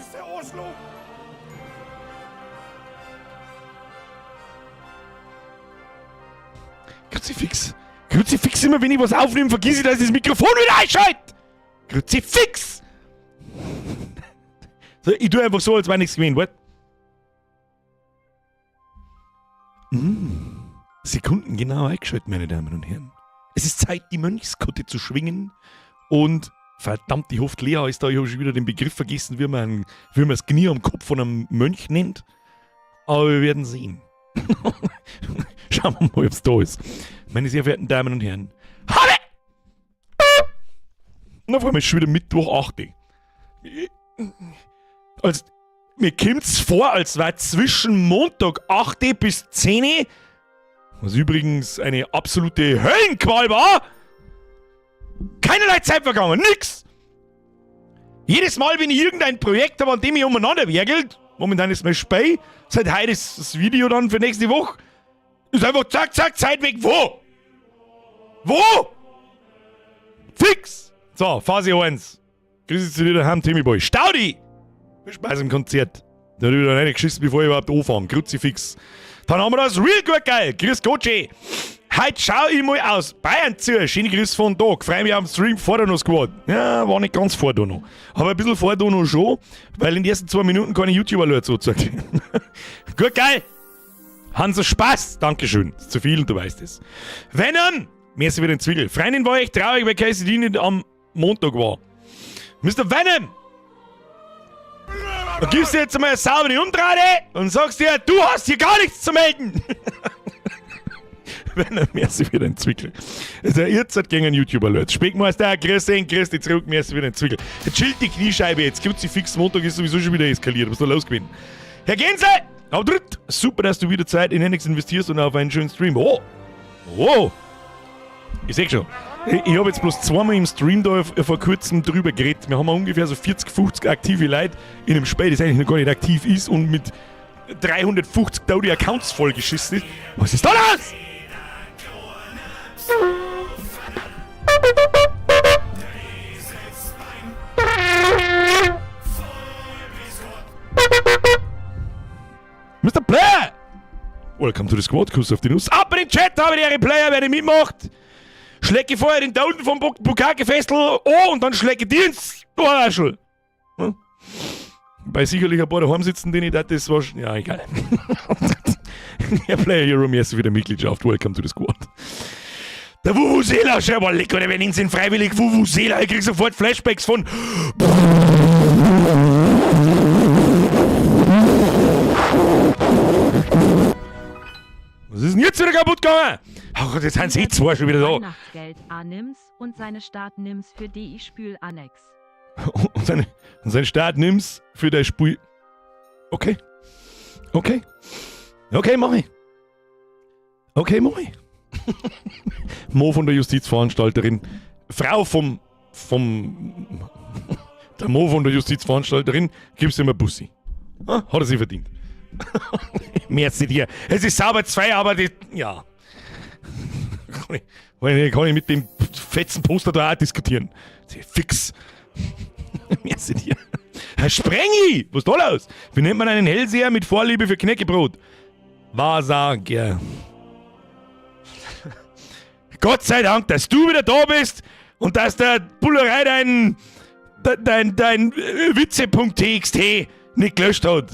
Scheiße, Arschloch! Kruzifix! Kruzifix, immer wenn ich was aufnehme, vergiss ich, dass ich das Mikrofon wieder einschalte! Kruzifix! So, ich tue einfach so, als wäre nichts gewesen, what? Mm. Sekunden genau eingeschaltet, meine Damen und Herren. Es ist Zeit, die Mönchskutte zu schwingen und verdammt, ich hoffe, Lea ist da. Ich habe schon wieder den Begriff vergessen, wie man, wie man das Knie am Kopf von einem Mönch nennt. Aber wir werden sehen. Schauen wir mal, ob es da ist. Meine sehr verehrten Damen und Herren. Habe! Na, vor allem ist schon wieder Mittwoch 8. Also, mir kommt's vor, als wäre zwischen Montag 8 bis 10, was übrigens eine absolute Höllenqual war, keinerlei Zeit vergangen, nix! Jedes Mal, wenn ich irgendein Projekt habe, an dem ich umeinander werkelt, momentan ist mein Spey, seit heute ist das Video dann für nächste Woche, ist einfach zack, zack, Zeit weg. Wo? Wo? Fix! So, Phase 1. Grüße zu dir daheim, Timmy Boy. Staudi! Viel Spaß im Konzert. Da hab ich wieder reingeschissen, bevor ich überhaupt anfange. Kruzifix. Dann haben wir das Real gut geil. Grüß Gott, schön. Heute schau ich mal aus Bayern zu. Schöne Grüße von da. Freu mich auf den Stream vor der noch Squad. Ja, war nicht ganz vor da noch. Aber ein bisschen vor da noch schon, weil in den ersten 2 Minuten keine YouTuber-Leute so gesagt. Gut geil. Hansa Spaß. Dankeschön. Ist zu viel und du weißt es. Venom. Mir ist wieder ein Zwiegel. Freundin war echt traurig, weil Casey nicht am Montag war. Mr. Venom! Da gibst du jetzt einmal eine saubere Umdrahte und sagst dir, du hast hier gar nichts zu melden! Wenn er mehr sich wieder entwickelt. Also, ihr seid gegen einen YouTuber, Leute. Speckmeister, grüß dich, grüß dich zurück, mir ist wieder entwickelt. Chillt die Kniescheibe jetzt, Kruzifix, Montag ist sowieso schon wieder eskaliert. Was ist da los gewesen? Herr Gänse! Dritt! Super, dass du wieder Zeit in Hennex investierst und auf einen schönen Stream. Oh! Oh! Ich seh schon. Ich, habe jetzt bloß zweimal im Stream da vor kurzem drüber geredet. Wir haben ungefähr so 40, 50 aktive Leute in einem Spiel, das eigentlich noch gar nicht aktiv ist und mit 350 Daudi Accounts vollgeschissen ist. Was ist da los? Mr. Player! Welcome to the Squad, Kuss auf die Nuss. Ab in den Chat, habe die Ehre Player, wer nicht mitmacht. Schlecke vorher den da unten vom Bukake-Festel oh, und dann schlecke die ins Ohrwaschel. Hm? Bei sicherlich ein paar daheim sitzen, denen ich das war. Ja, egal. Herr Player Hero, mir ist wieder Mitgliedschaft. Welcome to the Squad. Der Vuvuzela, schau mal, lecker, oder wir nennen ihn freiwillig Vuvuzela. Ich krieg sofort Flashbacks von. Was ist denn jetzt wieder kaputt gegangen? Ach Gott, jetzt sind sie zwei schon wieder da. Weihnachtsgeld A nimm's und seine Staat nimm's für die Spül-Annex. Und seine, und sein Staat nimm's für dein Spül. Okay. Okay. Okay, mach ich. Okay, mach ich. Mo von der Justizveranstalterin. Frau vom. vom. Der Mo von der Justizveranstalterin, gibst ihm ein Bussi. Ah, hat er sich verdient. Merci dir. Es ist sauber zwei, aber die. Ja. Kann ich, kann ich mit dem fetzen Poster da auch diskutieren. Fix. Merci dir. Herr Sprengi! Was ist da los? Wie nennt man einen Hellseher mit Vorliebe für Knäckebrot? Wahrsager. Gott sei Dank, dass du wieder da bist und dass der Bullerei dein, dein, dein Witze.txt nicht gelöscht hat.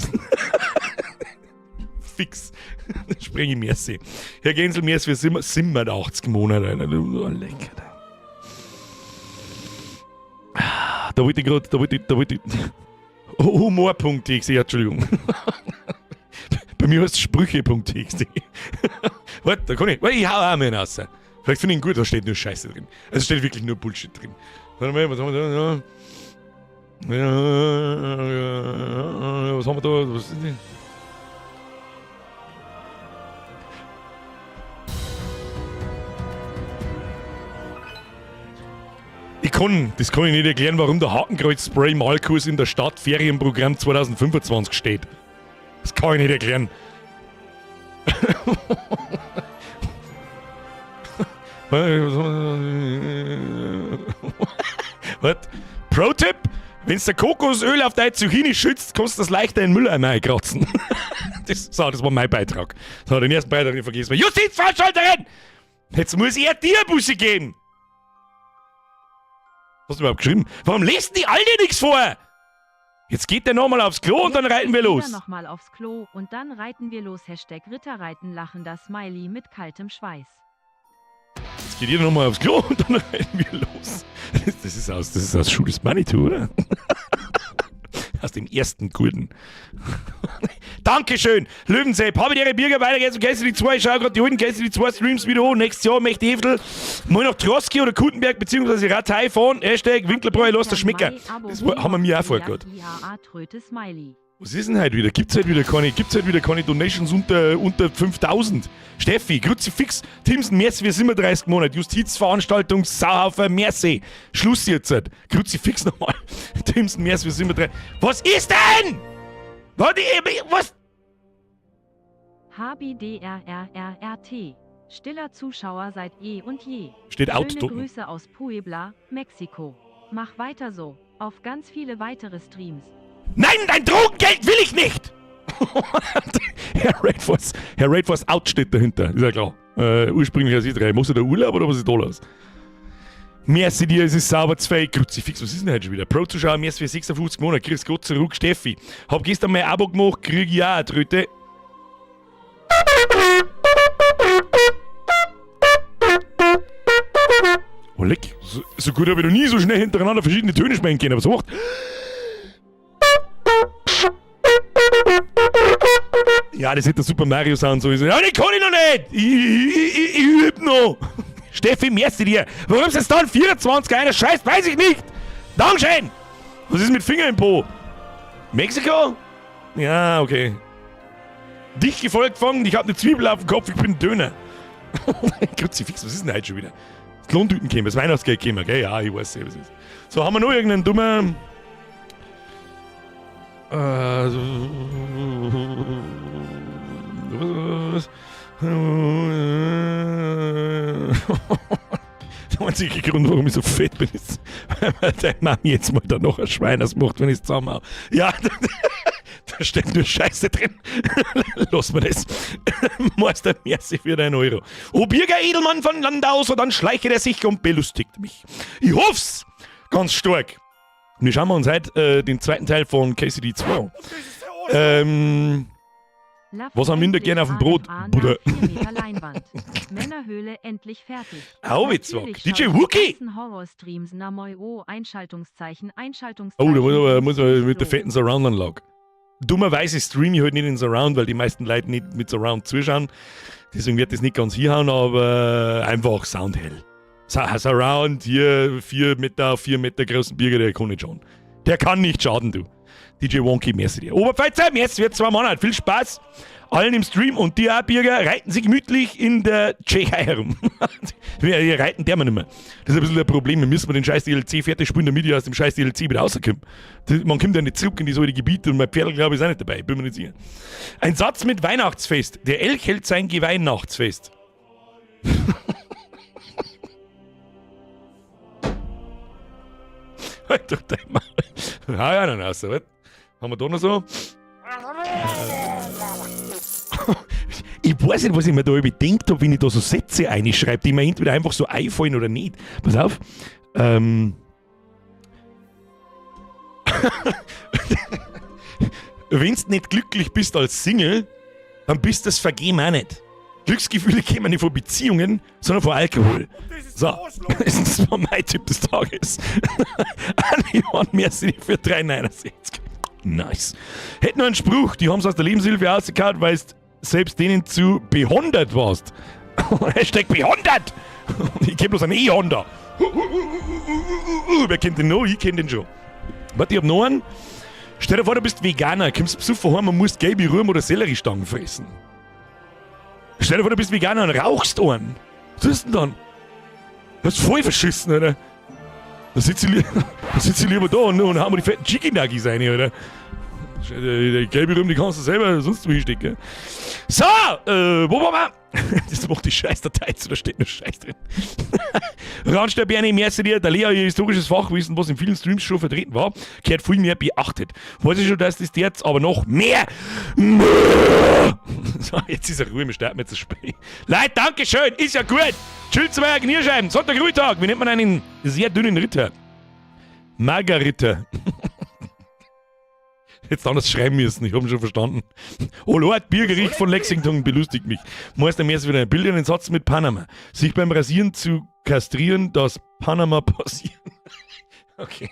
Fix. Springe ich merci. Herr Gensel, merci für 87 Monate. Alter. Du lecker. Da wollte ich gerade, da wollte ich, da wollte ich. Humor.txt, Entschuldigung. Bei mir heißt es Sprüche.txt. Warte, da kann ich. Ich hau auch mal raus. Vielleicht finde ich ihn gut, da steht nur Scheiße drin. Also steht wirklich nur Bullshit drin. Warte mal, was haben wir da? Was haben wir da? Was ist denn? Ich kann, das kann ich nicht erklären, warum der Hakenkreuz-Spray-Malkurs in der Stadt Ferienprogramm 2025 steht. Das kann ich nicht erklären. What? Pro-Tipp? Wenn's der Kokosöl auf deine Zucchini schützt, kannst du das leichter in den Mülleimer einkratzen. Das, so, das war mein Beitrag. So, den ersten Beitrag, den vergessen wir. Justizveranstalterin! Jetzt muss er dir Busse geben! Was hast du überhaupt geschrieben? Warum lesen die alle nichts vor? Jetzt geht der nochmal aufs Klo und dann reiten wir los. Nochmal aufs Klo und dann reiten wir los. Hashtag Ritterreiten lachender Smiley mit kaltem Schweiß. Jetzt geht jeder nochmal aufs Klo und dann reiten wir los. Das ist aus Schuh des Manitou, oder? Aus dem ersten guten. Dankeschön, Löwensepp. Habe die Birger weiter geht's zum KCD 2. Ich schau grad die alten KCD 2 Streams wieder an. Nächstes Jahr möchte ich Eftel mal nach Trotzki oder Kuttenberg beziehungsweise Ratei fahren. Hashtag Winklerbräu, lass das schmecken. Das haben wir mir auch vorgehabt. Was ist denn heute wieder? Gibt's heute wieder keine, gibt's heute wieder keine Donations unter 5000? Steffi, Kruzifix, Timsen, merci für 37 Monate. Justizveranstaltung, Sauhaufen, merci. Schluss jetzt. Kruzifix nochmal. Timsen, merci für 37. Was ist denn? Was? Was? HBDRRRRT. Stiller Zuschauer seit eh und je. Steht Schöne Outdrucken. Grüße aus Puebla, Mexiko. Mach weiter so. Auf ganz viele weitere Streams. Nein, dein Drogengeld will ich nicht! Herr Raidforce Out steht dahinter, ist ja klar. Ursprünglich aus Israel. Machst du da Urlaub oder was ist da los? Merci dir, es ist sauber zwei. Kruzifix, was ist denn heute schon wieder? Pro-Zuschauer, merci für 56 Monate. Grüß Gott zurück, Steffi. Hab gestern mein Abo gemacht, krieg ich auch eine Tröte. Oh leck, so gut hab ich noch nie so schnell hintereinander verschiedene Töne sprechen können, aber so macht. Ja, das ist der Super Mario Sound sowieso. Ja, den kann ich noch nicht! Ich üb noch! Steffi, merci dir! Warum ist es dann 24 einer scheißt, weiß ich nicht! Dankeschön! Was ist mit Finger im Po? Mexiko? Ja, okay. Dich gefolgt fangen, ich hab ne Zwiebel auf dem Kopf, ich bin ein Döner. Kruzifix, was ist denn heute schon wieder? Das Lohntüten kämen, das Weihnachtsgeld kämen, gell? Ja, ich weiß nicht, was ist. So, haben wir noch irgendeinen dummen. Was? Der einzige Grund, warum ich so fett bin, ist, weil deine Mami jetzt mal da noch ein Schwein macht, wenn ich's zusammenhau. Ja, da steht nur Scheiße drin. Lass mir das. Meister, merci für deinen Euro. O Birger Edelmann von Landau, so dann schleiche der sich und belustigt mich. Ich hoff's ganz stark. Und wir schauen wir uns heute den zweiten Teil von KCD 2 an. Was haben wir gerne auf dem Brot, Bruder? Männerhöhle endlich fertig. Au, Natürlich DJ schaue ich Wookie! die ganzen Horrorstreams na moi o Einschaltungszeichen, Einschaltungszeichen. Oh, da muss man mit der Klo. fetten Surround-Anlage. Dummerweise streame ich halt nicht in Surround, weil die meisten Leute nicht mit Surround zuschauen. Deswegen wird das nicht ganz hinhauen, aber einfach Soundhell. Surround, hier 4 Meter, 4 Meter großen Birger, der kann nicht schaden. Der kann nicht schaden, du. DJ Wonky, merci dir. Oberpfalzer, merci für 2 Monate. Viel Spaß allen im Stream und die auch, Birger, reiten sich gemütlich in der Tschechei herum. Wir reiten der wir nicht mehr. Das ist ein bisschen ein Problem. Wir müssen den scheiß DLC fertig spielen, damit ich aus dem scheiß DLC wieder rauskomme. Man kommt ja nicht zurück in die solche Gebiete und mein Pferd, glaube ich, ist auch nicht dabei. Bin mir nicht sicher. Ein Satz mit Weihnachtsfest. Der Elch hält sein Geweihnachts-Fest. Halt doch dein Maul. Ja, ja, dann raus, was? Haben wir da noch so? Ich weiß nicht, was ich mir da überdenkt hab, wenn ich da so Sätze einschreibe, die mir entweder einfach so einfallen oder nicht. Pass auf. Wenn's nicht glücklich bist als Single, dann bist das Vergeben auch nicht. Glücksgefühle kämen nicht von Beziehungen, sondern von Alkohol. So, das war mein Tipp des Tages. Johann, merci für 3,69. Nice. Hätte noch einen Spruch, die haben's aus der Lebenshilfe rausgehauen, weil du selbst denen zu behondert warst. Hashtag behondert! Ich kenn bloß einen E-Honda. Wer kennt den noch? Ich kenn den schon. Warte, ich hab noch einen. Stell dir vor, du bist Veganer, kommst besoffen heim und musst gelbe Rüben oder Selleriestangen fressen. Stell dir vor, du bist Veganer und rauchst einen. Was ist denn dann? Das ist voll verschissen, oder? Da sitze ich, da sitz ich lieber da und hau mir die fetten Chicken Nuggies rein, oder? Die gelbe Rüben, die kannst du selber sonst wo hinstecken. So, wo waren wir? Das macht die Scheißdatei zu, da steht nur Scheiß drin. Randstein Bernie, merci dir, der Lea, ihr historisches Fachwissen, was in vielen Streams schon vertreten war, gehört viel mehr beachtet. Weiß ich schon, dass das jetzt aber noch mehr. So, jetzt ist er Ruhe, wir starten jetzt das Spiel. Leute, Dankeschön, ist ja gut. Chill zwei Knierscheiben, Sonntag, Ruhetag. Wie nennt man einen sehr dünnen Ritter? Margarita. Jetzt anders schreiben müssen, ich hab ihn schon verstanden. Oh Lord, Biergericht von Lexington belustigt mich. Meister Merz wieder ein Bild in den Satz mit Panama. Sich beim Rasieren zu kastrieren, dass Panama passieren. Okay.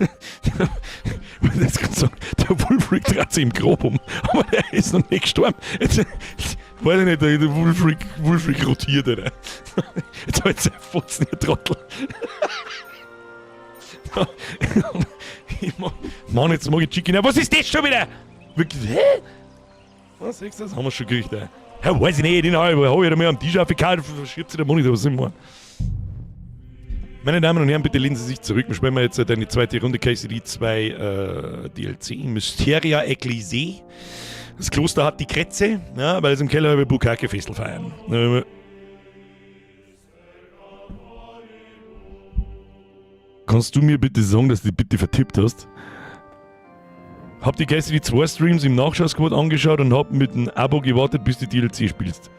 Ich jetzt sagen, der Wulfric dreht sich im Grab um, aber der ist noch nicht gestorben. Jetzt, weiß ich nicht, der Wulfric rotiert, oder? Jetzt hab ich Fotzen, ihr Trottel. Mann, jetzt mag ich Chicken. Was ist das schon wieder? Wirklich, hä? Was sagst du? Das haben wir schon gekriegt, ey. Ja, weiß ich nicht, den habe ich da mal am Tisch aufgekaut, verschiebt sich der Monitor, was immer. Meine Damen und Herren, bitte lehnen Sie sich zurück. Wir spielen jetzt eine zweite Runde KCD 2 DLC, Mysteria Ecclesiae. Das Kloster hat die Krätze, ja, weil sie im Keller über Bukake-Festel feiern. Kannst du mir bitte sagen, dass du dich bitte vertippt hast? Hab die KCD 2 Streams im Nachschau-Squad angeschaut und hab mit dem Abo gewartet, bis du DLC spielst.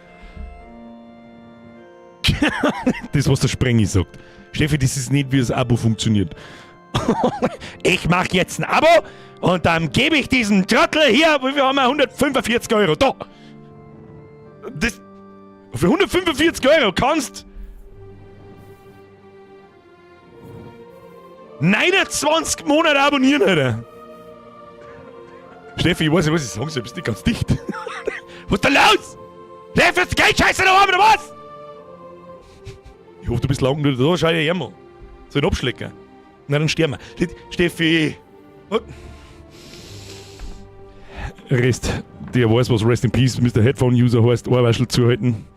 Das, was der Sprengi sagt. Steffi, das ist nicht, wie das Abo funktioniert. Ich mach jetzt ein Abo und dann gebe ich diesen Trottel hier, wie viel haben wir? 145 Euro. Da! Das, für 145 Euro kannst 29 Monate abonnieren, Alter. Steffi, ich weiß nicht, was ich sagen soll, bist nicht ganz dicht. Was ist da los? Steffi, ist Geldscheiße da oben, oder was? Ich hoffe, du bist lang nur da, schau dir her, Mann. Soll ich abschlecken? Na, dann sterben wir. Steffi! Rest, der weiß, was Rest in Peace Mr. Headphone User heißt, Ohrwaschel zuhalten.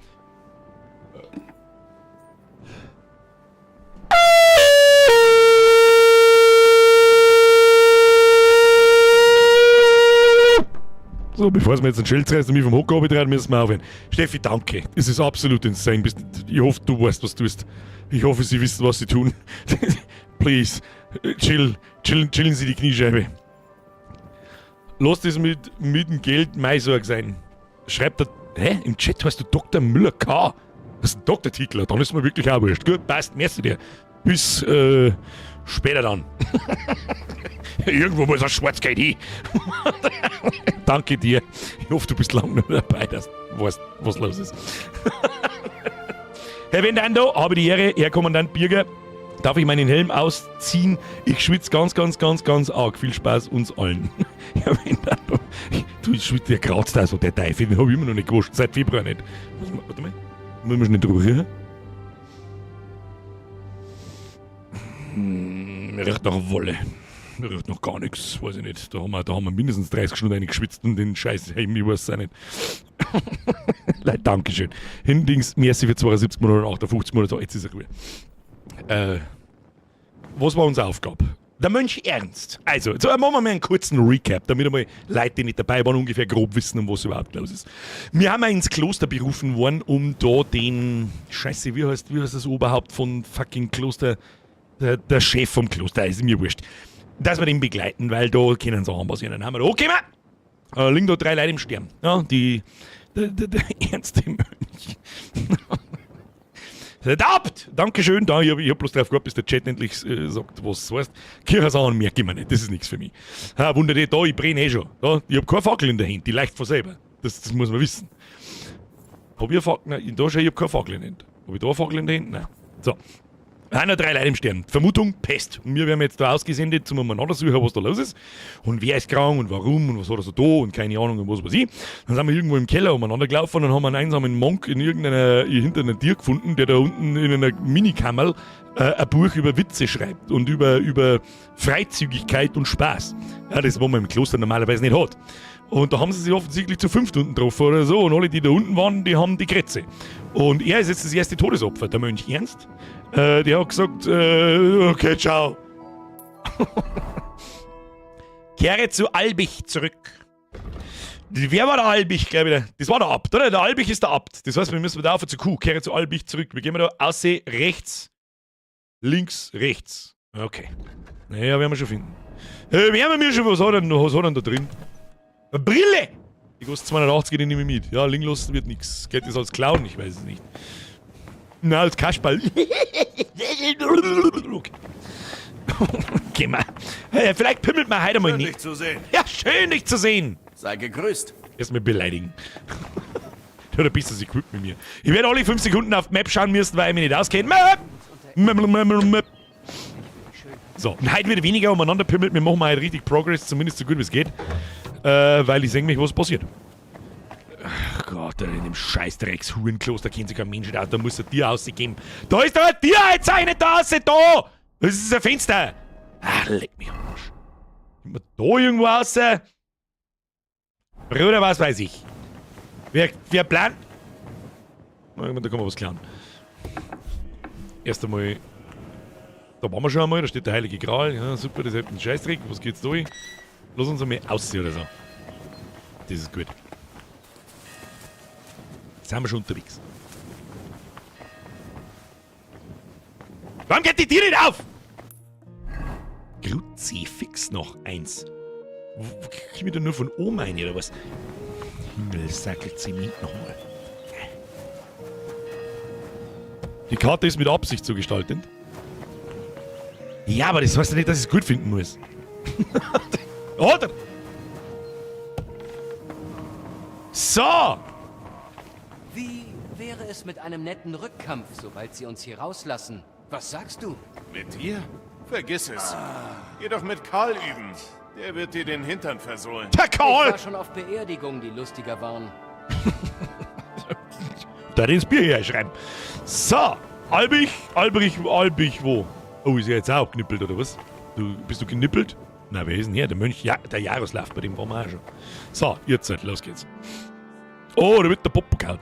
So, bevor es mir jetzt einen Schild reißt und mich vom Hocker runtertreibt, müssen wir aufhören. Steffi, danke. Es ist absolut insane. Ich hoffe, du weißt, was du tust. Ich hoffe, sie wissen, was sie tun. Please, chill, chill, chillen Sie die Kniescheibe. Lass das mit dem Geld meine Sorge sein. Schreibt da, hä? Im Chat heißt du Dr. Müller K. Das ist ein Doktortitel, dann ist mir wirklich auch wurscht. Gut, passt, merci dir. Bis später dann. Irgendwo muss ein Schwarzgeld hin. Danke dir. Ich hoffe, du bist lange noch dabei, dass du weißt, was los ist. Herr Vendando, habe die Ehre, Herr Kommandant Birger, darf ich meinen Helm ausziehen? Ich schwitze ganz, ganz, ganz, ganz arg. Viel Spaß uns allen. Herr Vendando, du schwitzt, der kratzt da so, der Teufel, den hab ich immer noch nicht gewaschen, seit Februar nicht. Warte mal, müssen wir schnell durch? Riecht nach Wolle. Riecht noch gar nichts, weiß ich nicht. Da haben wir mindestens 30 Stunden reingeschwitzt und den Scheiß Helm, ich weiß es auch nicht. Leute, Dankeschön. Hindings, merci für 72 Monate und 58 Monate, so, jetzt ist er gut. Was war unsere Aufgabe? Der Mönch Ernst. Also, jetzt machen wir mal einen kurzen Recap, damit einmal Leute, die nicht dabei waren, ungefähr grob wissen, um was überhaupt los ist. Wir haben ja ins Kloster berufen worden, um da den, Scheiße, wie heißt das Oberhaupt von fucking Kloster, der Chef vom Kloster, ist mir wurscht, dass wir den begleiten, weil da können Sachen passieren. Dann haben wir da, okay, man, liegen da 3 Leute im Sterben. Ja, der ernste Mönch. Verdammt! Dankeschön, da, ich hab bloß drauf gewartet, bis der Chat endlich sagt, was es heißt. Kirchensachen merke ich mir nicht, das ist nichts für mich. Ha, wunder dich, da, ich brenne eh schon. Da, ich hab keine Fackel in der Hand, die leicht von selber. Das muss man wissen. Hab ich eine Fackel? Nein, da schau, ich hab keine Fackel in der Hand. Hab ich da eine Fackel in der Hand? Nein. So. Einer, 3 Leute im Stern. Vermutung, Pest. Und wir werden jetzt da ausgesendet, zum umeinander suchen, was da los ist. Und wer ist krank und warum und was hat er so da und keine Ahnung und was weiß ich. Dann sind wir irgendwo im Keller umeinander gelaufen und haben einen einsamen Monk in irgendeiner, hinter einer Tür gefunden, der da unten in einer Minikammer ein Buch über Witze schreibt und über Freizügigkeit und Spaß. Ja, das, was man im Kloster normalerweise nicht hat. Und da haben sie sich offensichtlich zu 5 unten getroffen oder so. Und alle, die da unten waren, die haben die Krätze. Und er ist jetzt das erste Todesopfer, der Mönch Ernst. Der hat gesagt, okay, ciao. Kehre zu Albich zurück. Wer war der Albich, glaube ich? Das war der Abt, oder? Der Albich ist der Abt. Das heißt, wir müssen da auf zu Q. Kehre zu Albich zurück. Wir gehen da aussehen, rechts, links, rechts. Okay. Naja, werden wir schon finden. Werden wir mir schon, was hat er denn da drin? Eine Brille! Die kostet 280, die nehme ich mit. Ja, liegen lassen wird nix. Geht das als Clown? Ich weiß es nicht. Na, als Kasperl. Okay. Geh mal. Vielleicht pimmelt man heute mal Schön, nicht. dich zu sehen. Ja, schön, dich zu sehen. Sei gegrüßt. Erstmal beleidigen. Du bist das Equip mit mir. Ich werde alle 5 Sekunden auf die Map schauen müssen, weil ich mich nicht auskenne. Map! Map, Map, Map, Map. So, und heute wird weniger umeinander pimmelt. Wir machen mal heute richtig Progress, zumindest so gut wie es geht. Weil ich sehe mich, was passiert. Ach Gott, in dem Scheißdrecks-Hurenkloster kennt sich kein Mensch aus. Da muss ein Tier rausgeben. Da ist doch ein Tier eingezeichnet, da raus, da! Das ist ein Fenster! Ach, leck mich am Arsch. Kommt man da irgendwo raus? Bruder, was weiß ich. Wer plant? Da kann man was klauen. Erst einmal. Da waren wir schon einmal, da steht der Heilige Gral. Ja, super, das ist halt ein Scheißdreck. Was geht's da? Lass uns einmal aussehen oder so. Das ist gut. Jetzt sind wir schon unterwegs. Warum geht die Tür nicht auf? Kruzifix noch eins. Wo krieg ich da nur von oben rein, oder was? Himmelsackel Zement nochmal. Die Karte ist mit Absicht so gestaltet. Ja, aber das heißt ja nicht, dass ich es gut finden muss. Oder? So! Wie wäre es mit einem netten Rückkampf, sobald sie uns hier rauslassen? Was sagst du? Mit dir? Vergiss es. Geh doch mit Karl üben. Der wird dir den Hintern versohlen. Der Karl! Ich war schon auf Beerdigungen, die lustiger waren. Da ins Bier hier schreiben. So, Albich, Albrich, Albich, wo? Oh, ist er jetzt auch knippelt, oder was? Bist du genippelt? Na, wer ist denn hier? Der Mönch, ja, der Jaroslav, bei dem waren wir auch schon. So, jetzt, los geht's. Oh, da wird der Popo gehauen.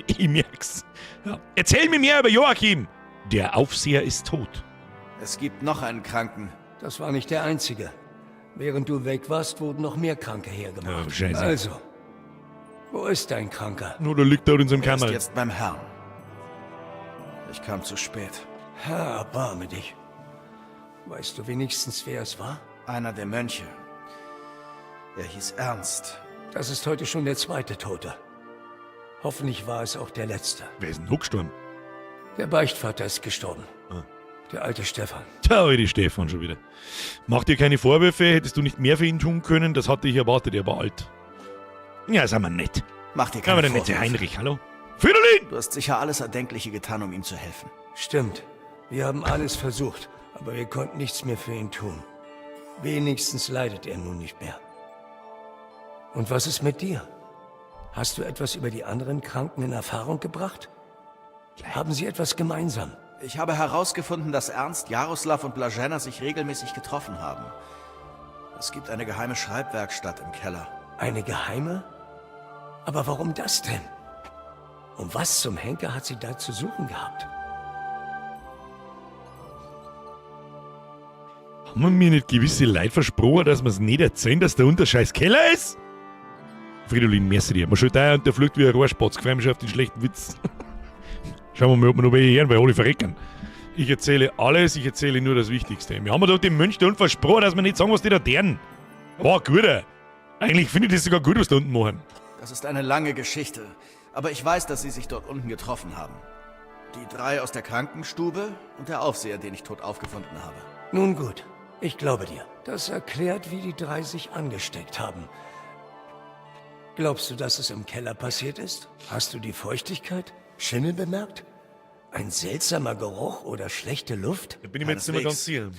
Ich merk's. Ja. Erzähl mir mehr über Joachim. Der Aufseher ist tot. Es gibt noch einen Kranken. Das war nicht der einzige. Während du weg warst, wurden noch mehr Kranke hergemacht. Oh, Scheiße. Also, wo ist dein Kranker? Nur der liegt da in seinem Er ist Kammer. jetzt beim Herrn. Ich kam zu spät. Herr, erbarme dich. Weißt du wenigstens, wer es war? Einer der Mönche. Er hieß Ernst. Das ist heute schon der zweite Tote. Hoffentlich war es auch der letzte. Wer ist denn noch gestorben? Der Beichtvater ist gestorben. Ah. Der alte Stefan. Tja, alte Stefan schon wieder. Mach dir keine Vorwürfe, hättest du nicht mehr für ihn tun können, das hatte ich erwartet, er war alt. Ja, sind wir nett. Mach dir Ja, keine aber der nette Vorwürfe. Heinrich, hallo? Fridolin! Du hast sicher alles Erdenkliche getan, um ihm zu helfen. Stimmt. Wir haben alles versucht, aber wir konnten nichts mehr für ihn tun. Wenigstens leidet er nun nicht mehr. Und was ist mit dir? Hast du etwas über die anderen Kranken in Erfahrung gebracht? Haben sie etwas gemeinsam? Ich habe herausgefunden, dass Ernst, Jaroslav und Blazena sich regelmäßig getroffen haben. Es gibt eine geheime Schreibwerkstatt im Keller. Eine geheime? Aber warum das denn? Und was zum Henker hat sie da zu suchen gehabt? Haben wir mir nicht gewisse Leute versprochen, dass wir's nicht erzählen, dass da unter scheiß Keller ist? Fridolin, merci dir. Man schaut ein und der fliegt wie ein Rohrspatz. Freue mich auf den schlechten Witz. Schauen wir mal, ob wir noch welche hören, weil alle verrecken. Ich erzähle alles, ich erzähle nur das Wichtigste. Wir haben doch dem Mönch da unten versprochen, dass wir nicht sagen, was die da deren. War guter. Eigentlich finde ich das sogar gut, was da unten machen. Das ist eine lange Geschichte, aber ich weiß, dass sie sich dort unten getroffen haben. Die drei aus der Krankenstube und der Aufseher, den ich tot aufgefunden habe. Nun gut, ich glaube dir. Das erklärt, wie die drei sich angesteckt haben. Glaubst du, dass es im Keller passiert ist? Hast du die Feuchtigkeit? Schimmel bemerkt? Ein seltsamer Geruch oder schlechte Luft? Da bin ich mir jetzt nicht mehr ganz sicher.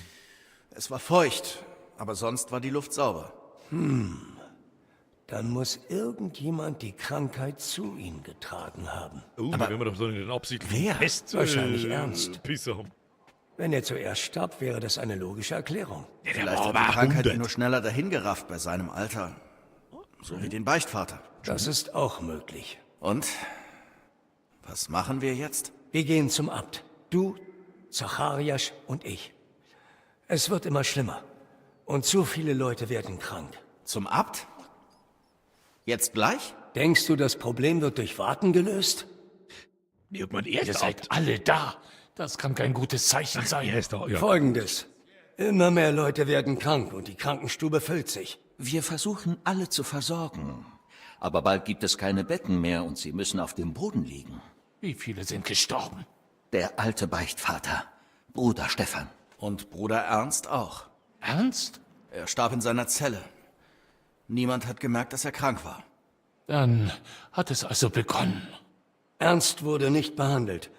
Es war feucht, aber sonst war die Luft sauber. Dann muss irgendjemand die Krankheit zu ihnen getragen haben. Oh, aber wenn wir doch so einen absichtlichen wer? Pest, Wahrscheinlich Ernst. Pisser haben. Wenn er zuerst starb, wäre das eine logische Erklärung. Ja, der Vielleicht war hat aber die Krankheit ihn 100. nur schneller dahingerafft bei seinem Alter. So wie den Beichtvater. Das ist auch möglich. Und? Was machen wir jetzt? Wir gehen zum Abt. Du, Zacharias und ich. Es wird immer schlimmer. Und zu viele Leute werden krank. Zum Abt? Jetzt gleich? Denkst du, das Problem wird durch Warten gelöst? Ihr seid alle da. Das kann kein gutes Zeichen sein. Er ist da, ja. Folgendes. Immer mehr Leute werden krank und die Krankenstube füllt sich. Wir versuchen, alle zu versorgen. Aber bald gibt es keine Betten mehr und sie müssen auf dem Boden liegen. Wie viele sind gestorben? Der alte Beichtvater, Bruder Stefan. Und Bruder Ernst auch. Ernst? Er starb in seiner Zelle. Niemand hat gemerkt, dass er krank war. Dann hat es also begonnen. Ernst wurde nicht behandelt.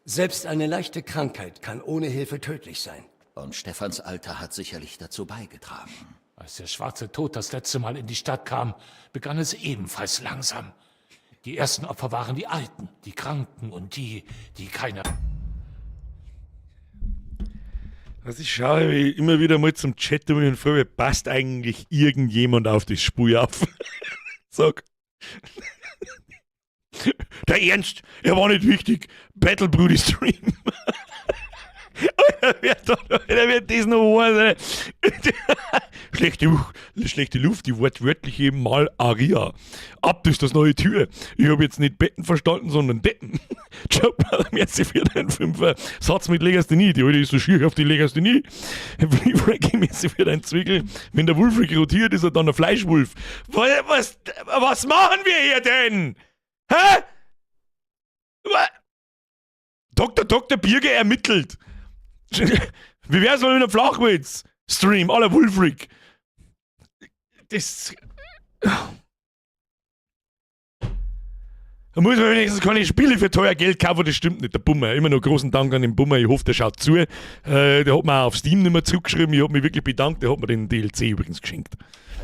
Selbst eine leichte Krankheit kann ohne Hilfe tödlich sein. Und Stefans Alter hat sicherlich dazu beigetragen. Als der schwarze Tod das letzte Mal in die Stadt kam, begann es ebenfalls langsam. Die ersten Opfer waren die Alten, die Kranken und die, die keine... Also ich schaue immer wieder mal zum Chat und frage, passt eigentlich irgendjemand auf das Spiel auf? Sag. Der Ernst, er war nicht wichtig. Battle Brudi Stream. Alter, wer das noch weiß. Schlechte Luft, die wortwörtliche Malaria. Abt ist das neue Tür. Ich hab jetzt nicht Betten verstanden, sondern Deppen. Ciao, merci für deinen Fünfer. Satz mit Legasthenie. Die Alte ist so schier auf die Legasthenie. Frankie, merci für deinen Zwickel. Wenn der Wulfric rotiert, ist er dann ein Fleischwolf. Was machen wir hier denn? Hä? Dr. Dr. Birger ermittelt. Wie wär's mal mit einem Flachwitz? Stream, aller Wulfric. Das. Da muss man wenigstens keine Spiele für teuer Geld kaufen, das stimmt nicht. Der Bummer, immer noch großen Dank an den Bummer, ich hoffe, der schaut zu. Der hat mir auch auf Steam nicht mehr zurückgeschrieben, ich hab mich wirklich bedankt, der hat mir den DLC übrigens geschenkt.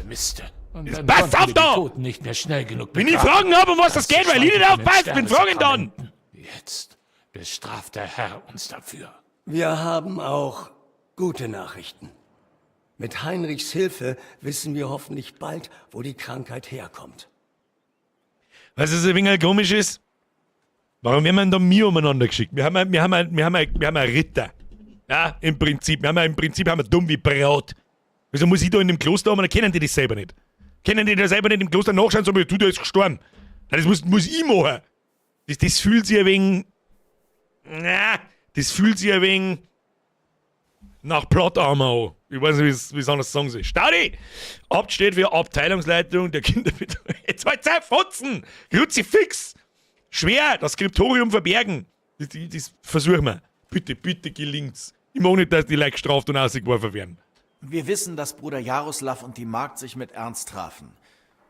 Mist. Und Jetzt dann passt konnten auf wir die da! Toten nicht mehr schnell genug Wenn ich begraben. Fragen habe, um was das geht, weil ich nicht aufpasst, bin Fragen dann! Jetzt bestraft der Herr uns dafür. Wir haben auch gute Nachrichten. Mit Heinrichs Hilfe wissen wir hoffentlich bald, wo die Krankheit herkommt. Weißt du, was ein wenig komisch ist? Warum werden wir denn da mir umeinander geschickt? Wir haben einen Ritter. Ja, im Prinzip. Wir haben im Prinzip haben wir dumm wie Brot. Wieso muss ich da in dem Kloster um? Dann kennen die das selber nicht. Kennen die das selber nicht im Kloster nachschauen, sagen, du, der ist gestorben. Nein, das muss ich machen. Das fühlt sich ein wenig. Na, das fühlt sich ein wenig nach Plot Armor an. Ich weiß nicht, wie es anders sagen soll. Staudi! Abt steht für Abteilungsleitung der Kinderbetreuung. Jetzt halt Zeit, Fotzen! Kruzifix! Schwer, das Skriptorium verbergen. Das versuchen wir. Bitte, bitte gelingt's. Ich mag nicht, dass die Leute gestraft und rausgeworfen werden. Wir wissen, dass Bruder Jaroslav und die Magd sich mit Ernst trafen.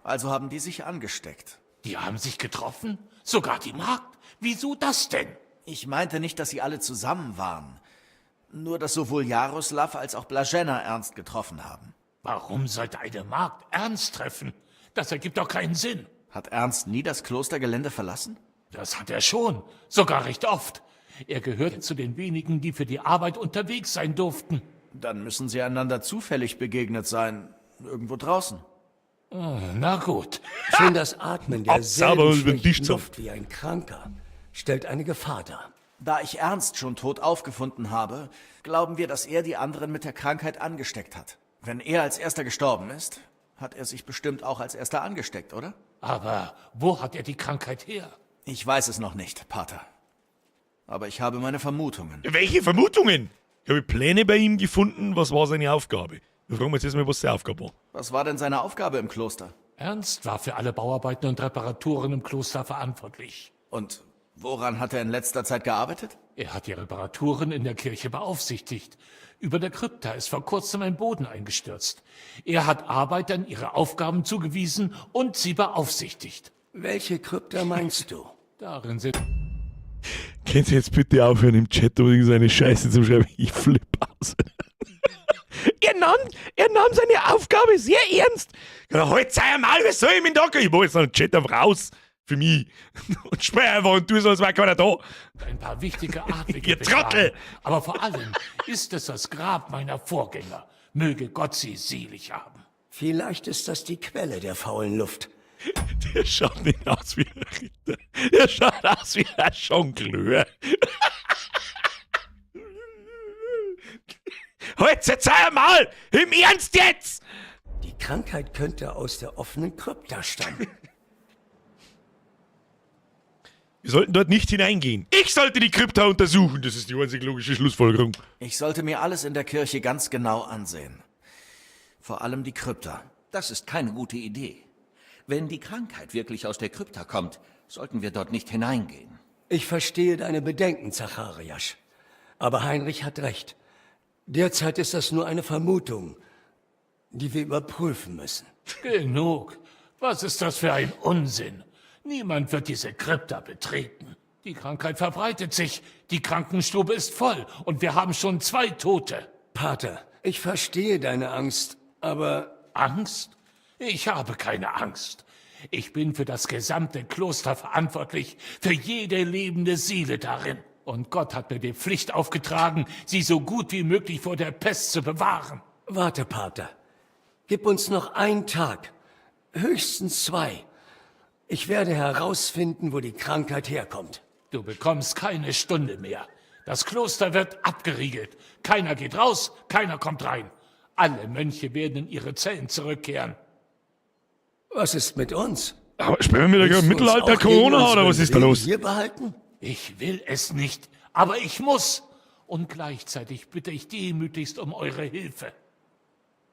Also haben die sich angesteckt. Die haben sich getroffen? Sogar die Magd? Wieso das denn? Ich meinte nicht, dass sie alle zusammen waren. Nur, dass sowohl Jaroslav als auch Blazena Ernst getroffen haben. Warum sollte eine Magd Ernst treffen? Das ergibt doch keinen Sinn. Hat Ernst nie das Klostergelände verlassen? Das hat er schon. Sogar recht oft. Er gehört zu den wenigen, die für die Arbeit unterwegs sein durften. Dann müssen sie einander zufällig begegnet sein. Irgendwo draußen. Na gut. Schon das Atmen Absauber derselben und über den Tisch schlechten zusammen. Luft wie ein Kranker stellt eine Gefahr dar. Da ich Ernst schon tot aufgefunden habe, glauben wir, dass er die anderen mit der Krankheit angesteckt hat. Wenn er als erster gestorben ist, hat er sich bestimmt auch als erster angesteckt, oder? Aber wo hat er die Krankheit her? Ich weiß es noch nicht, Pater. Aber ich habe meine Vermutungen. Welche Vermutungen? Ich habe Pläne bei ihm gefunden. Was war seine Aufgabe? Wir fragen uns jetzt mal, was seine Aufgabe war. Was war denn seine Aufgabe im Kloster? Ernst war für alle Bauarbeiten und Reparaturen im Kloster verantwortlich. Und woran hat er in letzter Zeit gearbeitet? Er hat die Reparaturen in der Kirche beaufsichtigt. Über der Krypta ist vor kurzem ein Boden eingestürzt. Er hat Arbeitern ihre Aufgaben zugewiesen und sie beaufsichtigt. Welche Krypta meinst du? Darin sind... Könnt ihr jetzt bitte aufhören, im Chat übrigens eine Scheiße zu schreiben? Ich flippe aus. Er nahm seine Aufgabe sehr ernst. Ja, halt sei einmal, was soll ich mit da? Ich mach jetzt noch einen Chat einfach raus. Für mich. Und sprech einfach und tu so, als wäre keiner da. Ein paar wichtige Adlige Ihr Trottel! begraben. Aber vor allem ist es das Grab meiner Vorgänger. Möge Gott sie selig haben. Vielleicht ist das die Quelle der faulen Luft. Der schaut nicht aus wie ein Ritter. Der schaut aus wie ein Jongleur. Halt jetzt einmal! Im Ernst jetzt! Die Krankheit könnte aus der offenen Krypta stammen. Wir sollten dort nicht hineingehen. Ich sollte die Krypta untersuchen. Das ist die einzige logische Schlussfolgerung. Ich sollte mir alles in der Kirche ganz genau ansehen. Vor allem die Krypta. Das ist keine gute Idee. Wenn die Krankheit wirklich aus der Krypta kommt, sollten wir dort nicht hineingehen. Ich verstehe deine Bedenken, Zacharias. Aber Heinrich hat recht. Derzeit ist das nur eine Vermutung, die wir überprüfen müssen. Genug. Was ist das für ein Unsinn? Niemand wird diese Krypta betreten. Die Krankheit verbreitet sich. Die Krankenstube ist voll und wir haben schon 2 Tote. Pater, ich verstehe deine Angst, aber... Angst? Ich habe keine Angst. Ich bin für das gesamte Kloster verantwortlich, für jede lebende Seele darin. Und Gott hat mir die Pflicht aufgetragen, sie so gut wie möglich vor der Pest zu bewahren. Warte, Pater. Gib uns noch einen Tag, höchstens 2. Ich werde herausfinden, wo die Krankheit herkommt. Du bekommst keine Stunde mehr. Das Kloster wird abgeriegelt. Keiner geht raus, keiner kommt rein. Alle Mönche werden in ihre Zellen zurückkehren. Was ist mit uns? Aber sprechen wir da Willst du uns Mittelalter auch gegen Corona oder unseren was ist da Willen los? Hier behalten? Ich will es nicht, aber ich muss. Und gleichzeitig bitte ich demütigst um eure Hilfe.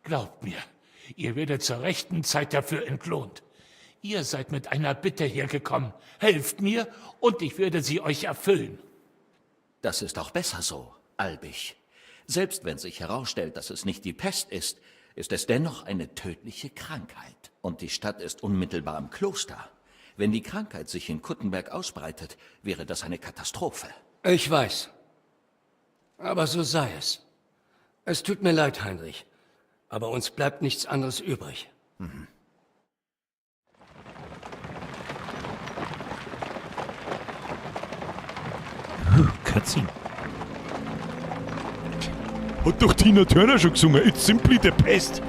Glaubt mir, ihr werdet zur rechten Zeit dafür entlohnt. Ihr seid mit einer Bitte hergekommen. Helft mir und ich werde sie euch erfüllen. Das ist auch besser so, Albich. Selbst wenn sich herausstellt, dass es nicht die Pest ist, ist es dennoch eine tödliche Krankheit. Und die Stadt ist unmittelbar am Kloster. Wenn die Krankheit sich in Kuttenberg ausbreitet, wäre das eine Katastrophe. Ich weiß. Aber so sei es. Es tut mir leid, Heinrich. Aber uns bleibt nichts anderes übrig. Cutscene. Hat doch Tina Turner schon gesungen. It's simply the best.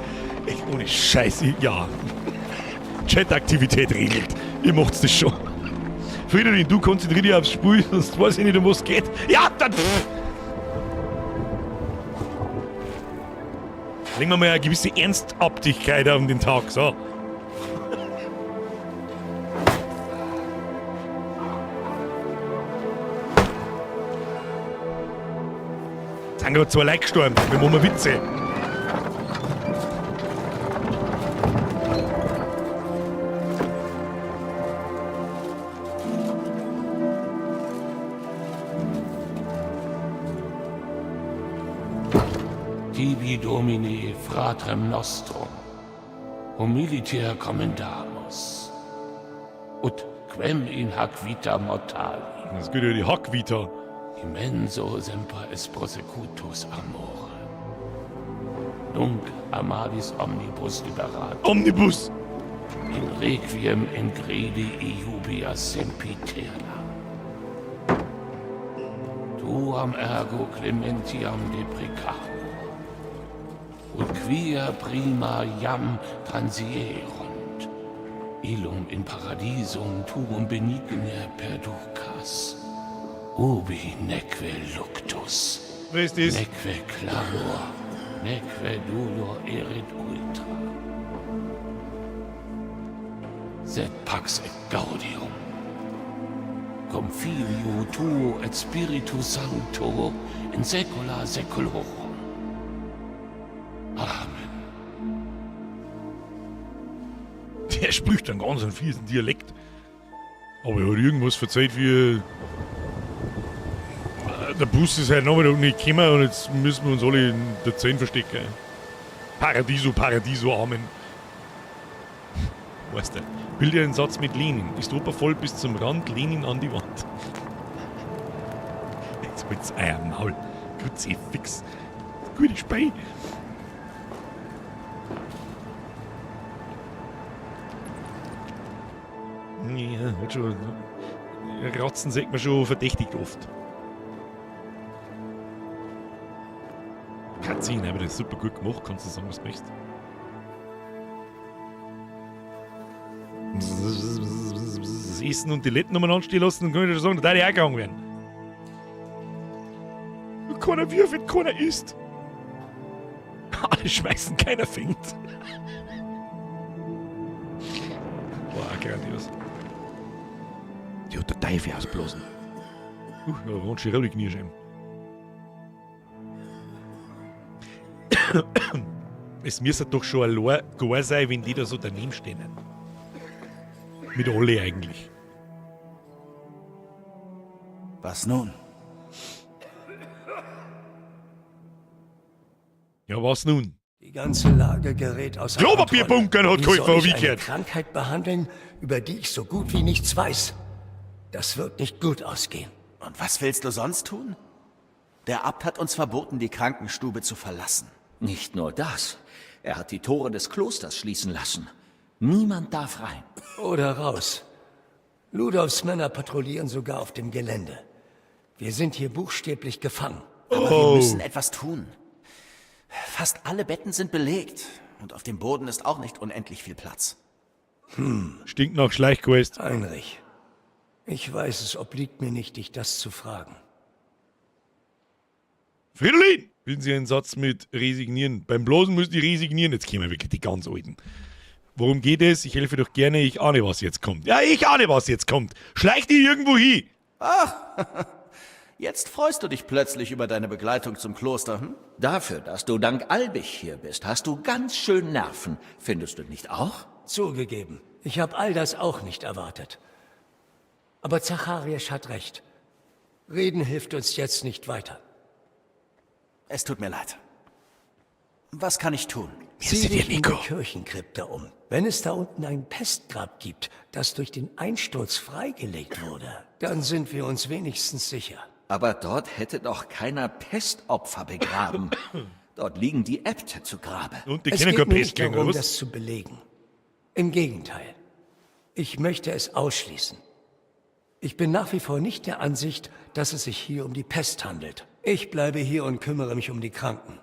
Echt ohne Scheiße, ja. Chat-Aktivität regelt. Ihr macht's das schon. Friedrich, du konzentrier dich aufs Spiel, sonst weiß ich nicht, um was es geht. Ja, dann. Pff. Legen wir mal eine gewisse Ernsthaftigkeit auf den Tag, so. Sind gerade 2 Leute gestorben, wir machen Witze. Tibi Domine fratrem nostrum, humiliter commendamus, ut quem in hac vita mortali. Das geht ja die Hack vita. Immenso semper est prosecutus amore. Nunc amavis omnibus liberat. Omnibus! In requiem ingredi iubia sempiterna. Tuam ergo clementiam deprecamur. Ut quia prima jam transierunt. Illum in paradisum tuum benigne perducas. Ubi neque luctus, Wer ist das? neque clamor, neque dolor erit ultra. Sed pax et gaudium. Cum filio tuo et spiritu sancto in saecula saeculorum. Amen. Der spricht einen ganz fiesen Dialekt. Aber er hat irgendwas verzeiht wie... Der Bus ist heute Nachmittag nicht gekommen und jetzt müssen wir uns alle in der Zehn verstecken. Paradiso, Paradiso, Amen. Weißt du, bilde einen Satz mit Lenin. Ist Opa voll bis zum Rand, Lenin an die Wand. Jetzt holt's euer Maul. Kruzifix. Gute Spei. Ja, hat schon. Ratzen sieht man schon verdächtigt oft. Cutscene, aber das ist super gut gemacht, kannst du sagen, was du möchtest. Das Essen und die Letten umeinander stehen lassen, dann kann ich schon sagen, da darf ich auch gegangen werden. Keiner wirft, keiner isst. Alle schmeißen, keiner fängt. Boah, grandios. Die hat der Teufel ausblasen. Da waren schon die Kniescheiben. Es müsste doch schon allein gar sein, wenn die da so daneben stehen. Mit alle eigentlich. Was nun? Ja, was nun? Die ganze Lage gerät außer Klopapierbunkern hat Wie soll geholfen, ich wie eine Krankheit behandeln, über die ich so gut wie nichts weiß? Das wird nicht gut ausgehen. Und was willst du sonst tun? Der Abt hat uns verboten, die Krankenstube zu verlassen. Nicht nur das. Er hat die Tore des Klosters schließen lassen. Niemand darf rein. Oder raus. Ludolfs Männer patrouillieren sogar auf dem Gelände. Wir sind hier buchstäblich gefangen. Aber wir müssen etwas tun. Fast alle Betten sind belegt. Und auf dem Boden ist auch nicht unendlich viel Platz. Stinkt nach Schleichquest. Heinrich, ich weiß, es obliegt mir nicht, dich das zu fragen. Fridolin! Bilden Sie einen Satz mit resignieren. Beim Bloßen müssen die resignieren. Jetzt kommen wirklich die ganz Alten. Worum geht es? Ich helfe doch gerne. Ich ahne, was jetzt kommt. Ja, ich ahne, was jetzt kommt. Schleich die irgendwo hin. Ach, jetzt freust du dich plötzlich über deine Begleitung zum Kloster, hm? Dafür, dass du dank Albich hier bist, hast du ganz schön Nerven. Findest du nicht auch? Zugegeben, ich habe all das auch nicht erwartet. Aber Zacharias hat recht. Reden hilft uns jetzt nicht weiter. Es tut mir leid. Was kann ich tun? Sieh dich in der Kirchenkrypta um. Wenn es da unten ein Pestgrab gibt, das durch den Einsturz freigelegt wurde, dann sind wir uns wenigstens sicher. Aber dort hätte doch keiner Pestopfer begraben. Dort liegen die Äbte zu Grabe. Und die Es können geht keine mir Pest nicht kriegen, darum, oder was? das zu belegen. Im Gegenteil. Ich möchte es ausschließen. Ich bin nach wie vor nicht der Ansicht, dass es sich hier um die Pest handelt. Ich bleibe hier und kümmere mich um die Kranken.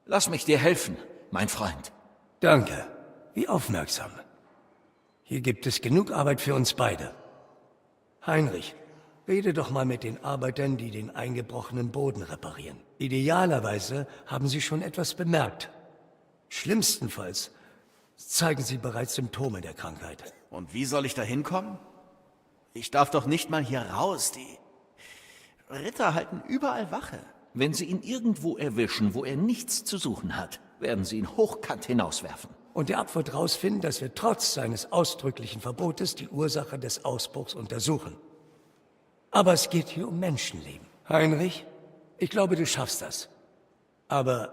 Lass mich dir helfen, mein Freund. Danke. Wie aufmerksam. Hier gibt es genug Arbeit für uns beide. Heinrich, rede doch mal mit den Arbeitern, die den eingebrochenen Boden reparieren. Idealerweise haben sie schon etwas bemerkt. Schlimmstenfalls zeigen sie bereits Symptome der Krankheit. Und wie soll ich da hinkommen? Ich darf doch nicht mal hier raus. Die Ritter halten überall Wache. Wenn sie ihn irgendwo erwischen, wo er nichts zu suchen hat, werden sie ihn hochkant hinauswerfen. Und der Abt wird rausfinden, dass wir trotz seines ausdrücklichen Verbotes die Ursache des Ausbruchs untersuchen. Aber es geht hier um Menschenleben. Heinrich, ich glaube, du schaffst das. Aber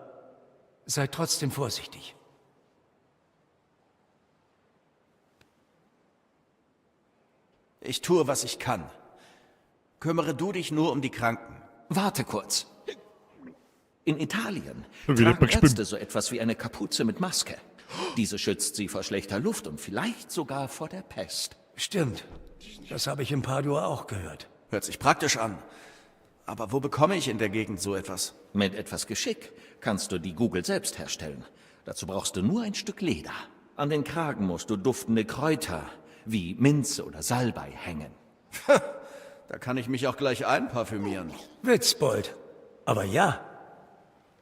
sei trotzdem vorsichtig. Ich tue, was ich kann. Kümmere du dich nur um die Kranken. Warte kurz. In Italien Wieder tragen gespinnt. Ärzte so etwas wie eine Kapuze mit Maske. Diese schützt sie vor schlechter Luft und vielleicht sogar vor der Pest. Stimmt. Das habe ich in Padua auch gehört. Hört sich praktisch an. Aber wo bekomme ich in der Gegend so etwas? Mit etwas Geschick kannst du die Gugel selbst herstellen. Dazu brauchst du nur ein Stück Leder. An den Kragen musst du duftende Kräuter wie Minze oder Salbei hängen. Da kann ich mich auch gleich einparfümieren. Witzbold. Aber ja,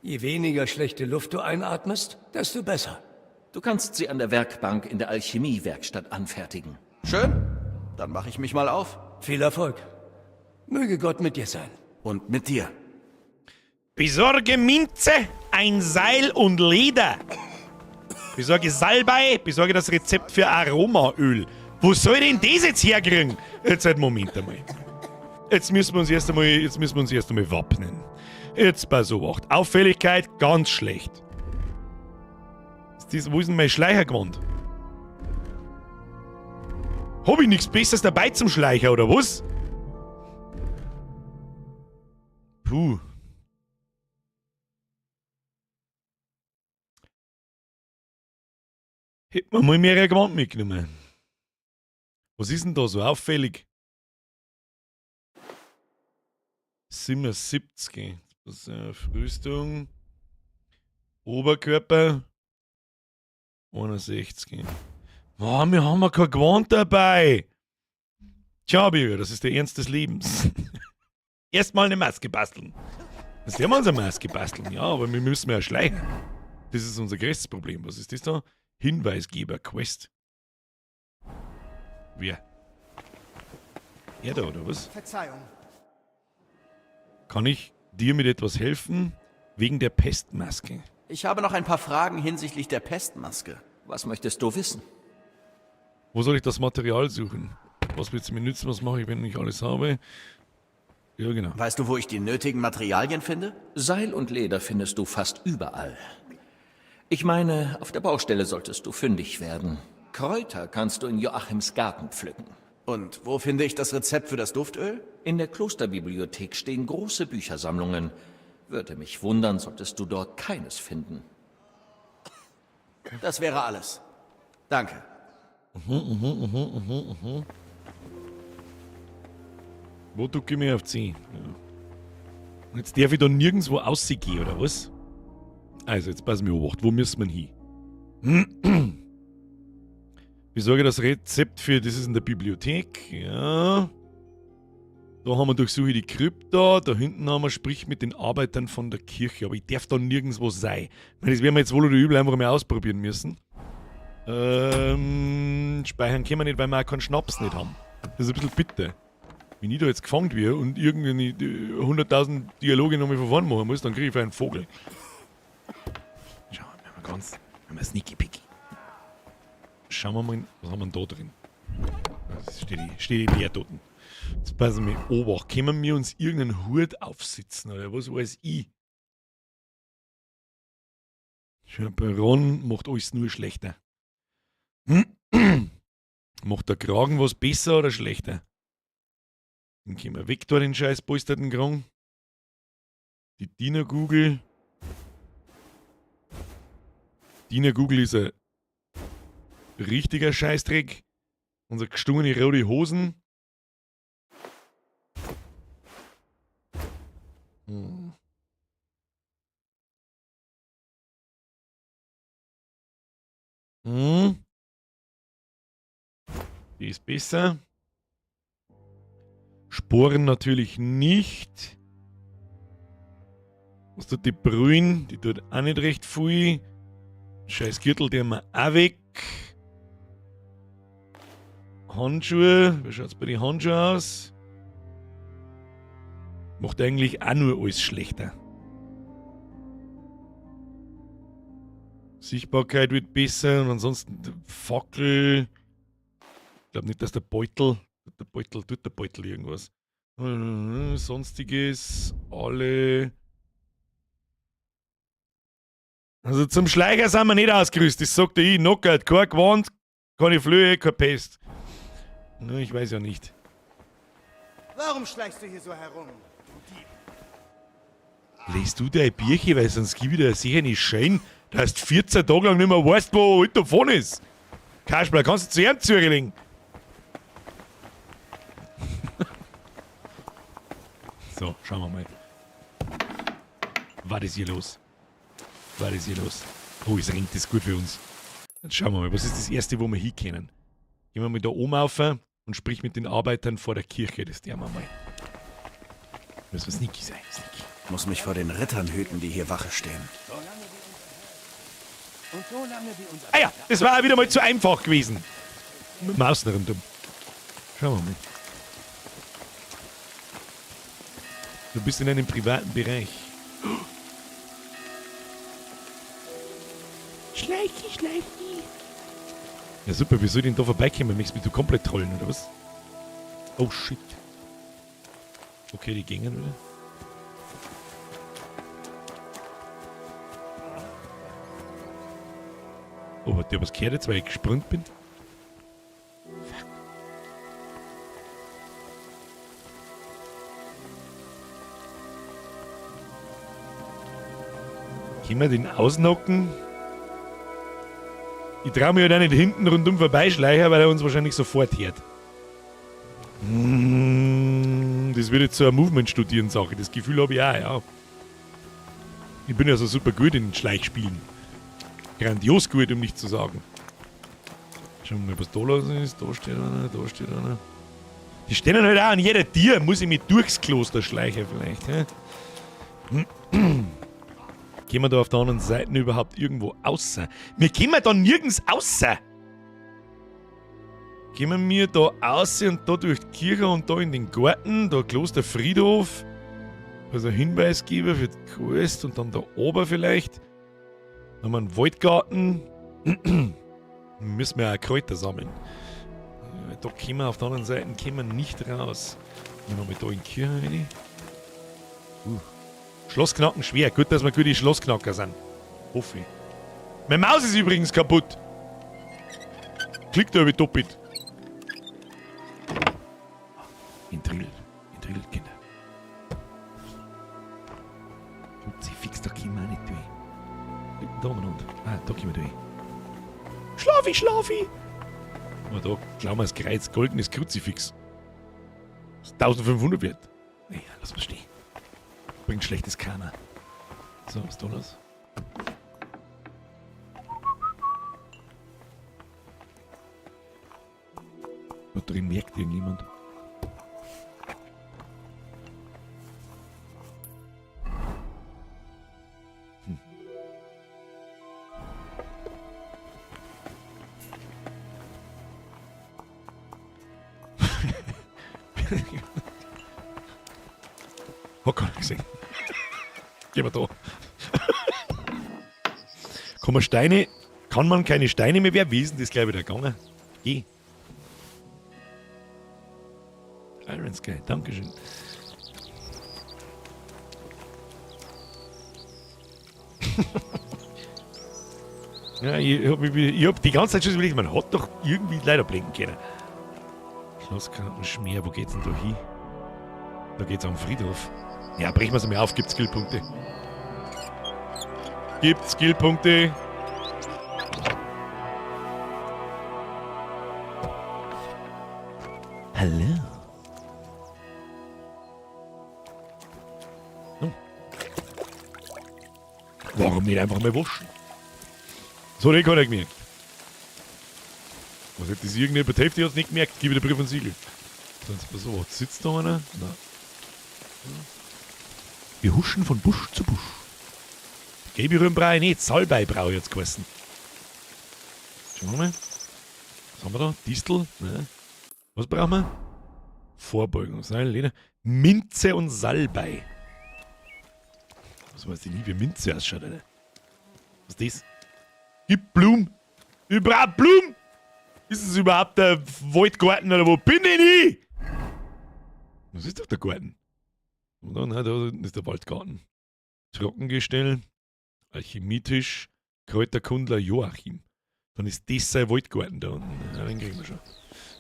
je weniger schlechte Luft du einatmest, desto besser. Du kannst sie an der Werkbank in der Alchemiewerkstatt anfertigen. Schön. Dann mache ich mich mal auf. Viel Erfolg. Möge Gott mit dir sein. Und mit dir. Besorge Minze, ein Seil und Leder. Besorge Salbei, besorge das Rezept für Aromaöl. Wo soll denn das jetzt herkriegen? Jetzt halt Moment einmal. Jetzt müssen wir uns erst einmal, jetzt müssen wir uns erst einmal wappnen. Jetzt pass auf. Auffälligkeit ganz schlecht. Ist das, wo ist denn mein Schleichergewand? Hab ich nichts Besseres dabei zum Schleicher, oder was? Puh. Hätten wir mal mehrere Gewand mitgenommen. Was ist denn da so auffällig? 77. Das ist Rüstung. Oberkörper. 61. Boah, wir haben ja kein Gewand dabei. Tja, Birger, das ist der Ernst des Lebens. Erstmal eine Maske basteln. Das werden wir uns eine Maske basteln, ja, aber wir müssen ja schleichen. Das ist unser größtes Problem. Was ist das da? Hinweisgeber Quest. Wer? Er da, oder was? Verzeihung. Kann ich dir mit etwas helfen? Wegen der Pestmaske. Ich habe noch ein paar Fragen hinsichtlich der Pestmaske. Was möchtest du wissen? Wo soll ich das Material suchen? Was willst du mir nützen? Was mache ich, wenn ich alles habe? Ja, genau. Weißt du, wo ich die nötigen Materialien finde? Seil und Leder findest du fast überall. Ich meine, auf der Baustelle solltest du fündig werden. Kräuter kannst du in Joachims Garten pflücken. Und wo finde ich das Rezept für das Duftöl? In der Klosterbibliothek stehen große Büchersammlungen. Würde mich wundern, solltest du dort keines finden. Das wäre alles. Danke. Wo drücke ich mich auf 10? Ja. Und jetzt darf ich da nirgendwo rausgehen, oder was? Also, jetzt pass mir Obacht. Wo müssen wir hin? Besorge das Rezept für, das ist in der Bibliothek. Ja. Da haben wir durchsuche die Krypta. Da hinten haben wir, sprich mit den Arbeitern von der Kirche. Aber ich darf da nirgendwo sein. Ich meine, das werden wir jetzt wohl oder übel einfach mal ausprobieren müssen. Speichern können wir nicht, weil wir auch keinen Schnaps nicht haben. Das ist ein bisschen bitter. Wenn ich da jetzt gefangen werde und irgendwie 100.000 Dialoge nochmal von vorne machen muss, dann kriege ich einen Vogel. Schauen wir mal ganz. Wenn wir sneaky picky. Schauen wir mal, was haben wir denn da drin? Das steht die leer dort. Jetzt passen wir Obacht. Können wir uns irgendeinen Hut aufsitzen oder was weiß ich? Chaperon macht alles nur schlechter. Macht der Kragen was besser oder schlechter? Dann gehen wir weg da, den scheiß polsterten Kragen. Die Dienergugel. Dienergugel ist ein richtiger Scheißdreck. Unsere gestungene rote Hosen. Die ist besser. Sporen natürlich nicht. Was tut die Brühen? Die tut auch nicht recht viel. Scheiß Gürtel, den haben wir auch weg. Handschuhe. Wie schaut's bei den Handschuhen aus? Macht eigentlich auch nur alles schlechter. Sichtbarkeit wird besser und ansonsten Fackel. Ich glaub nicht, dass der Beutel. Der Beutel tut der Beutel irgendwas. Sonstiges, alle. Also zum Schleicher sind wir nicht ausgerüstet, das sagt der ich. Knockout, kein Gewand, keine Flöhe, keine Pest. Na, ich weiß ja nicht. Warum schleichst du hier so herum? Liest du deine Birche, weil sonst gib ich dir sicher nicht schön, dass du 14 Tage lang nicht mehr weißt, wo heute davon ist. Kasperl, kannst du zu ihm zurücklegen? So, schauen wir mal. Was ist hier los? Was ist hier los? Oh, es ringt, das ist gut für uns. Jetzt schauen wir mal, was ist das Erste, wo wir hinkommen? Gehen wir mal da oben auf und sprich mit den Arbeitern vor der Kirche. Das tun wir mal. Müssen wir sneaky sein. Sneaky. Muss mich vor den Rittern hüten, die hier Wache stehen. Ah ja, das war wieder mal zu einfach gewesen. Mit dem Außenrundum. Schauen wir mal. Du bist in einem privaten Bereich. Schleichi, schleichi. Ja super, wie soll ich denn da vorbeikommen? Möchtest du mich komplett trollen, oder was? Oh shit. Okay, die gingen wieder. Oh, hat der was gehört jetzt, weil ich gesprungen bin? Fuck. Können wir den ausnocken? Ich trau mich halt auch nicht hinten rundum vorbeischleichen, weil er uns wahrscheinlich sofort hört. Das wird jetzt so eine Movement-Studieren-Sache. Das Gefühl hab ich auch, ja. Ich bin ja so super gut in Schleichspielen. Grandios gut, um nicht zu sagen. Schauen wir mal, was da los ist. Da steht einer, da steht einer. Die stehen halt auch an jeder Tier. Muss ich mich durchs Kloster schleichen vielleicht. Hä? Gehen wir da auf der anderen Seite überhaupt irgendwo außer? Wir kommen da nirgends außer! Gehen wir da außer und da durch die Kirche und da in den Garten, da Klosterfriedhof. Also Hinweisgeber für die Quest und dann da oben vielleicht. Dann haben wir einen Waldgarten. Müssen wir auch Kräuter sammeln. Da kommen wir auf der anderen Seite kommen wir nicht raus. Nehmen wir mal da in die Kirche rein. Schlossknacken schwer. Gut, dass wir gute Schlossknacker sind. Hoffe ich. Meine Maus ist übrigens kaputt. Klickt da wie doppelt. Entrill. Entrill, Kinder. Kruzifix, da kommen wir auch nicht durch. Da umeinander. Ah, da kommen wir durch. Schlafi, schlafi! Aber da klauen wir das Kreuz. Goldenes Kruzifix. Das ist 1500 wert. Naja, lass mal stehen. Bringt schlechtes Karma. So, was ist da los? Da drin merkt irgendjemand. Hat keiner gesehen. Gehen wir da. Kann man Steine. Kann man keine Steine mehr werfen? Wie ist denn das gleich wieder gegangen? Geh. Iron Sky, Dankeschön. Ja, ich hab die ganze Zeit schon überlegt, man hat doch irgendwie leider blinken können. Schlosskrankenschmier, wo geht's denn da hin? Da geht's am Friedhof. Ja, brechen wir's mal auf, gibt's Skillpunkte. Gibt's Skillpunkte. Hallo. Oh. Warum nicht einfach mal waschen? So, den kann ich gemerkt. Was hat das irgendjemand die Hälfte hat's nicht gemerkt? Gib mir den Brief und Siegel. Sonst pass auf, sitzt da einer? Nein. Wir huschen von Busch zu Busch. Gelbe brauche ich nicht, Salbei brauche ich jetzt geheißen. Schauen wir mal. Was haben wir da? Distel? Ne. Was brauchen wir? Vorbeugung, Seil, Leder. Minze und Salbei. Was weiß ich nie, wie Minze ausschaut, Alter. Was ist das? Gib Blum! Überhaupt Blum! Ist es überhaupt der Waldgarten oder wo bin ich denn? Was ist doch der Garten? Nein, da unten ist der Waldgarten. Trockengestell, Alchemietisch, Kräuterkundler Joachim. Dann ist das sein Waldgarten da unten. Ja, den kriegen wir schon.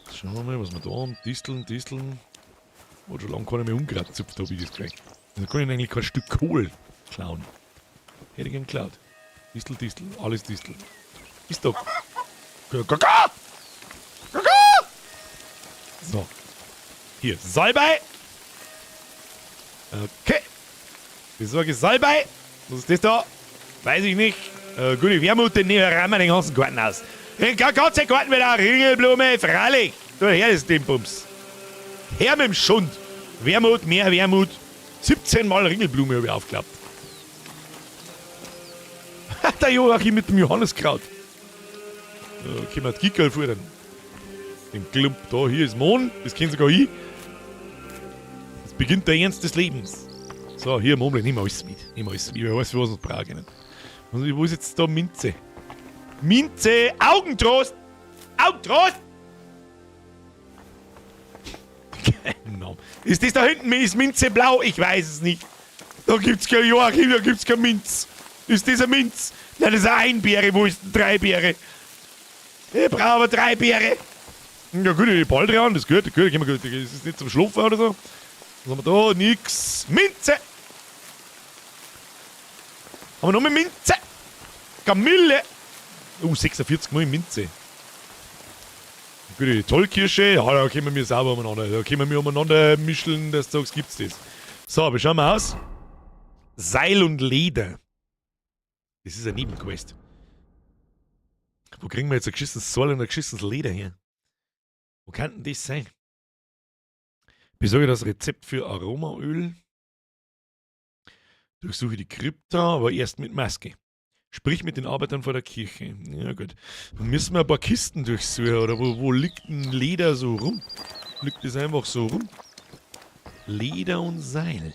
Jetzt schauen wir mal, was wir da haben. Disteln, Disteln. Hat schon lange keiner mehr Unkraut gezupft, hab ich das gekriegt. Da kann ich eigentlich kein Stück Kohl klauen. Hätte ich gern geklaut. Distel, Distel, alles Distel. Ist doch. Kaka! Kaka! So. Hier, Salbei! Okay. Besorge Salbei. Was ist das da? Weiß ich nicht. Gute Wermut, den nehmen wir den ganzen Garten aus. Den ganzen Garten mit der Ringelblume, freilich. Da her ist den Bums. Her mit dem Schund. Wermut, mehr Wermut. 17 Mal Ringelblume habe ich aufgeklappt. Der Joachim mit dem Johanneskraut. Da können wir die Gickerl futtern. Den Klump da, hier ist Mohn, das kennt sogar ich. Jetzt beginnt der Ernst des Lebens. So, hier, Murmel, nimm alles mit. Nimm alles mit, ich weiß, was wir brauchen. Also, wo ist jetzt da Minze? Minze! Augentrost! Augentrost! Kein Name. Ist das da hinten? Ist Minze blau? Ich weiß es nicht. Da gibt's kein Joachim, da gibt's kein Minz. Ist das ein Minz? Nein, das ist eine Einbeere. Wo ist denn Dreibeere? Ich brauche aber Dreibeere. Ja gut, die Baldrian, das gehört, das gehört, das ist nicht zum Schlafen oder so. Was haben wir da? Nix. Minze! Haben wir noch mehr Minze? Kamille! 46 Mal Minze. Gut, die Tollkirsche, ja, da können wir sauber umeinander. Da können wir umeinander mischen, dass du sagst, gibt's das. So, wie schauen wir aus? Seil und Leder. Das ist eine Nebenquest. Wo kriegen wir jetzt ein geschissenes Seil und ein geschissenes Leder her? Wo kann denn das sein? Besorge das Rezept für Aromaöl. Durchsuche die Krypta, aber erst mit Maske. Sprich mit den Arbeitern vor der Kirche. Ja gut. Dann müssen wir ein paar Kisten durchsuchen, oder wo liegt denn Leder so rum? Liegt das einfach so rum? Leder und Seil.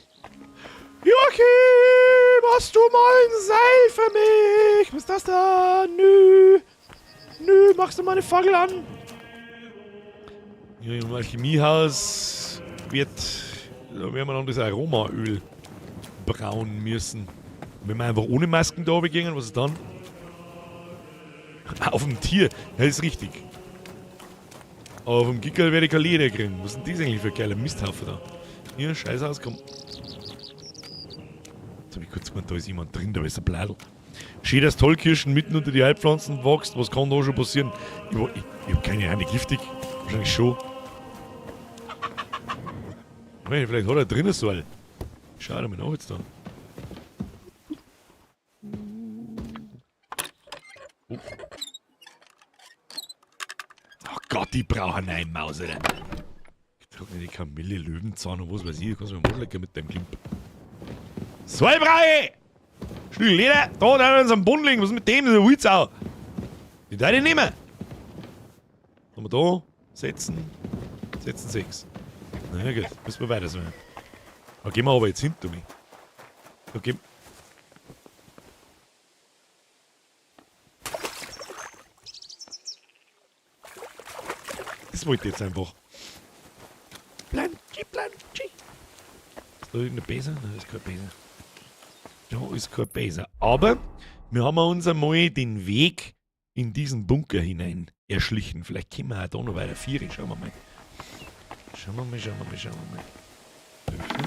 Joachim, hast du mal ein Seil für mich? Was ist das da? Nö. Nö, machst du mal eine Fackel an? Ja, im Alchemiehaus wird... Da werden wir dann das Aromaöl brauen müssen. Wenn wir einfach ohne Masken da begegnen, was ist dann? Auf dem Tier, das ist richtig. Aber vom Gickerl werde ich kein Leder kriegen. Was ist denn das eigentlich für ein geiler Misthaufen da? Hier, scheiß aus, komm. Jetzt hab ich kurz gemeint, da ist jemand drin, da ist ein Bladel. Schön, dass Tollkirschen mitten unter die Heilpflanzen wächst. Was kann da schon passieren? Ich hab keine Ahnung, giftig. Wahrscheinlich schon. Ich meine, vielleicht hat er drinnen so ein. Schau doch mal nach jetzt da. Oh. Oh Gott, die brauchen eine Maus, Alter. Ich trage nicht die Kamille, Löwenzahn und was weiß ich. Du kannst mir mal lecker mit deinem Klimp. Säubrei! Schnell, Leder! Da, da ist ein Bund liegen. Was ist mit dem? Das ist ein Wildsau. Die darf ich nehmen. Haben wir da? Setzen. Setzen 6. Na ja, gut. Müssen wir weiter suchen. Da gehen wir aber jetzt hinter mich. Da gehen. Das wollte ich jetzt einfach. Plantschi, plantschi. Ist da irgendein Besen? Nein, das ist kein Besen. Da ist kein Besen. Aber wir haben uns einmal den Weg in diesen Bunker hinein erschlichen. Vielleicht kommen wir auch da noch weiter. 4, schauen wir mal. Schauen wir mal, schauen wir mal, schauen wir mal. Öffnen.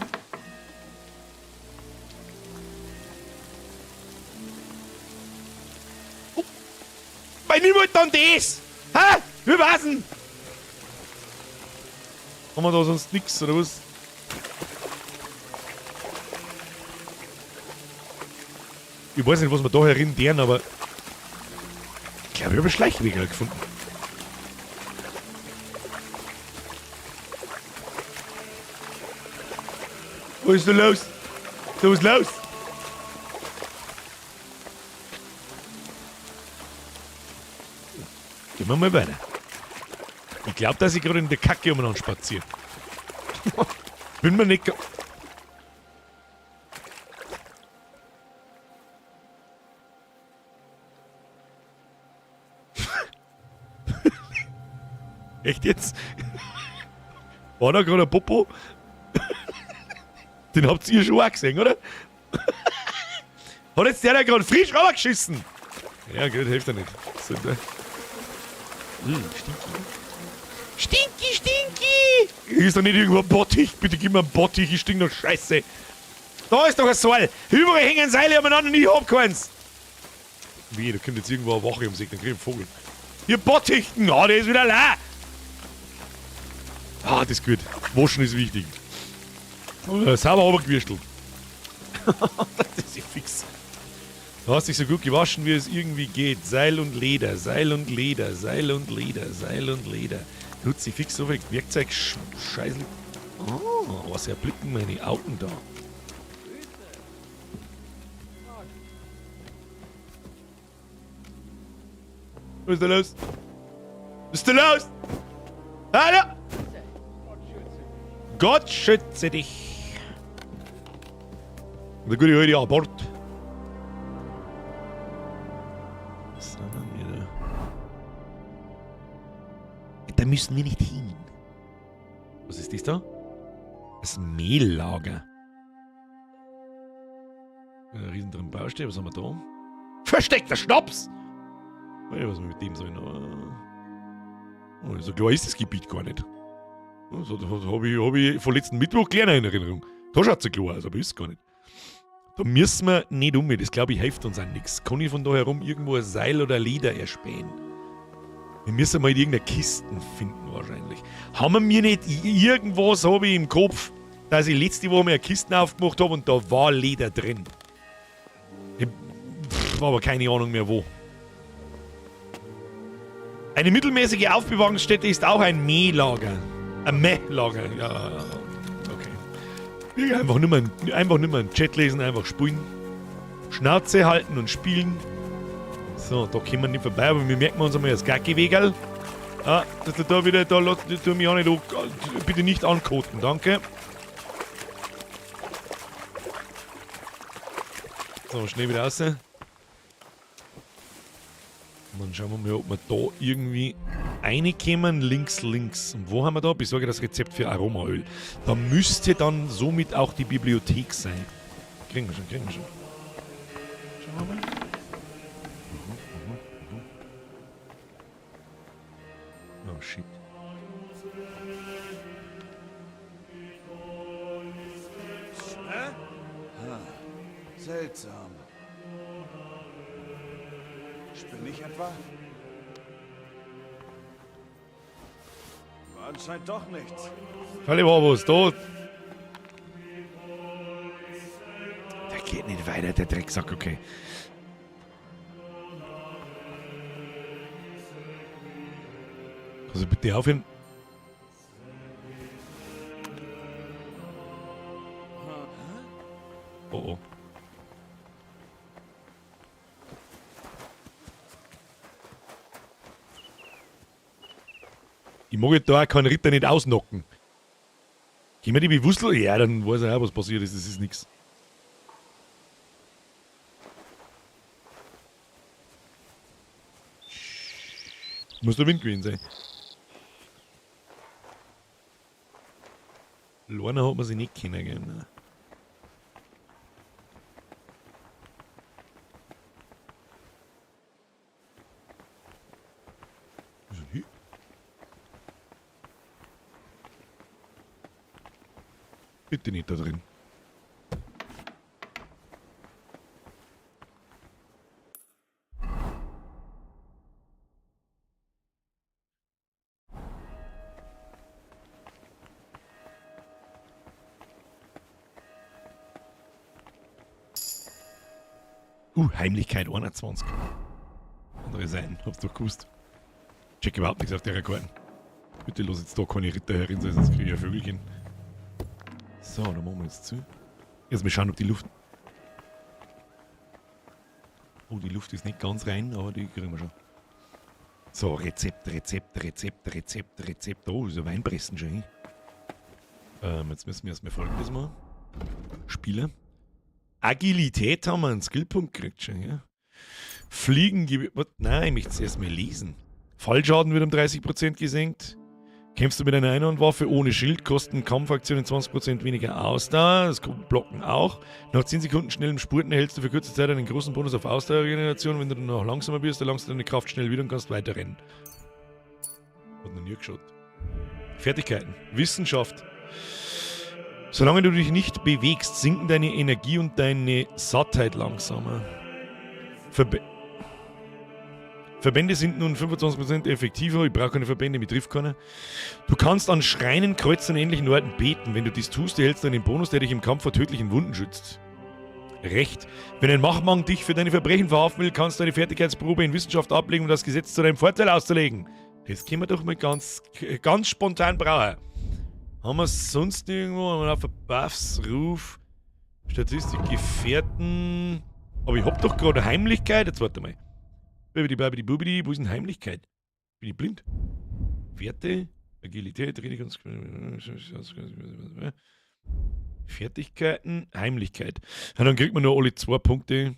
Oh. Mein nimm halt dann das! Hä? Wir war's denn? Haben wir da sonst nix, oder was? Ich weiß nicht, was wir da herin deren, aber ich glaube, ich habe einen Schleichweg gefunden. Was ist da los? Da was los? Gehen wir mal weiter. Ich glaub, dass ich gerade in der Kacke umeinander spaziere. Bin mir nicht Echt jetzt? War da gerade ein Popo? Den habt ihr schon auch gesehen, oder? Hat jetzt der da gerade frisch runtergeschissen? Ja, gut, hilft ja nicht. So, ne? Stinky. Stinky, stinky! Hier ist doch nicht irgendwo ein Bottich. Bitte gib mir einen Bottich, ich stink noch Scheiße. Da ist doch ein Seil. Überall hängen Seile umeinander und ich hab keins. Wie, da kommt jetzt irgendwo eine Wache um sich, dann krieg ich einen Vogel. Ihr Bottichten! Ah, der ist wieder leer! Ah, das ist gut. Waschen ist wichtig. Sauber runtergewürschtelt. Das ist ja fix. Du hast dich so gut gewaschen, wie es irgendwie geht. Seil und Leder, Seil und Leder, Seil und Leder, Seil und Leder. Tut sich fix so viel Werkzeug, Scheiße. Oh, was erblicken meine Augen da? Was ist da los? Was ist da los? Hallo! Gott schütze dich! Der gute alte Abort. Was sind wir da? Da müssen wir nicht hin. Was ist das da? Das Mehllager. Ein riesen drin Baustelle. Was haben wir da? Versteckter Schnaps! Ich weiß nicht, was wir mit dem sollen. Oh, so klar ist das Gebiet gar nicht. So, das hab ich von letzten Mittwoch kleiner in Erinnerung. Da schaut's ja klar aus, aber ist gar nicht. Da müssen wir nicht um. Das glaube ich hilft uns auch nix. Kann ich von da herum irgendwo ein Seil oder Leder erspähen? Wir müssen mal irgendeine Kisten finden wahrscheinlich. Haben wir mir nicht irgendwas, hab ich im Kopf, dass ich letzte Woche mal eine Kiste aufgemacht hab und da war Leder drin. Ich hab aber keine Ahnung mehr wo. Eine mittelmäßige Aufbewahrungsstätte ist auch ein Mehllager. Ein Mehllager, ja. Okay. Einfach nur mal, einfach nur mal einen Chat lesen, einfach spielen. Schnauze halten und spielen. So, da kommen wir nicht vorbei, aber wir merken uns einmal das Gacki-Wegerl. Ah, das da wieder, da lass, tu mich auch nicht, bitte nicht ankoten, danke. So, schnell wieder raus. Und dann schauen wir mal, ob wir da irgendwie reinkommen. Links, links. Und wo haben wir da? Besorge das Rezept für Aromaöl. Da müsste dann somit auch die Bibliothek sein. Kriegen wir schon, kriegen wir schon. Schauen wir mal. Oh shit. Hä? Seltsam. Spinne ich etwa? War anscheinend doch nichts. Völlig war was da. Der geht nicht weiter, der Drecksack, okay. Also bitte aufhören. Oh oh. Ich mag da auch keinen Ritter nicht ausnocken. Gehen wir die bewusst? Ja, dann weiß er auch, was passiert ist. Das ist nix. Muss der Wind gewesen sein. Lorna hat man sich nicht kennen, gell? Nein. Was ist denn hier? Bitte nicht da drin. Heimlichkeit 21. Andere Seiten, hab's doch gewusst. Check überhaupt nichts auf der Rekorden. Bitte lass jetzt da keine Ritter herin sein, sonst krieg ich ein Vögelchen. So, dann machen wir jetzt zu. Jetzt mal schauen, ob die Luft... Oh, die Luft ist nicht ganz rein, aber die kriegen wir schon. So, Rezept, Rezept, Rezept, Rezept, Rezept. Oh, ist ja Weinpressen schon hin. Jetzt müssen wir erstmal Folgendes machen. Spieler. Agilität haben wir einen Skillpunkt gekriegt schon, ja. Fliegen, was? Nein, ich möchte es erstmal lesen. Fallschaden wird um 30% gesenkt. Kämpfst du mit einer Einhandwaffe ohne Schild, kosten Kampfaktionen 20% weniger Ausdauer. Das kommt Blocken auch. Nach 10 Sekunden schnellem Spurten erhältst du für kurze Zeit einen großen Bonus auf Ausdauerregeneration. Wenn du dann noch langsamer bist, erlangst du deine Kraft schnell wieder und kannst weiter rennen. Hat noch nie geschaut. Fertigkeiten. Wissenschaft. Solange du dich nicht bewegst, sinken deine Energie und deine Sattheit langsamer. Verbände sind nun 25% effektiver. Ich brauche keine Verbände, mich trifft keiner. Du kannst an Schreinen, Kreuzen und ähnlichen Orten beten. Wenn du dies tust, erhältst du einen Bonus, der dich im Kampf vor tödlichen Wunden schützt. Recht. Wenn ein Machmann dich für deine Verbrechen verhaften will, kannst du eine Fertigkeitsprobe in Wissenschaft ablegen, um das Gesetz zu deinem Vorteil auszulegen. Das können wir doch mal ganz, ganz spontan brauchen. Haben wir sonst irgendwo? Haben wir auf Buffs, Ruf, Statistik, Gefährten. Aber ich hab doch gerade Heimlichkeit. Jetzt warte mal. Babidi, babidi, bubidi. Wo ist denn Heimlichkeit? Bin ich blind? Werte, Agilität, Redekunst, Fertigkeiten, Heimlichkeit. Ja, dann kriegt man nur alle 2 Punkte.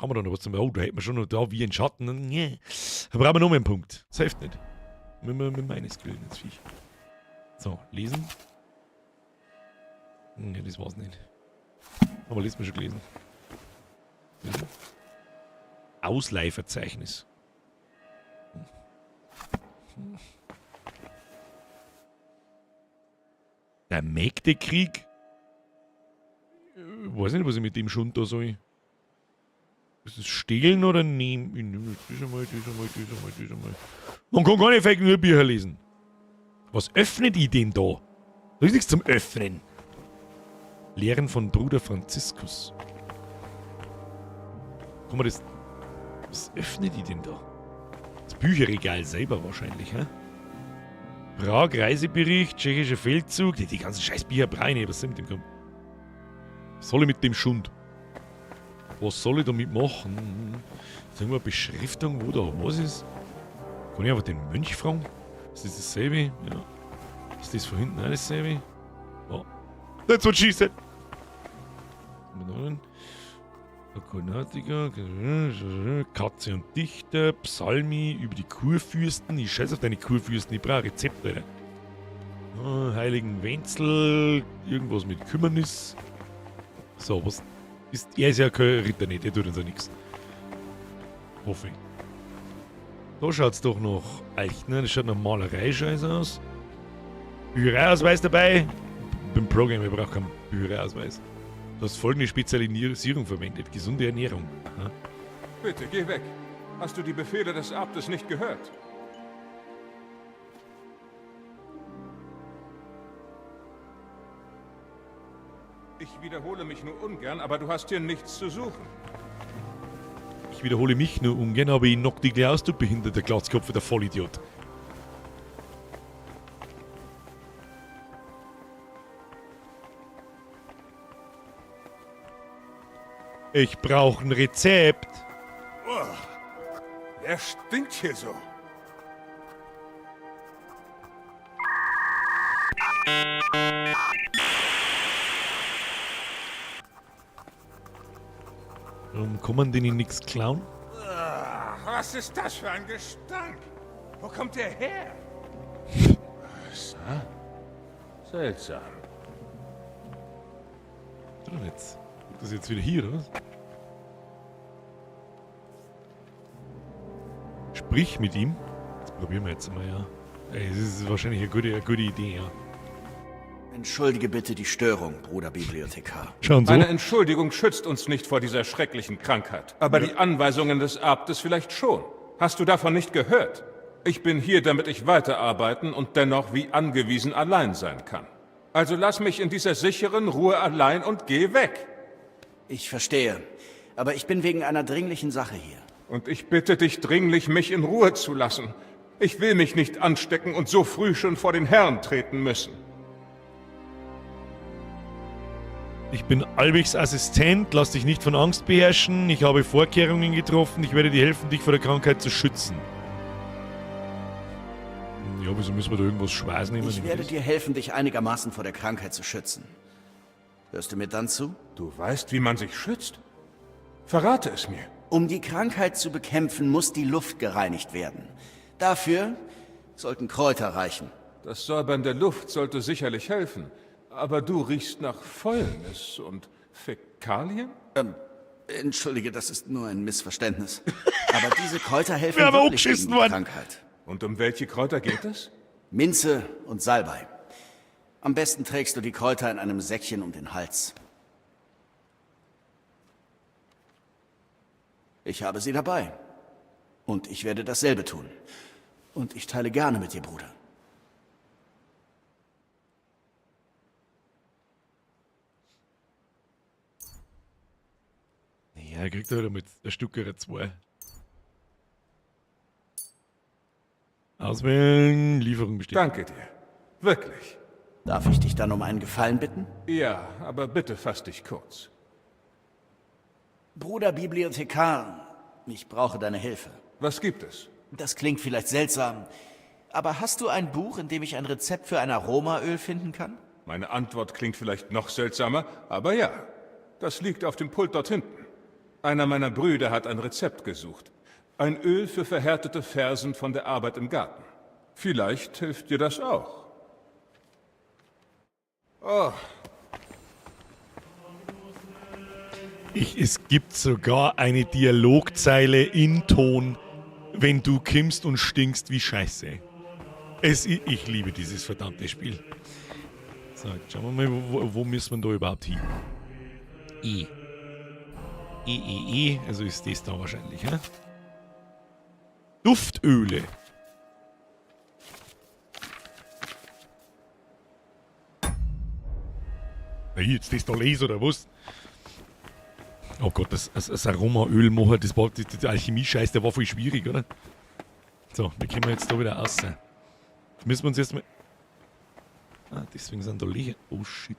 Haben wir da noch was zum. Oh, da hätten wir schon noch da wie ein Schatten. Nee. Da brauchen wir noch mehr einen Punkt. Das hilft nicht. Mit meinen Skills jetzt Viech. So, lesen. Ne, das war's nicht. Aber letztes Mal schon gelesen. Lesen. Ausleihverzeichnis. Der Mägdekrieg? Ich weiß nicht, was ich mit dem Schund da soll. Ist das stehlen oder nehmen? Ich nehme jetzt das einmal, das einmal, das einmal, das einmal. Man kann gar nicht fake nur Bücher lesen. Was öffnet ich denn da? Da ist nichts zum Öffnen. Lehren von Bruder Franziskus. Guck mal, das. Was öffnet ich denn da? Das Bücherregal selber wahrscheinlich, hä? Prag, Reisebericht, tschechischer Feldzug. Die ganzen scheiß Bücher brauche ich nicht. Was soll mit dem kommen? Was soll ich mit dem Schund? Was soll ich damit machen? Ist irgendwo eine Beschriftung, wo da was ist? Kann ich einfach den Mönch fragen? Ist das dasselbe? Ja. Ist das von hinten auch dasselbe? Ja. That's what she said! Katze und Dichter, Psalmi über die Kurfürsten. Ich scheiß auf deine Kurfürsten, ich brauche Rezepte, Alter. Oh, Heiligen Wenzel, irgendwas mit Kümmernis. So, was ist. Er ist ja kein Ritter nicht, der tut uns ja nichts. Hoffe ich. Da schaut's doch noch echt, ne? Das schaut nach Malerei-Scheiß aus. Büchereiausweis dabei. Beim Programm, ich brauche keinen Büchereiausweis. Du hast folgende Spezialisierung verwendet. Gesunde Ernährung. Aha. Bitte, geh weg. Hast du die Befehle des Abtes nicht gehört? Ich wiederhole mich nur ungern, aber du hast hier nichts zu suchen. Ich wiederhole mich nur ungern, aber ich knock dich gleich aus, du behinderter Glatzkopf, der Vollidiot. Ich brauche ein Rezept. Oh, wer stinkt hier so? Warum kann man denen nichts klauen? Was ist das für ein Gestank? Wo kommt der her? Was? Hm? Seltsam. Jetzt? Das ist jetzt wieder hier, oder was? Sprich mit ihm. Das probieren wir jetzt mal, ja. Ey, das ist wahrscheinlich eine gute Idee, ja. Entschuldige bitte die Störung, Bruder Bibliothekar. Schauen Sie. Eine Entschuldigung schützt uns nicht vor dieser schrecklichen Krankheit. Aber die Anweisungen des Abtes vielleicht schon. Hast du davon nicht gehört? Ich bin hier, damit ich weiterarbeiten und dennoch wie angewiesen allein sein kann. Also lass mich in dieser sicheren Ruhe allein und geh weg. Ich verstehe. Aber ich bin wegen einer dringlichen Sache hier. Und ich bitte dich dringlich, mich in Ruhe zu lassen. Ich will mich nicht anstecken und so früh schon vor den Herrn treten müssen. Ich bin Albichs Assistent, lass dich nicht von Angst beherrschen. Ich habe Vorkehrungen getroffen, ich werde dir helfen, dich vor der Krankheit zu schützen. Ja, wieso müssen wir da irgendwas schweißen? Ich werde dir helfen, dich einigermaßen vor der Krankheit zu schützen. Hörst du mir dann zu? Du weißt, wie man sich schützt? Verrate es mir. Um die Krankheit zu bekämpfen, muss die Luft gereinigt werden. Dafür sollten Kräuter reichen. Das Säubern der Luft sollte sicherlich helfen. Aber du riechst nach Fäulnis und Fäkalien? Entschuldige, das ist nur ein Missverständnis. Aber diese Kräuter helfen Wir haben wirklich gegen angeschissen die worden. Krankheit. Und um welche Kräuter geht es? Minze und Salbei. Am besten trägst du die Kräuter in einem Säckchen um den Hals. Ich habe sie dabei. Und ich werde dasselbe tun. Und ich teile gerne mit dir, Bruder. Ja, er kriegt halt mit ein Stück oder zwei. Auswählen, Lieferung bestätigen. Danke dir. Wirklich. Darf ich dich dann um einen Gefallen bitten? Ja, aber bitte fass dich kurz. Bruder Bibliothekar, ich brauche deine Hilfe. Was gibt es? Das klingt vielleicht seltsam, aber hast du ein Buch, in dem ich ein Rezept für ein Aromaöl finden kann? Meine Antwort klingt vielleicht noch seltsamer, aber ja. Das liegt auf dem Pult dort hinten. Einer meiner Brüder hat ein Rezept gesucht. Ein Öl für verhärtete Fersen von der Arbeit im Garten. Vielleicht hilft dir das auch. Oh. Es gibt sogar eine Dialogzeile in Ton, wenn du kimmst und stinkst wie Scheiße. Ich liebe dieses verdammte Spiel. So, jetzt schauen wir mal, wo müssen wir da überhaupt hin? E. E, E, E. Also ist das da wahrscheinlich, hä? Duftöle. Na, jetzt das da lese oder was? Oh Gott, das Aromaöl machen, das war die Alchemie-Scheiß, der war voll schwierig, oder? So, wie kommen wir jetzt da wieder raus? Jetzt müssen wir uns erstmal. Ah, deswegen sind da Löcher. Oh shit.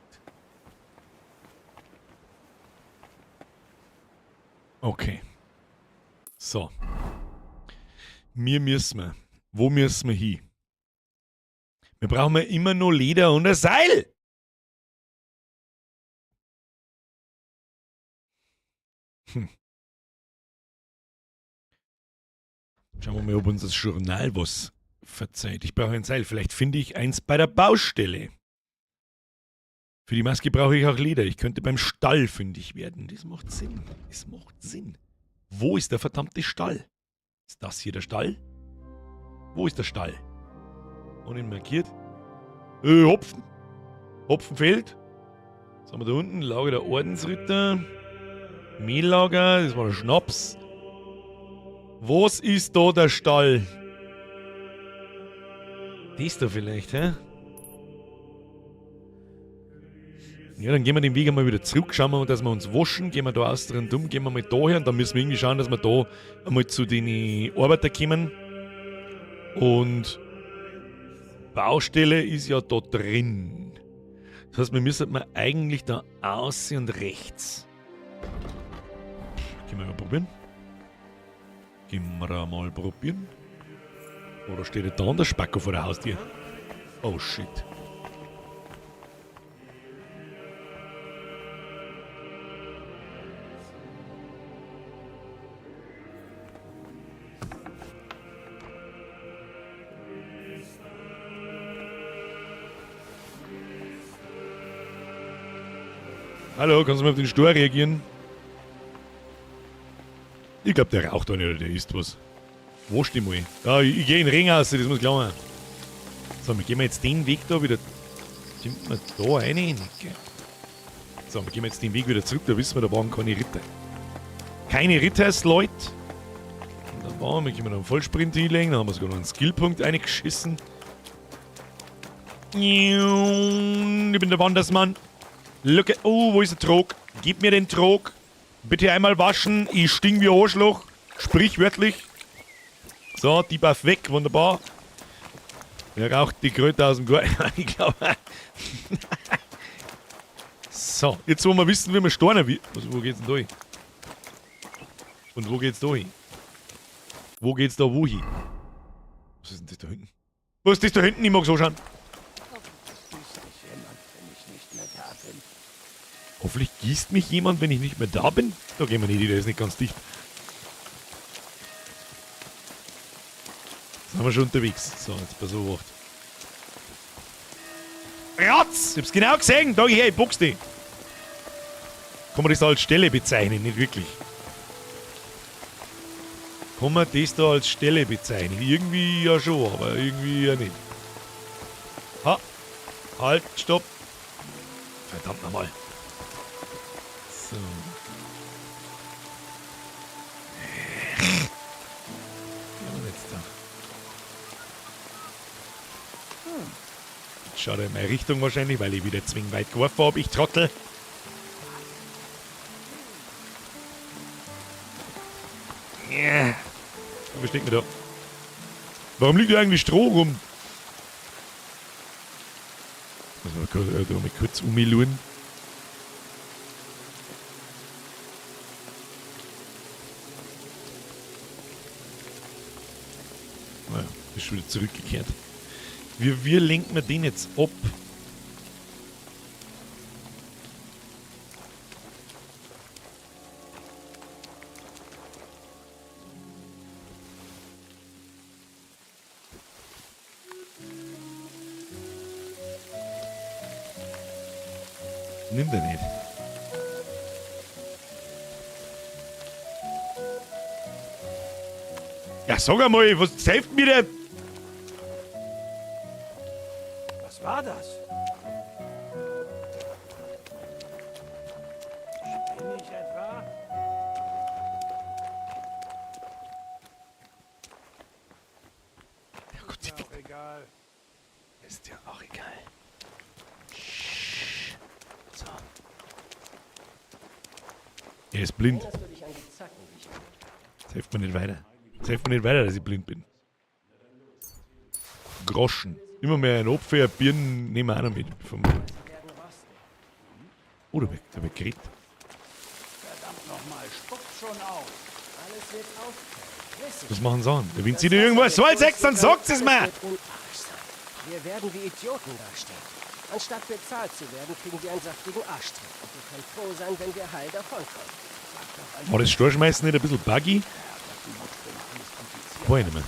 Okay. So. Mir müssen wir. Wo müssen wir hin? Wir brauchen ja immer nur Leder und ein Seil. Schauen wir mal, ob uns das Journal was verzeiht. Ich brauche ein Seil. Vielleicht finde ich eins bei der Baustelle. Für die Maske brauche ich auch Leder. Ich könnte beim Stall fündig werden. Das macht Sinn. Das macht Sinn. Wo ist der verdammte Stall? Ist das hier der Stall? Wo ist der Stall? Und ihn markiert. Hopfen. Hopfenfeld. Was haben wir da unten? Lager der Ordensritter. Mehllager. Das war der Schnaps. Was ist da der Stall? Das da vielleicht, hä? Ja, dann gehen wir den Weg einmal wieder zurück, schauen wir mal, dass wir uns waschen, gehen wir da aus drin dumm, gehen wir mal da her und dann müssen wir irgendwie schauen, dass wir da einmal zu den Arbeitern kommen. Und Baustelle ist ja da drin. Das heißt, wir müssen mal eigentlich da außen und rechts. Können wir mal probieren. Gehen wir mal probieren. Oder steht da der Spacko vor der Haustür? Oh shit. Hallo, kannst du mal auf den Stor reagieren? Ich glaub, der raucht da nicht oder der isst was. Wasch dich mal. Ja, ich geh in den Ring raus, das muss klar sein. So, wir gehen jetzt den Weg da wieder. Kommt man da rein? Okay. So, wir gehen jetzt den Weg wieder zurück, da wissen wir, da waren keine Ritter. Keine Ritters, Leute. Wunderbar, wir können noch einen Vollsprint hinlegen, da haben wir sogar noch einen Skillpunkt reingeschissen. Ich bin der Wandersmann. Look at, oh, wo ist der Trog? Gib mir den Trog. Bitte einmal waschen. Ich stink wie Arschloch. Sprichwörtlich. So, die Buff weg. Wunderbar. Er raucht die Kröte aus dem Garten. Ich glaube. So, jetzt wollen wir wissen, wie wir stornen. Wo geht's denn da hin? Und wo geht's da hin? Wo geht's da wo hin? Was ist denn das da hinten? Was ist das da hinten? Ich mag's anschauen. Hoffentlich gießt mich jemand, wenn ich nicht mehr da bin. Da gehen wir nicht, der ist nicht ganz dicht. Sind wir schon unterwegs. So, jetzt pass auf. Ratz! Ich hab's genau gesehen. Da her, ich box dich. Kann man das da als Stelle bezeichnen? Nicht wirklich. Kann man das da als Stelle bezeichnen? Irgendwie ja schon, aber irgendwie ja nicht. Ha! Halt, stopp! Verdammt nochmal. So. Jetzt da. Jetzt schaut er in meine Richtung wahrscheinlich, weil ich wieder zwingend weit geworfen habe. Ich Trottel. Yeah. Was steckt mir da? Warum liegt da eigentlich Stroh rum? Muss man da mal kurz umschauen. Naja, ist schon wieder zurückgekehrt. Wie lenkt man den jetzt ab? Nimmt er nicht. Ja, sag einmal, was hilft mir der? Was war das? Spinne ich etwa? Ja, Gott, die Ist auch egal. Ist ja auch egal. So. Er ist blind. Jetzt hilft mir nicht weiter. Jetzt hilft mir nicht weiter, dass ich blind bin. Groschen. Immer mehr ein Opfer, Birnen nehmen wir auch noch mit. Vom oh, da wird geredet. Verdammt nochmal, Spuckt schon aus. Alles wird aufhören. Wiss ich. Was machen sie an? Wenn Das sie dir irgendwas Wasser soll, wird sagst, dann durchsickern, sagt es alles mir! wird im Arsch sein. Wir werden wie Idioten dastehen. Anstatt bezahlt zu werden, kriegen wir einen saftigen Arschtritt. Und wir können froh sein, wenn wir heil davonkommen. War das Storchschmeißen nicht ein bisschen buggy? Weiß ich nicht mehr.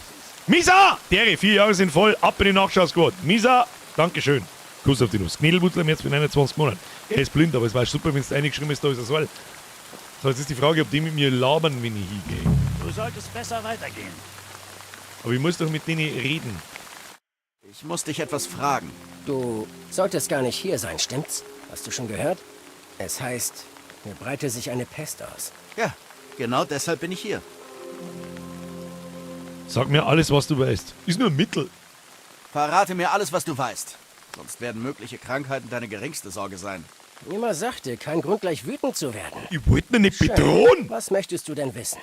Misa! Dere, 4 Jahre sind voll, ab in die Nachschau-Squad. Misa, Dankeschön. Kuss auf die Nuss. Knädelwutzel jetzt für 29 Monate. Er ist blind, aber es war super, wenn es eingeschrieben ist, da ist er soll. So, jetzt ist die Frage, ob die mit mir labern, wenn ich hingehe. Du solltest besser weitergehen. Aber ich muss doch mit denen reden. Ich muss dich etwas fragen. Du solltest gar nicht hier sein, stimmt's? Hast du schon gehört? Es heißt, hier breite sich eine Pest aus. Ja, genau deshalb bin ich hier. Sag mir alles, was du weißt. Ist nur ein Mittel. Verrate mir alles, was du weißt. Sonst werden mögliche Krankheiten deine geringste Sorge sein. Immer sagte, kein Grund, gleich wütend zu werden. Ich wollte mich nicht Schön. bedrohen. Was möchtest du denn wissen?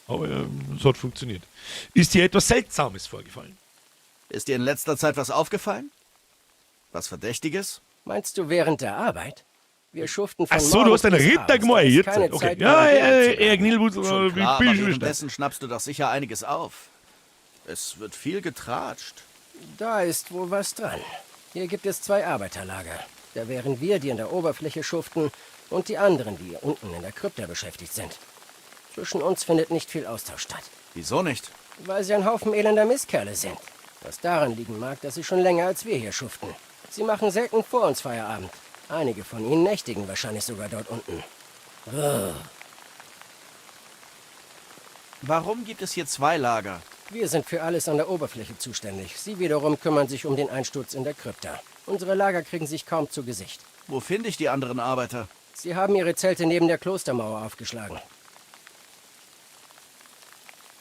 Aber es hat funktioniert. Ist dir etwas Seltsames vorgefallen? Ist dir in letzter Zeit was aufgefallen? Was Verdächtiges? Meinst du während der Arbeit? Wir schuften von Ach so, du hast einen morgens bis Ritter abends. gemacht. Da ist Jetzt. keine Okay. Zeit, Ja, mal ja, Bären zu ja, werden. Knädelwutzel, Schon ich klar, bin aber schon währenddessen schnappst du doch sicher einiges auf. Es wird viel getratscht. Da ist wohl was dran. Hier gibt es 2 Arbeiterlager. Da wären wir, die an der Oberfläche schuften, und die anderen, die hier unten in der Krypta beschäftigt sind. Zwischen uns findet nicht viel Austausch statt. Wieso nicht? Weil sie ein Haufen elender Mistkerle sind. Was daran liegen mag, dass sie schon länger als wir hier schuften. Sie machen selten vor uns Feierabend. Einige von ihnen nächtigen wahrscheinlich sogar dort unten. Brrr. Warum gibt es hier 2 Lager? Wir sind für alles an der Oberfläche zuständig. Sie wiederum kümmern sich um den Einsturz in der Krypta. Unsere Lager kriegen sich kaum zu Gesicht. Wo finde ich die anderen Arbeiter? Sie haben ihre Zelte neben der Klostermauer aufgeschlagen.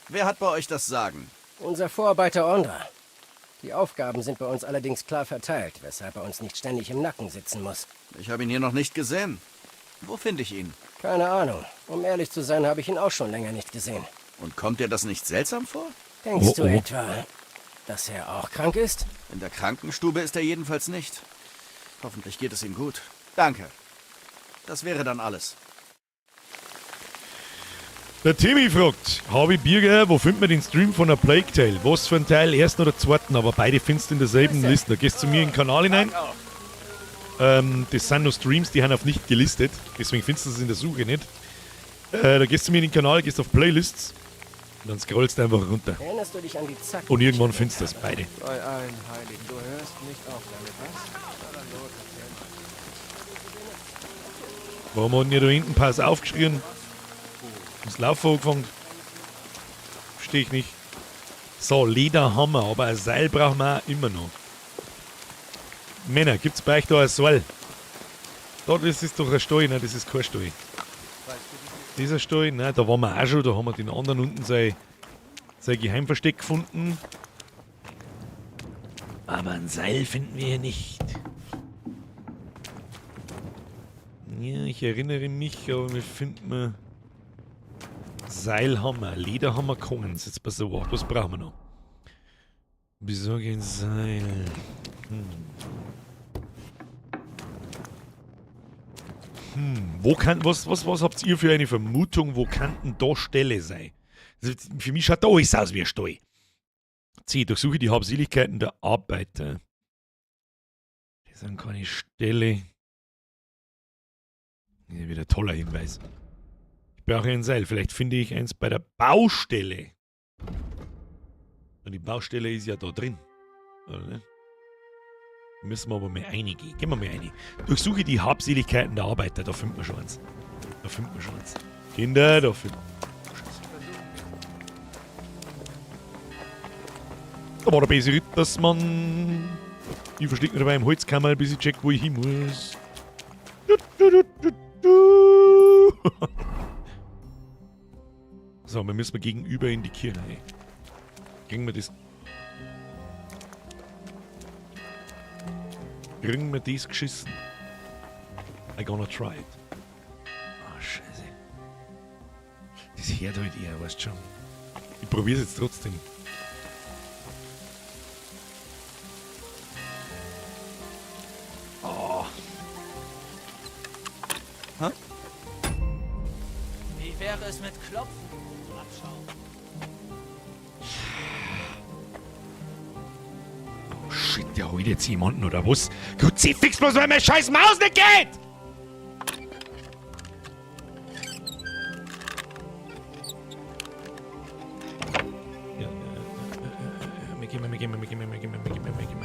Wer hat bei euch das Sagen? Unser Vorarbeiter Ondra. Die Aufgaben sind bei uns allerdings klar verteilt, weshalb er uns nicht ständig im Nacken sitzen muss. Ich habe ihn hier noch nicht gesehen. Wo finde ich ihn? Keine Ahnung. Um ehrlich zu sein, habe ich ihn auch schon länger nicht gesehen. Und kommt dir das nicht seltsam vor? Denkst Oh, du oh. etwa, dass er auch krank ist? In der Krankenstube ist er jedenfalls nicht. Hoffentlich geht es ihm gut. Danke. Das wäre dann alles. Der Timmy fragt, Harvey Birger, wo findet man den Stream von der Plague Tale? Was für ein Teil, ersten oder zweiten, aber beide findest du in derselben Liste. Da gehst du zu mir in den Kanal hinein. Das sind noch Streams, die haben auf nicht gelistet, deswegen findest du es in der Suche nicht. Da gehst du mir in den Kanal, gehst auf Playlists und dann scrollst du einfach runter. Erinnerst du dich an die Zacken? Und irgendwann findest du das beide. Bei allen Heiligen, du hörst nicht auf damit, was? Na dann los, erzähl mal. Warum hat denn ihr da hinten Pass aufgeschrien? Das Laufen angefangen. Verstehe ich nicht. So, Lederhammer, aber ein Seil brauchen wir auch immer noch. Männer, gibt's bei euch da ein Seil? Da, das ist doch ein Stall. Nein, das ist kein Stall. Dieser Stall, nein, da waren wir auch schon. Da haben wir den anderen unten sein Geheimversteck gefunden. Aber ein Seil finden wir hier nicht. Ja, ich erinnere mich, aber wir finden wir Seilhammer, Lederhammer keins. Jetzt pass auf, was brauchen wir noch? Besorge ein Seil. Wo kann, was, was, was habt ihr für eine Vermutung, wo kann denn da Stelle sein? Also, für mich schaut da alles aus wie ein Stall. C, durchsuche die Habseligkeiten der Arbeiter. Das sind keine Stelle. Ja, wieder ein toller Hinweis. Ich brauche ein Seil. Vielleicht finde ich eins bei der Baustelle. Und die Baustelle ist ja da drin. Oder nicht? Müssen wir aber mal reingehen. Gehen wir mal rein. Durchsuche die Habseligkeiten der Arbeiter. Da finden wir schon eins. Da finden wir schon eins. Kinder, da finden wir schon eins. Da war der böse Rittersmann. Ich versteck mich dabei im Holzkammerl, bis ich check, wo ich hin muss. Du, du, du, du, du. So, wir müssen gegenüber in die Kirche rein. Kriegen wir das... Kriegen wir das geschissen? I gonna try it. Ah, scheiße. Das hört halt eher, weißt schon. Ich probier's jetzt trotzdem. Oh. Hä? wäre es mit Klopfen? Abschaum. Oh shit, der holt jetzt jemanden oder was? Kruzifix bloß, weil meine scheiß Maus nicht geht! Ja, wir gehen, wir gehen, wir gehen, wir gehen, wir gehen, wir gehen.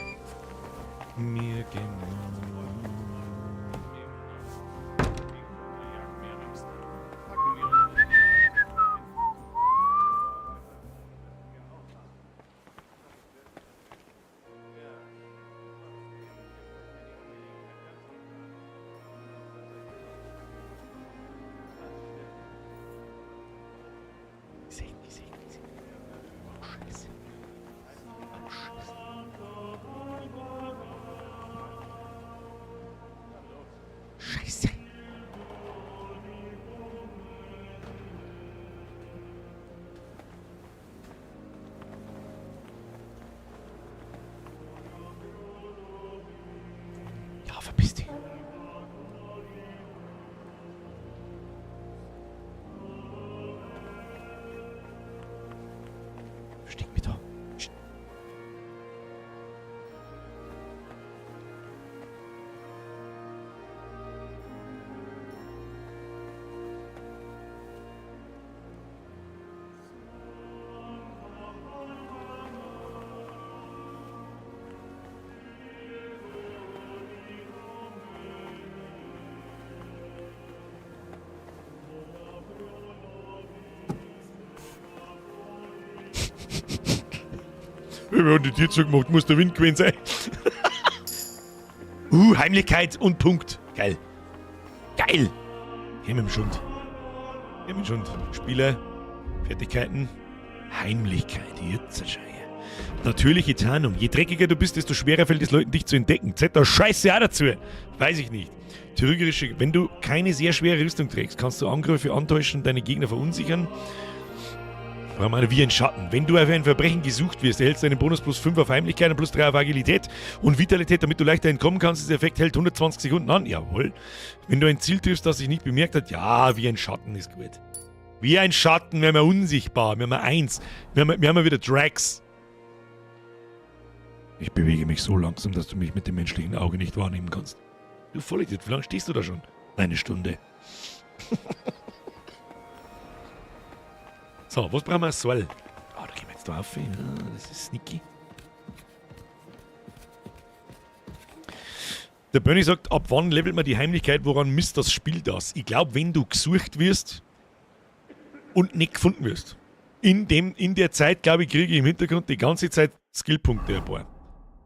Wir gehen. Oh, Scheiße. Oh, Scheiße. Scheiße. Ja, verpiss dich. Versteck mich da. Psst. Wir haben die Tür zugemacht, muss der Wind gewesen sein. Heimlichkeit und Punkt. Geil. Geil. Hier mit dem Schund. Hier mit dem Schund. Spiele, Fertigkeiten, Heimlichkeit. Jetzt schau her. Natürliche Tarnung. Je dreckiger du bist, desto schwerer fällt es Leuten, dich zu entdecken. Zählt da Scheiße auch dazu. Weiß ich nicht. Trügerische. Wenn du keine sehr schwere Rüstung trägst, kannst du Angriffe antäuschen und deine Gegner verunsichern. Vor allem wie ein Schatten. Wenn du auf ein Verbrechen gesucht wirst, erhältst du einen Bonus plus 5 auf Heimlichkeit und plus 3 auf Agilität und Vitalität, damit du leichter entkommen kannst. Dieser Effekt hält 120 Sekunden an. Jawohl. Wenn du ein Ziel triffst, das sich nicht bemerkt hat, ja, wie ein Schatten ist gut. Wie ein Schatten, wir haben ja unsichtbar. Wir haben ja 1. Wir haben ja wieder Drax. Ich bewege mich so langsam, dass du mich mit dem menschlichen Auge nicht wahrnehmen kannst. Du Vollidiot, wie lange stehst du da schon? Eine Stunde. So, was brauchen wir? Soll. Ah, da gehen wir jetzt da auf. Ja, das ist sneaky. Der Bernie sagt, ab wann levelt man die Heimlichkeit, woran misst das Spiel das? Ich glaub, wenn du gesucht wirst und nicht gefunden wirst. In der Zeit, glaub ich, kriege ich im Hintergrund die ganze Zeit Skillpunkte ein paar.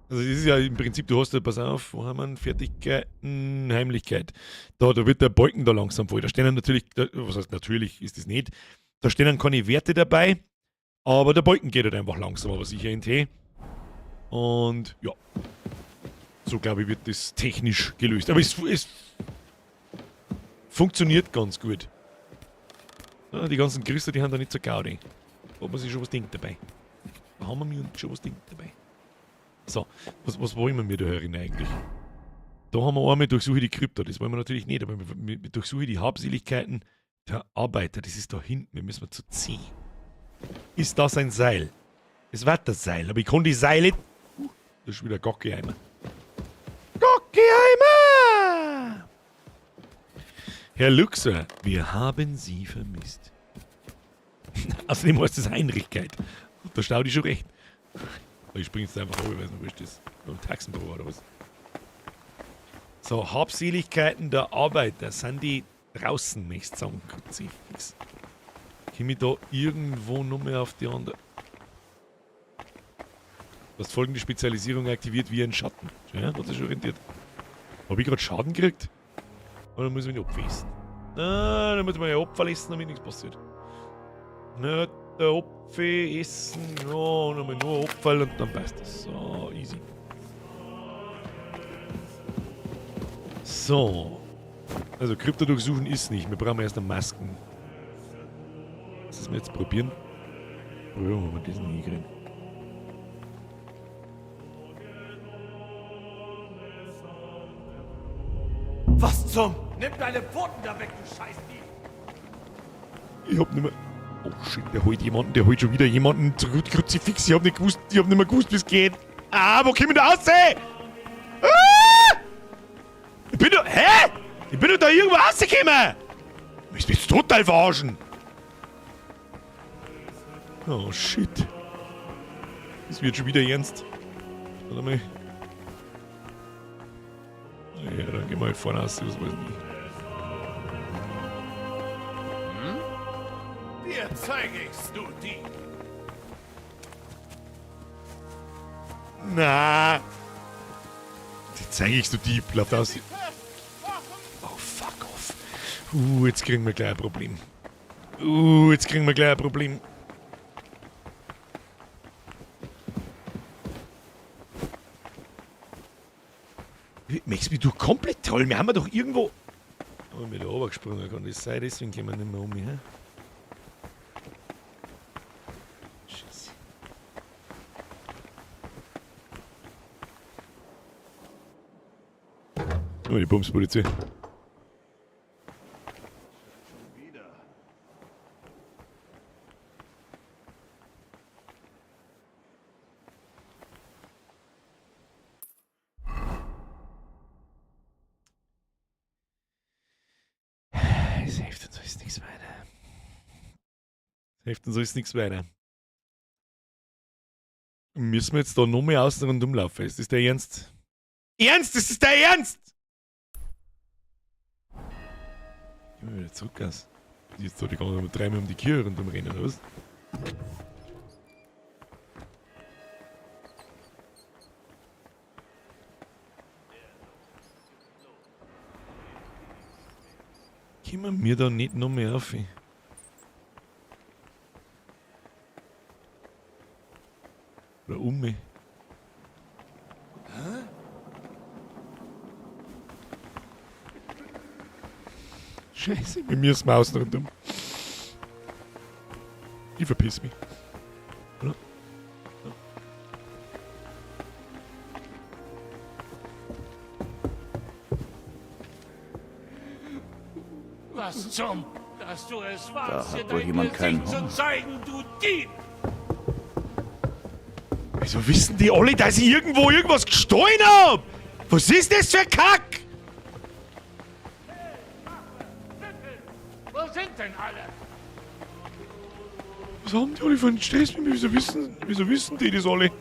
Also das ist ja im Prinzip, du hast ja, pass auf, wo haben wir denn? Fertigkeiten, Heimlichkeit. Da wird der Balken da langsam voll. Da stehen dann natürlich, da, was heißt natürlich, ist das nicht. Da stehen dann keine Werte dabei, aber der Balken geht halt einfach langsam, aber sicher in T. Und ja, so glaube ich, wird das technisch gelöst. Aber es funktioniert ganz gut. Ja, die ganzen Christen, die haben da nicht so Gaudi. Da hat man sich schon was denkt dabei. Da haben wir uns schon was denkt dabei. So, was wollen wir da herin eigentlich? Da haben wir einmal durchsuche die Krypta, das wollen wir natürlich nicht, aber wir durchsuche die Habseligkeiten der Arbeiter, das ist da hinten, wir müssen zu C. Ist das ein Seil? Es war das Seil, aber ich kann die Seile... Das ist wieder Gocke-Eimer. Gocke-Eimer! Herr Luxor, wir haben Sie vermisst. Außerdem heißt das Heinrichkeit. Da staut ich schon recht. Ich spring jetzt einfach runter, weil es mir wurscht ist. Beim Taxenbauer oder was. So, Habseligkeiten der Arbeiter sind die draußen, möchte ich sagen. Kruzifix. Komm ich da irgendwo noch mehr auf die andere? Du hast folgende Spezialisierung aktiviert wie ein Schatten. Ja, hat sich schon orientiert. Hab ich grad Schaden gekriegt? Oder muss ich mich opfer essen? Na, da muss man ja Opfer essen, damit nichts passiert. Na, der Opfer essen, ja, und einmal nur Opfer und dann passt das. So, easy. So. Also Krypto durchsuchen ist nicht. Wir brauchen erst Masken. Lass es mal jetzt probieren. Probieren wir mal diesen hier kriegen. Was zum? Nimm deine Pfoten da weg, du Scheißdieb! Ich hab nicht mehr. Oh shit, der holt jemanden, der holt schon wieder jemanden. Kruzifix, ich hab nicht gewusst, ich hab nicht mehr gewusst, wie es geht. Ah, wo komm ich da raus? Ah! Ich bin doch. Hä? Ich bin doch da irgendwo rausgekommen! Mich jetzt total verarschen! Oh shit. Das wird schon wieder ernst. Warte mal. Ja, dann gehen wir halt vorne raus, was weiß ich nicht. Hm? Dir zeige ich's, du Dieb! Na. Die zeige ich's, du Dieb. Lauf aus. Oh, fuck off. Jetzt kriegen wir gleich ein Problem. Jetzt kriegen wir gleich ein Problem. Möchtest mich du komplett trollen? Wir haben ja doch irgendwo... Oh, mir da runtergesprungen, kann das sein? Deswegen gehen wir nicht mehr um mich, hä? Scheiße. Oh, die Bumspolizei. Es hilft uns alles nichts weiter. Es hilft uns alles nichts weiter. Müssen wir jetzt da noch mehr außen rundum laufen? Ist das der Ernst? Ernst? Ist das der Ernst? Gehen wir wieder zurück aus. Jetzt soll ich gar nicht dreimal um die Kirche rundum rennen, oder was? Kommen wir da nicht noch mehr auf? Oder um mich? Hä? Scheiße, wir müssen außen rundum. Ich verpiss mich. Oder? Ja. Was zum, dass du es wagst, Da dir hat wohl dein jemand keinen Gesicht zu Hunger. zeigen, du Dieb! Wieso wissen die alle, dass ich irgendwo irgendwas gestohlen hab? Was ist das für ein Kack? Wo sind denn alle? Was haben die alle für einen Stress mit mir? Wieso wissen die das alle?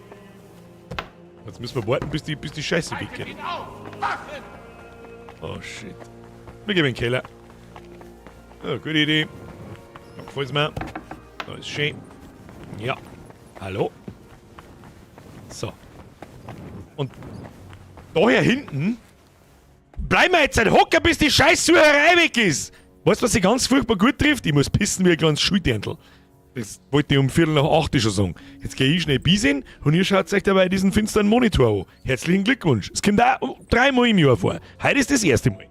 Jetzt müssen wir warten, bis die Scheiße Haltet weggeht. ihn auf! Wachen! Oh shit. Wir gehen in den Keller. Oh, gute Idee. Da gefällt's mir. Da ist schön. Ja. Hallo? So. Und daher hinten bleiben wir jetzt halt hocken, bis die Scheißsucherei weg ist. Weißt du, was sich ganz furchtbar gut trifft? Ich muss pissen wie ein kleines Schuldirndl. Das wollte ich um 8:15 schon sagen. Jetzt geh ich schnell pissen und ihr schaut euch dabei diesen finsteren Monitor an. Herzlichen Glückwunsch. Es kommt auch 3-mal im Jahr vor. Heute ist das erste Mal.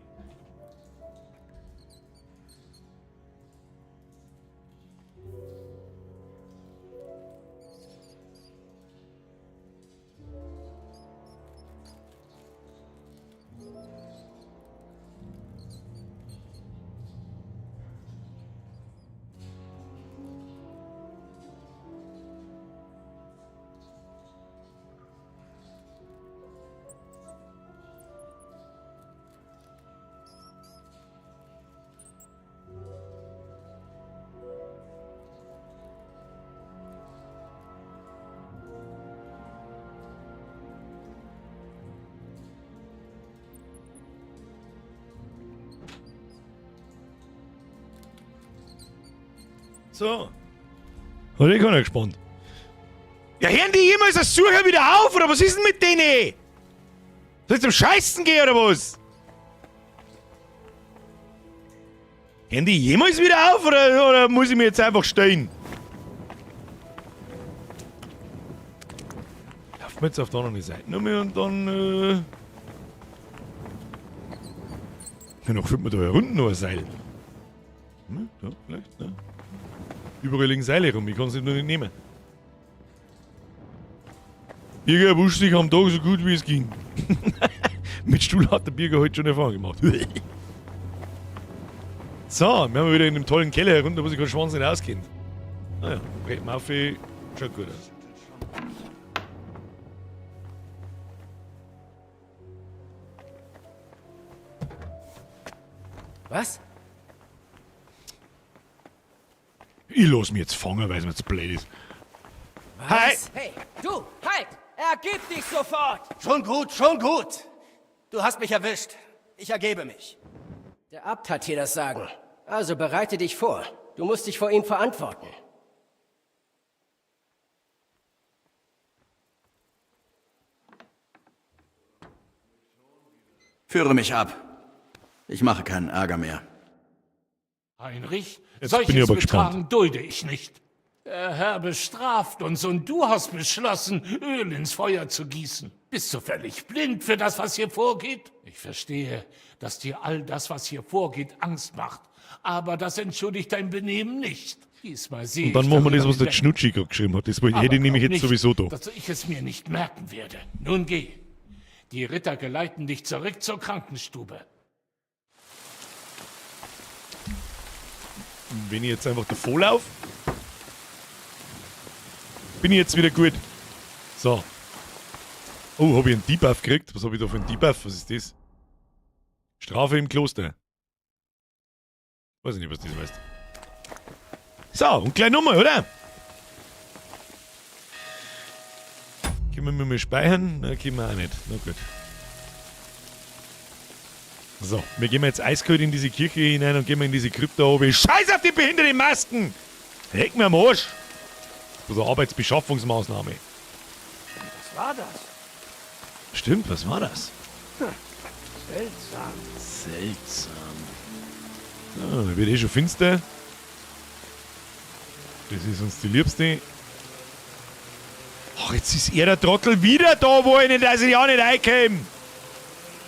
So. Hat eh keiner gespannt. Ja, hören die jemals als Sucher wieder auf, oder was ist denn mit denen? Soll ich zum Scheißen gehen, oder was? Hören die jemals wieder auf, oder muss ich mir jetzt einfach stellen? Laufen wir jetzt auf der anderen Seite nochmal und dann, ja, noch findet man da unten noch ein Seil. Hm, da, vielleicht, ne? Überall liegen Seile rum, ich kann sie nur nicht nehmen. Birger wusch sich am Tag so gut wie es ging. Mit Stuhl hat der Birger heute schon Erfahrung gemacht. So, wir haben wieder in dem tollen Keller herunter, wo sich kein Schwanz nicht auskennt. Naja, Brett Murphy schaut gut aus. Was? Ich lass mich jetzt fangen, weil es mir zu blöd ist. Was? Hi! Hey, du, halt! Ergib dich sofort! Schon gut, schon gut. Du hast mich erwischt. Ich ergebe mich. Der Abt hat hier das Sagen. Also bereite dich vor. Du musst dich vor ihm verantworten. Führe mich ab. Ich mache keinen Ärger mehr. Heinrich, Jetzt solches bin ich aber gespannt. Betragen dulde ich nicht. Der Herr bestraft uns und du hast beschlossen, Öl ins Feuer zu gießen. Bist du völlig blind für das, was hier vorgeht? Ich verstehe, dass dir all das, was hier vorgeht, Angst macht. Aber das entschuldigt dein Benehmen nicht. Diesmal sehe Und dann ich machen wir das, darüber was der hinweg. Schnutschi gerade geschrieben hat. Das Aber hätte ich nämlich glaub jetzt nicht, sowieso da. Dass ich es mir nicht merken werde. Nun geh. Die Ritter geleiten dich zurück zur Krankenstube. Wenn ich jetzt einfach davor laufe, bin ich jetzt wieder gut. So. Oh, habe ich einen Debuff gekriegt? Was habe ich da für einen Debuff? Was ist das? Strafe im Kloster. Weiß ich nicht, was das heißt. So, und gleich nochmal, oder? Können wir mal speichern? Na, können wir auch nicht. Na gut. So, wir gehen jetzt eiskalt in diese Kirche hinein und gehen wir in diese Krypta oben. Scheiß auf die behinderten Masken! Leck mir am Arsch! Das ist eine Arbeitsbeschaffungsmaßnahme. Was war das? Stimmt, was war das? Seltsam. Seltsam. Ah, da wird eh schon finster. Das ist uns die Liebste. Ach, jetzt ist er der Trottel wieder da, wo ich nicht, dass ich auch nicht reinkomme.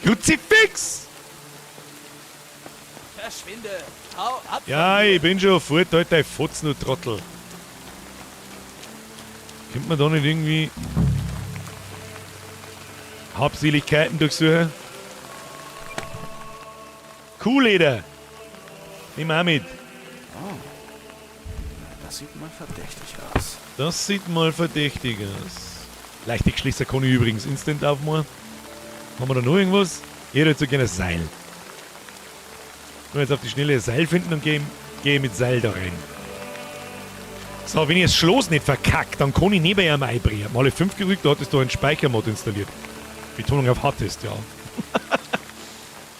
Kruzifix! Verschwinde! Hau ab! Ja, ich bin schon fort, halt dein Fotzen, du Trottel. Könnte man da nicht irgendwie Habseligkeiten durchsuchen? Kuhleder! Nimm auch mit. Oh. Das sieht mal verdächtig aus. Das sieht mal verdächtig aus. Leichte Schließer kann ich übrigens instant aufmachen. Haben wir da noch irgendwas? Ich hätte jetzt so gerne ein Seil. Nur jetzt auf die Schnelle ein Seil finden und gehe geh mit Seil da rein. So, wenn ich das Schloss nicht verkackt, dann kann ich neben ihm einbrechen. Hab Mal 5 gedrückt, da hattest du einen Speichermod installiert. Betonung auf hattest, ja.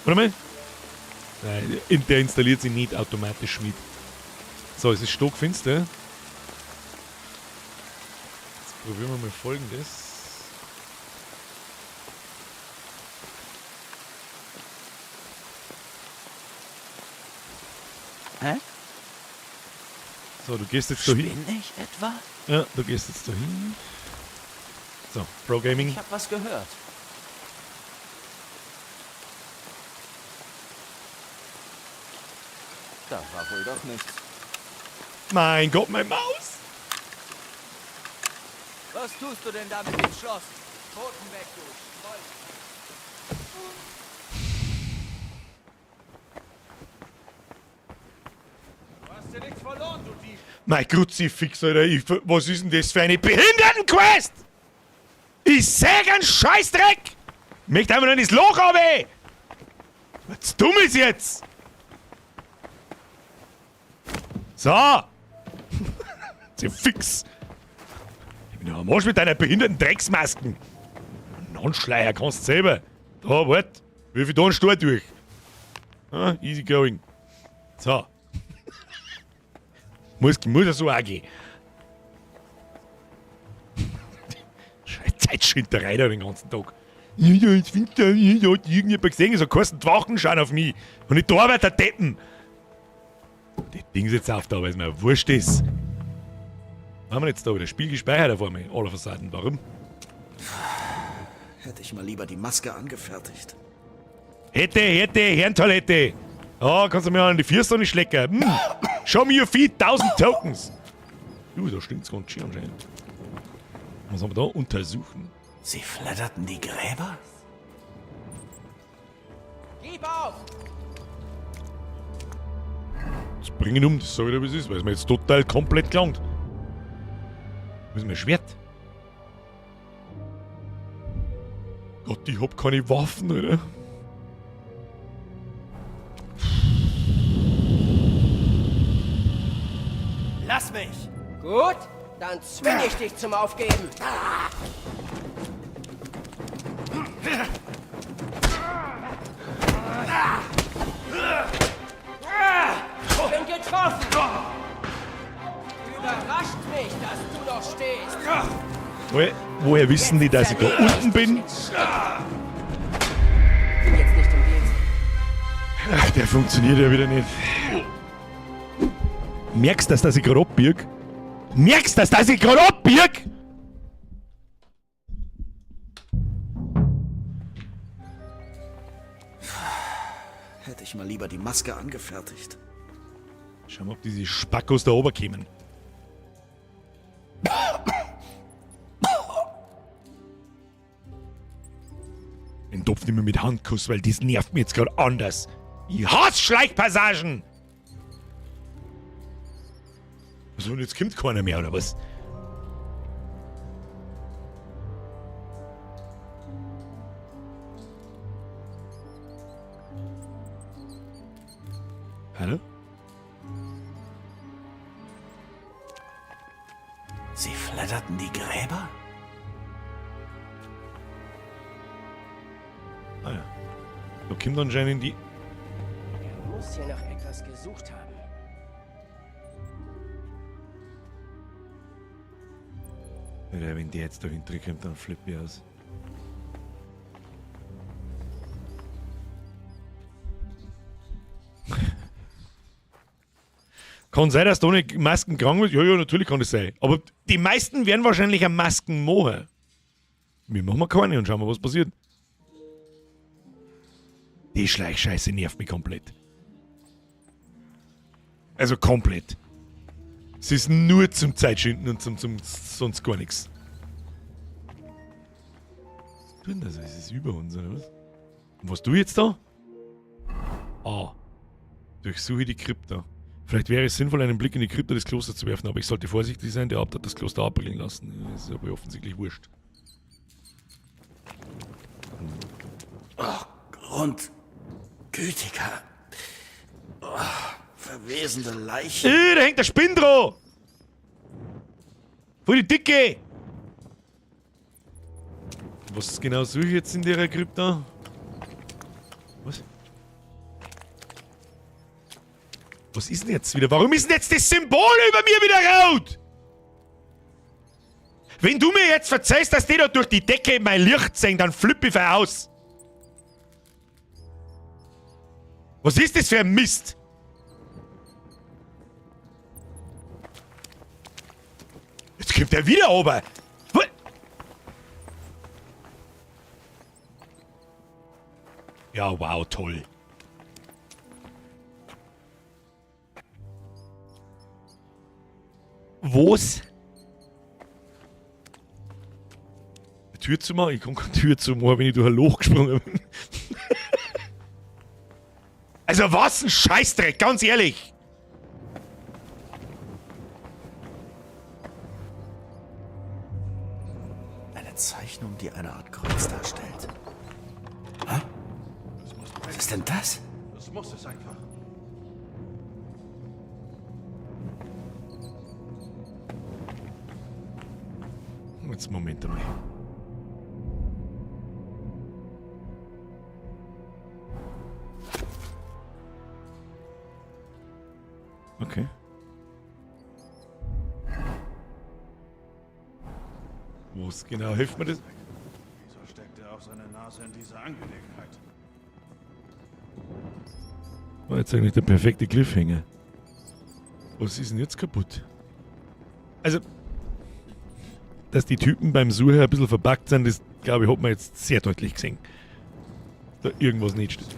Warte mal. Nein, der installiert sich nicht automatisch mit. So, es ist stockfinster. Jetzt probieren wir mal Folgendes. Hä? So, du gehst jetzt da hin. Spinn ich etwa? Ja, du gehst jetzt da hin. So, Pro Gaming. Ich hab was gehört. Da war wohl doch nichts. Mein Gott, meine Maus! Was tust du denn da mit dem Schloss? Pfoten weg, du Strolch. Du hast dir nichts verloren, du Dieb. Mein Kruzifix, Alter, was ist denn das für eine Behindertenquest? Ich säg einen Scheißdreck! Ich möchte einfach nur in das Loch runter! Was dumm ist jetzt? So! Ist ja fix! Ich bin ja am Arsch mit deiner behinderten Drecksmasken! Einen Anschleier kannst du selber! Da, wart! Wirf ich da einen Stor durch! Ah, easy going. So. Muss ja so auch gehen. Scheiß Zeitschinderei da den ganzen Tag. Ja, ja, jetzt findet er, ja, ja, hat irgendjemand gesehen, so kosten die Wachen schauen auf mich. Und nicht da weiter Deppen. Die Ding ist jetzt auf da, weil es mir wurscht ist. Haben wir jetzt da wieder Spiel gespeichert auf einmal, all of a sudden. Warum? Hätte ich mal lieber die Maske angefertigt. Hätte, hätte, Herrentoilette. Ah, kannst du mir an die Füße nicht schlecken. Hm. Show me your feet, 1000 Tokens. Da stinkt's ganz schön anscheinend. Was haben wir da? Untersuchen. Sie fledderten die Gräber? Gib auf! Das bringen um, das sag ich dir, wie es ist, weil es mir jetzt total komplett gelangt. Wo ist mein Schwert? Gott, ich hab keine Waffen, oder? Lass mich! Gut, dann zwinge ich dich zum Aufgeben. Ich bin getroffen. Überrascht mich, dass du noch stehst. Woher wissen die, dass ich da unten bin? Bin jetzt nicht im Dienst. Ach, der funktioniert ja wieder nicht. Merkst du, dass ich gerade abbieg? Merkst du, dass ich gerade abbieg? Hätte ich mal lieber die Maske angefertigt. Schauen wir, ob diese Spackos da oben kommen. Den Topf nicht mehr mit Handkuss, weil das nervt mir jetzt gerade anders. Ich hasse Schleichpassagen! So, und jetzt kommt keiner mehr, oder was? Hallo? Sie fledderten die Gräber? Ah ja. Da kommt anscheinend die... Er muss hier nach etwas gesucht haben. Ja, wenn der jetzt dahinter kommt, dann flippe ich aus. Kann sein, dass du ohne Masken krank bist. Ja, ja, natürlich kann das sein. Aber die meisten werden wahrscheinlich eine Masken machen. Wir machen mal keine und schauen mal, was passiert. Die Schleichscheiße nervt mich komplett. Also komplett. Es ist nur zum Zeitschinden und zum sonst gar nichts. Was tut denn das? Es ist über uns, oder was? Und was tu ich jetzt da? Ah. Durchsuche die Krypta. Vielleicht wäre es sinnvoll, einen Blick in die Krypta des Klosters zu werfen, aber ich sollte vorsichtig sein, der Abt hat das Kloster abbrennen lassen. Das ist aber offensichtlich wurscht. Ach, Grundgütiger. Oh, verwesende Leichen. Da hängt der Spinn dran! Voll die Dicke! Was genau suche ich jetzt in der Krypta? Was? Was ist denn jetzt wieder? Warum ist denn jetzt das Symbol über mir wieder rot? Wenn du mir jetzt verzeihst, dass die da durch die Decke mein Licht sehen, dann flippe ich aus. Was ist das für ein Mist? Jetzt kommt er wieder runter. Ja, wow, toll. Was? Tür zu machen? Ich kann keine Tür zu machen, wenn ich durch ein Loch gesprungen bin. Also was ein Scheißdreck, ganz ehrlich! Eine Zeichnung, die eine Art Kreuz darstellt. Hä? Was ist denn das? Das muss es einfach. Jetzt Moment einmal. Okay. Was genau hilft mir das? Wieso steckt er auch seine Nase in diese Angelegenheit? War jetzt eigentlich der perfekte Cliffhanger. Was ist denn jetzt kaputt? Also, dass die Typen beim Suchen ein bisschen verbuggt sind, das, glaube ich, hat man jetzt sehr deutlich gesehen. Da irgendwas nicht stimmt.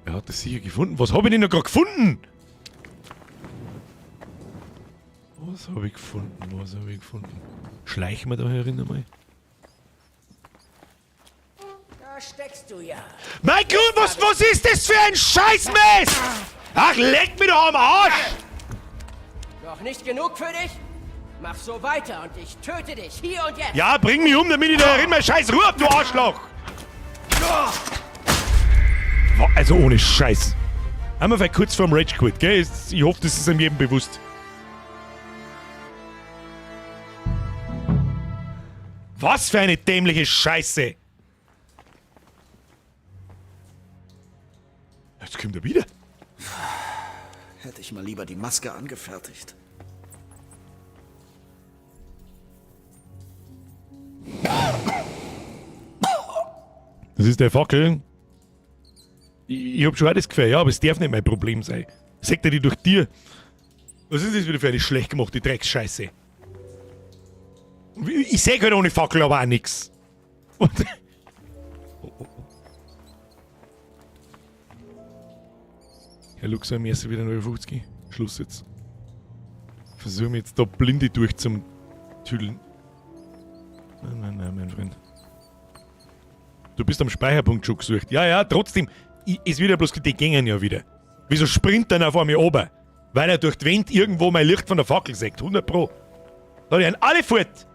Er hat das sicher gefunden. Was habe ich denn noch gerade gefunden? Was habe ich gefunden? Was habe ich gefunden? Schleichen wir da herin einmal? Da steckst du ja. Mein Gott, was ist das für ein Scheißmist? Ach, leck mich doch am Arsch! Noch nicht genug für dich? Mach so weiter und ich töte dich hier und jetzt. Ja, bring mich um, damit ich da herin meine scheiß Ruhe hab, du Arschloch! Also ohne Scheiß. Haben wir vielleicht kurz vorm Rage Quit, gell? Ich hoffe, das ist einem jedem bewusst. Was für eine dämliche Scheiße! Jetzt kommt er wieder. Hätte ich mal lieber die Maske angefertigt. Das ist der Fackel. Ich hab schon auch das Gefühl, ja, aber es darf nicht mein Problem sein. Sagt er die durch dir? Was ist das wieder für eine schlecht gemachte Drecksscheiße? Ich seh halt ohne Fackel aber auch nix. Und oh, oh, oh. Herr Luxor, mir ist wieder 59. Schluss jetzt. Versuche mich jetzt da blinde durch zum Tüdeln. Nein, nein, nein, mein Freund. Du bist am Speicherpunkt schon gesucht. Ja, ja, trotzdem. Es wird ja bloß, die gängen ja wieder. Wieso springt er auf einmal oben? Weil er durch die Wand irgendwo mein Licht von der Fackel sieht. 100 Pro. Da die sind alle fort.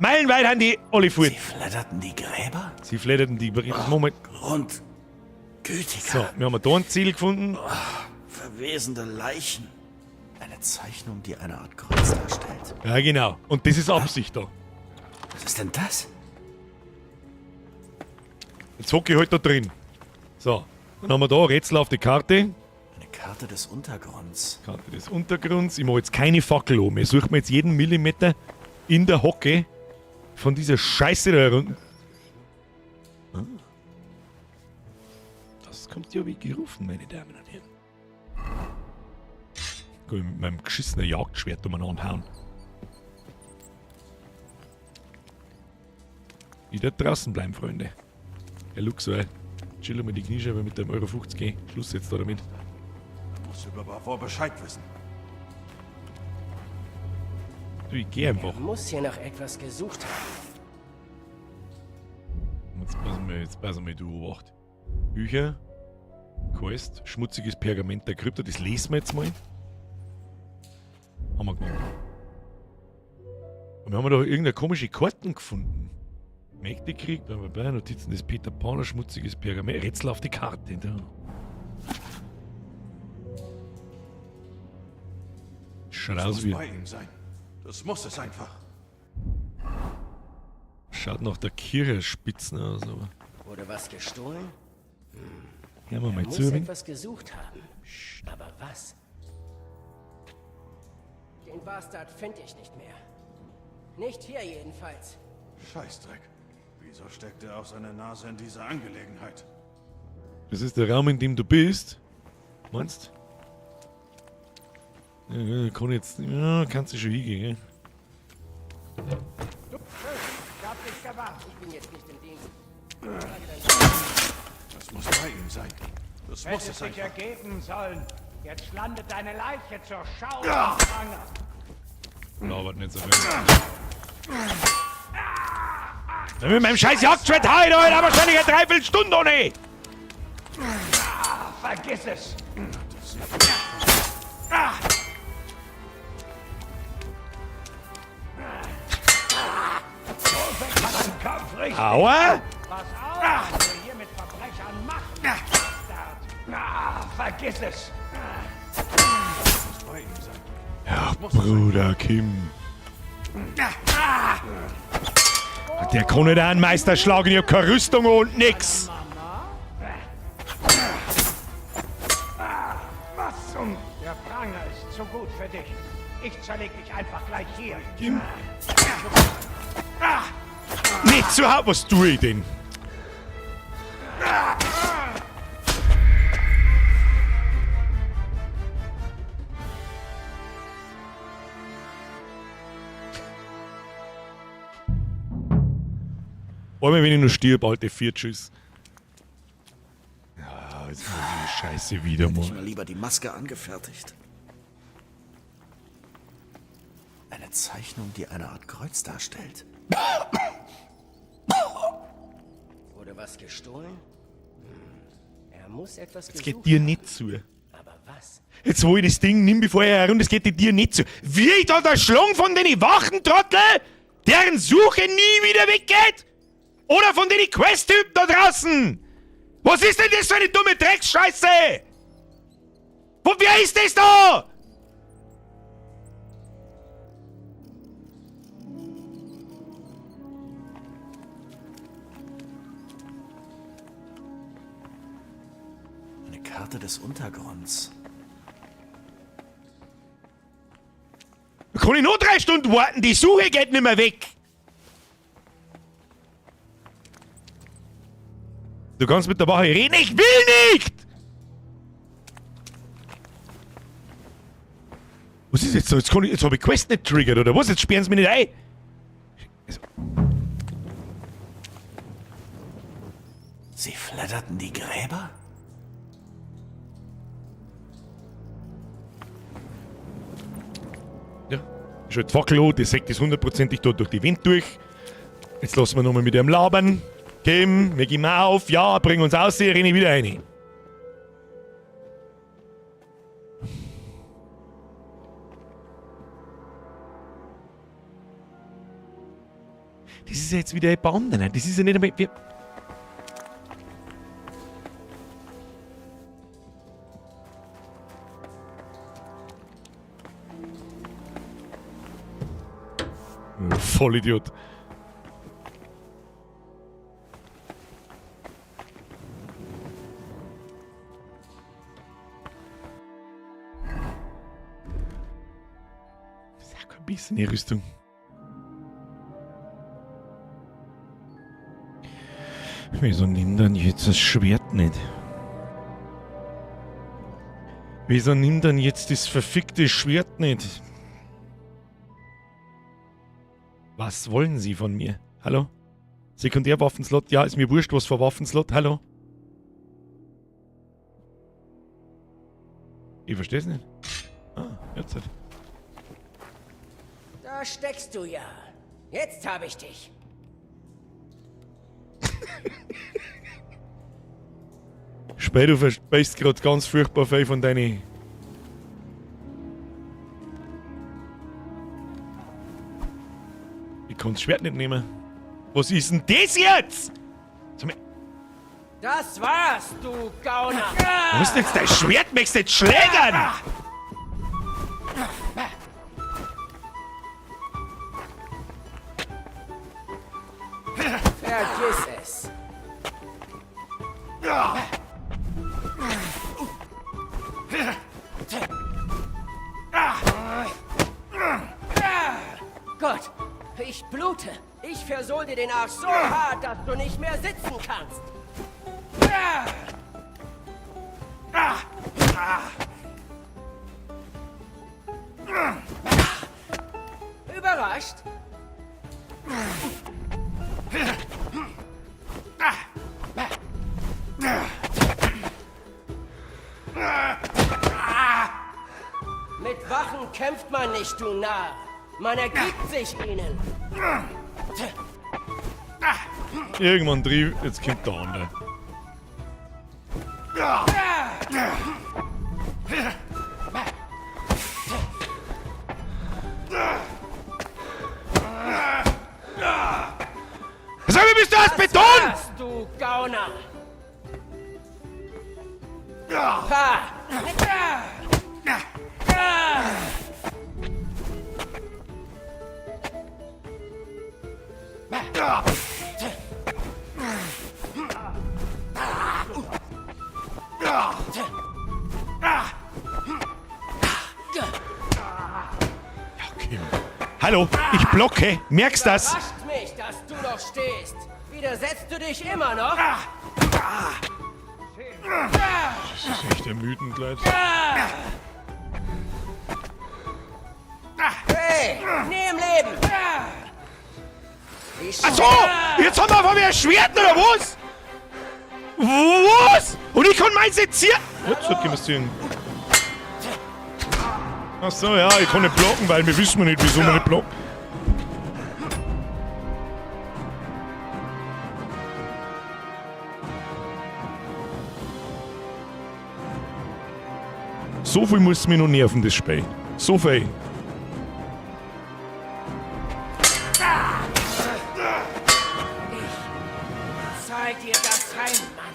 Meilenweit haben die alle fort. Sie fledderten die Gräber? Sie fledderten die Gräber. Moment. Grund. Gütiger. So, wir haben da ein Ziel gefunden. Oh, verwesende Leichen. Eine Zeichnung, die eine Art Kreuz darstellt. Ja, genau. Und das ist Absicht da. Was ist denn das? Jetzt hocke ich halt da drin. So, dann haben wir da Rätsel auf die Karte. Eine Karte des Untergrunds. Karte des Untergrunds. Ich mache jetzt keine Fackel oben. Ich suche mir jetzt jeden Millimeter in der Hocke von dieser Scheiße da herunter. Ah. Das kommt ja wie gerufen, meine Damen und Herren. Kann ich mit meinem geschissenen Jagdschwert umeinander hauen. Ich werde draußen bleiben, Freunde. Herr Luxor, chill mal die Kniescheibe mit dem Euro 50 gehen. Schluss jetzt da damit. Muss über Bavor Bescheid wissen. Du, ich geh einfach. Er muss hier nach etwas gesucht haben. Jetzt pass mal, du Obacht. Bücher, Quest, schmutziges Pergament der Krypta, das lesen wir jetzt mal. Haben wir gemacht. Und wir haben da irgendeine komische Karten gefunden. Mägdekrieg, bla bla bla, Notizen des Peter Pan, schmutziges Pergament, Rätsel auf die Karte. Da. Schaut Das aus muss wie. bei ihm sein. Das muss es einfach. Schaut nach der Kircherspitzen aus, aber. Wurde was gestohlen? Hören wir mal Er zu. muss etwas gesucht haben. Aber was? Den Bastard finde ich nicht mehr. Nicht hier jedenfalls. Scheißdreck. Wieso steckt er auch seine Nase in dieser Angelegenheit? Das ist der Raum, in dem du bist. Meinst? Ja, ja, kann jetzt. Ja, kannst du schon hingehen, gell? Ich hab dich gewarnt. Ich bin jetzt nicht im Dienst. Das muss bei ihm sein. Das muss Hättest es dich einfach. ergeben sollen. Jetzt landet deine Leiche zur Schau Ja. am Pranger. Labert nicht so viel. Wenn mit meinem scheiß Jagdschwert hau ich da heute wahrscheinlich eine Dreiviertelstunde ohne. Ah, vergiss es. So fängt man einen Kampf richtig. Aua! Pass auf, was du hier mit Verbrechern machst, Bastard. Ah, vergiss es. Ja, Bruder Kim. Der kann nicht einen Meister schlagen, ich hab keine Rüstung und nix. Was zum... Der Pranger ist zu gut für dich. Ich zerleg dich einfach gleich hier. Kim. Nicht zu hart, was tue ich denn? Einmal, wenn ich nur stirb, alte vier, tschüss. Ja, jetzt muss ich die Scheiße wieder Hätte ich mal. mal lieber die Maske angefertigt. Eine Zeichnung, die eine Art Kreuz darstellt. Wurde was gestohlen? Er muss etwas Jetzt gesucht geht dir haben. nicht zu. Aber Jetzt wo ich das Ding nimm, bevor ich herum, das geht die dir nicht so. Wie ich da der Schlong von den Wachentrottel, deren Suche nie wieder weggeht? Oder von den Quest-Typen da draußen? Was ist denn das für eine dumme Drecksscheiße? Wo, wer ist das da? Eine Karte des Untergrunds. Da kann ich noch 3 Stunden warten, die Suche geht nicht mehr weg. Du kannst mit der Wache reden, ich will nicht! Was ist jetzt so? Jetzt, jetzt hab ich Quest nicht triggert, oder was? Jetzt sperren sie mich nicht ein. Sie fledderten die Gräber? Ja. Schon die Fackel an, die sägt ist hundertprozentig dort durch die Wind durch. Jetzt lassen wir nochmal mit dem labern. Kim, wir gehen mal auf, ja, bring uns aus, hier renne ich wieder rein. Das ist ja jetzt wieder ein Bande, ne? Das ist ja nicht einmal. Wir Vollidiot. Das ist auch kein bisschen die Rüstung. Wieso nimmt dann jetzt das Schwert nicht? Wieso nimmt dann jetzt das verfickte Schwert nicht? Was wollen Sie von mir? Hallo? Sekundärwaffenslot? Ja, ist mir wurscht, was für Waffenslot. Hallo? Ich versteh's nicht. Ah, jetzt halt. Da steckst du ja. Jetzt hab ich dich. Späh, du versprichst grad ganz furchtbar viel von deinen... Ich kann das Schwert nicht nehmen. Was ist denn das jetzt? Das war's, du Gauner! Wo ist denn jetzt dein Schwert? Möchtest du jetzt schlägern? Vergiss es! Gott, ich blute. Ich versohl dir den Arsch so hart, dass du nicht mehr sitzen kannst. Überrascht? Mit Wachen kämpft man nicht, du Narr. Man ergibt sich ihnen. Irgendwann trieb, jetzt kommt der andere. Sag mal, bist du aus Beton? Was, du Gauner! Ha! Hallo, ich blocke. Merkst das? Überrascht mich, dass du noch stehst. Widersetzt du dich immer noch? Das ist echt ermüdend, Leute. Hey, nie im Leben! Ach so, jetzt haben wir auf einmal ein Schwert, oder was? Was? Und ich kann meins jetzt hier... Jetzt können wir es ziehen. Ach so, ja, ich kann nicht blocken, weil wir wissen nicht, wieso wir nicht blocken. So viel muss mich noch nerven, das Spiel. So viel. Ich zahl dir das heim, Mann.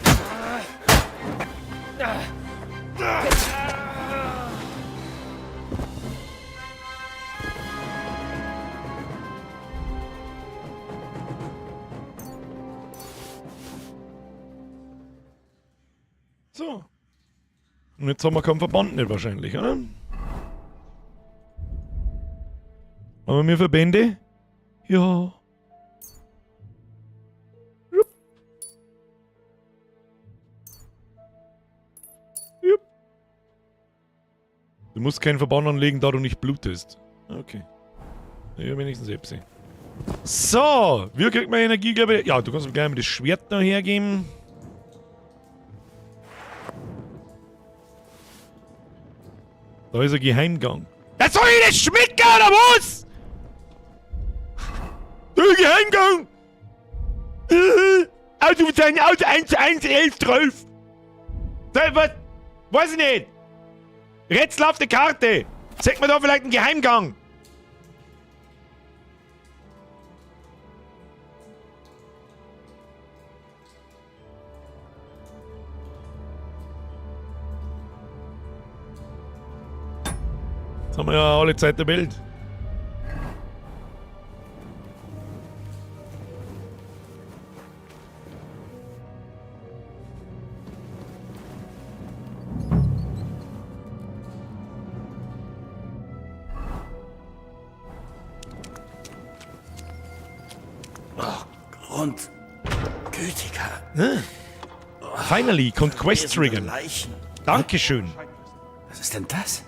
So. Und jetzt haben wir keinen Verband nicht wahrscheinlich, oder? Haben wir Verbände? Ja. Jupp. Jupp. Du musst keinen Verband anlegen, da du nicht blutest. Okay. Ja, wenigstens Epsi. So, wie kriegt man Energie, glaube ich? Ja, du kannst mir gleich mal das Schwert da hergeben. Da ist ein Geheimgang. Das soll ich nicht schmecken, oder was? Der Geheimgang! Ausrufezeichen, Auto 1, 1, 11, 12. Was? Weiß ich nicht. Rätselhafte Karte. Zeig mir da vielleicht einen Geheimgang. Jetzt haben wir ja alle Zeit der Welt. Oh, Grundgütiger. Hm? Finally, kommt Quest triggern. Leichen. Dankeschön. Was ist denn das?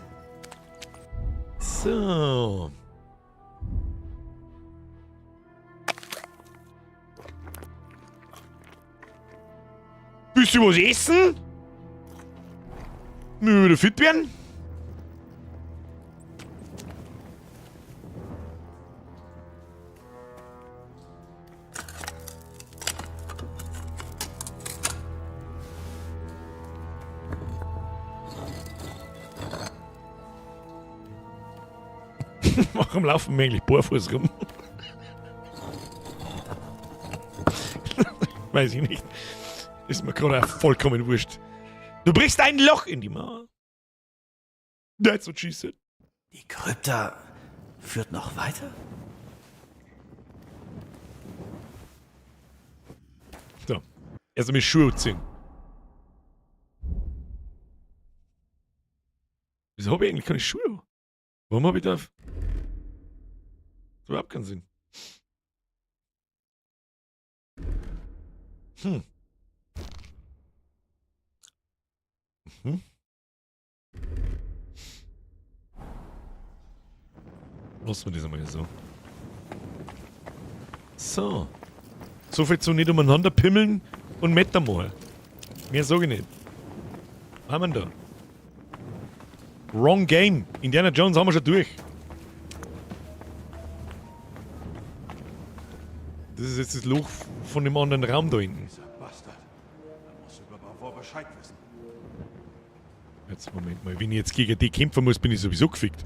So. Willst du was essen? Müssen wir wieder fit werden? Warum laufen wir eigentlich barfuß rum? Weiß ich nicht. Ist mir gerade auch vollkommen wurscht. Du brichst ein Loch in die Mauer. That's what she said. Die Krypta führt noch weiter? So. Erst einmal Schuhe ziehen. Wieso habe ich eigentlich keine Schuhe? Warum habe ich da... Das überhaupt keinen Sinn. Hm. Mhm. Lassen wir das einmal so. So. So viel zu nicht umeinander pimmeln und Metamor. Mehr sag ich nicht. Was haben wir denn da? Wrong Game. Indiana Jones haben wir schon durch. Das ist jetzt das Loch von dem anderen Raum da hinten. Dieser Bastard. Er muss über Bavor Bescheid wissen. Jetzt, Moment mal. Wenn ich jetzt gegen die kämpfen muss, bin ich sowieso gefickt.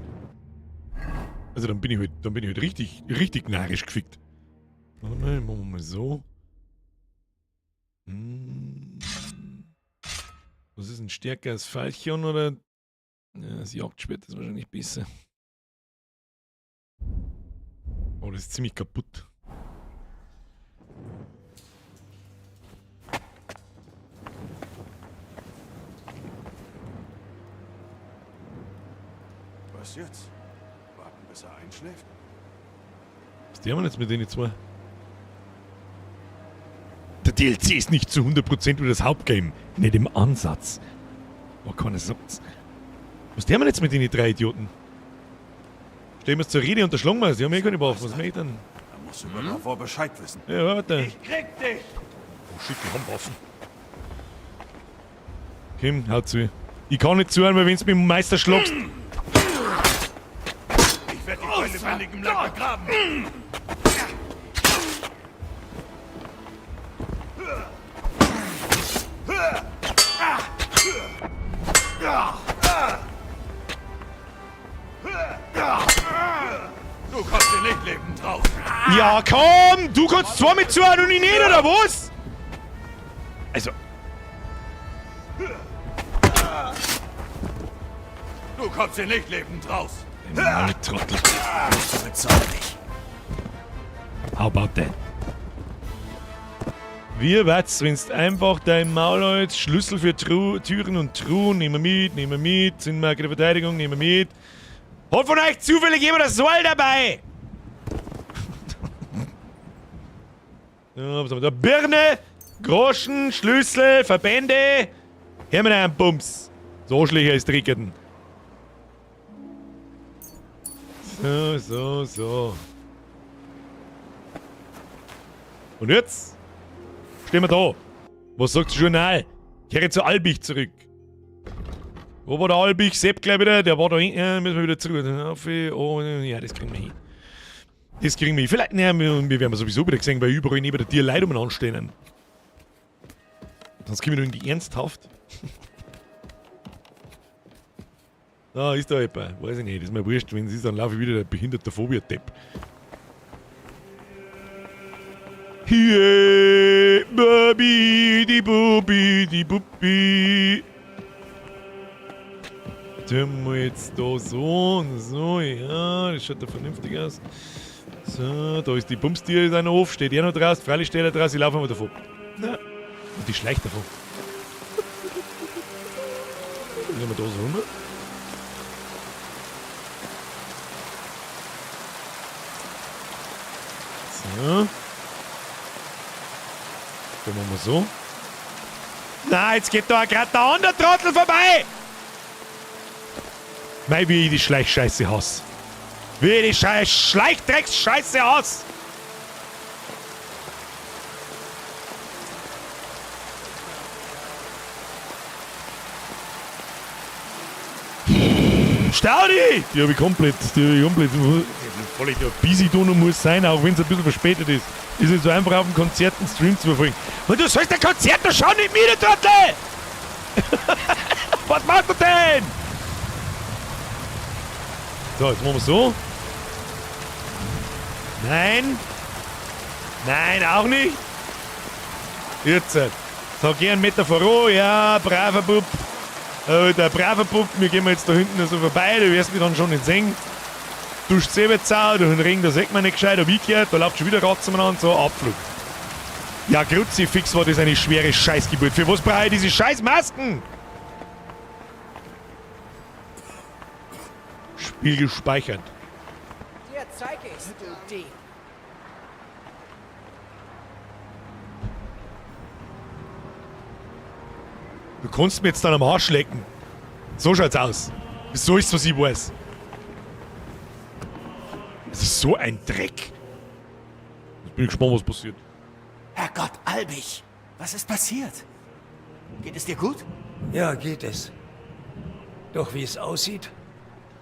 Also dann bin ich halt, richtig, richtig narrisch gefickt. Warte mal, machen wir mal so. Hm. Was ist denn stärker als Falchion oder? Ja, das Jagdschwert ist wahrscheinlich besser. Oh, das ist ziemlich kaputt. Was jetzt? Warten, bis er einschläft? Was die haben wir jetzt mit denen zwei? Der DLC ist nicht zu 100% wie das Hauptgame. Nicht im Ansatz. Oh, keiner sagt's. Was die haben wir jetzt mit den drei Idioten? Stehen wir zur Rede und erschlagen wir sie. Die haben eh keine Waffen. Was mach ich denn? Er muss über Bavor Bescheid wissen. Ja, warte. Ich krieg dich! Oh shit, die haben Waffen. Kim, hau zu. Ich kann nicht zuhören, weil wenn du mit dem Meister schlagst. Ich werde dich bei lebendigem Leib begraben. lebend raus. Ja, komm! Du kannst zwar mit zuhören und ich nicht, oder was? Also. Du kommst hier nicht lebend raus. Trottel. Bezauberlich. How about that? Wie wird's, wenn's einfach dein Maul hältst? Schlüssel für Türen und Truhen, nehmen wir mit, nehmen wir mit. Sinnmarke der Verteidigung, nehmen wir mit. Hat von euch zufällig jemand das Seil dabei? Ja, was haben wir da? Birne, Groschen, Schlüssel, Verbände. Her mit einem Bums. So schlecht ist Rickerten. So, so, so. Und jetzt stehen wir da. Was sagt das Journal? Kehre zu Albich zurück. Wo war der Albich? Sepp gleich wieder. Der war da hinten. Müssen wir wieder zurück. Auf, oh, ja, das kriegen wir hin. Das kriegen wir hin. Vielleicht, naja, wir werden sowieso wieder gesehen, weil überall neben der Tür Leute umeinander stehen. Sonst kommen wir nur in die ernsthaft. Da ist da jemand. Weiß ich nicht. Ist mir wurscht. Wenn es ist, dann laufe ich wieder der behinderte Phobia-Depp. Hier, Babi, die Bubi, die Bubi. Tun wir jetzt da so und so, ja, das schaut da vernünftig aus. So, da ist die Bumstier ist auch noch auf, steht er noch draußen, freilich steht er draußen, ich laufe einmal davon. Ja. Und die schleicht davon. Gehen wir da so rum. So. Dann machen wir so. Na, jetzt geht da grad der andere Trottel vorbei! Mei, wie ich die Schleichscheiße hasse. Wie ich die Schleichdrecksscheiße hasse! Staudi! Die hab ich komplett, die hab ich komplett. Voll der busy da noch muss sein, auch wenn's ein bisschen verspätet ist. Ist nicht so einfach auf dem Konzert einen Stream zu verfolgen. Und du sollst ein Konzert doch schauen, nicht mir, du Trottel! Was machst du denn? So, jetzt machen wir so. Nein. Nein, auch nicht. Jetzt. So, geh einen Meter voran. Ja, braver Bub. Der brave Bub, wir gehen jetzt da hinten so vorbei, du wirst mich dann schon nicht sehen. Du Sebezau, durch den Ring, da sieht man nicht gescheit, hab ich gehört, da läuft schon wieder Ratz umeinander, so, Abflug. Ja, Kruzifix war das eine schwere Scheißgeburt. Für was brauche ich diese Scheißmasken? Spiel gespeichert. Dir zeig ich's, du Dieb. Du kannst mir jetzt dann am Arsch lecken. So schaut's aus. So ist's, was ich weiß. Das ist so ein Dreck. Jetzt bin ich gespannt, was passiert. Herrgott, Albich, was ist passiert? Geht es dir gut? Ja, geht es. Doch wie es aussieht,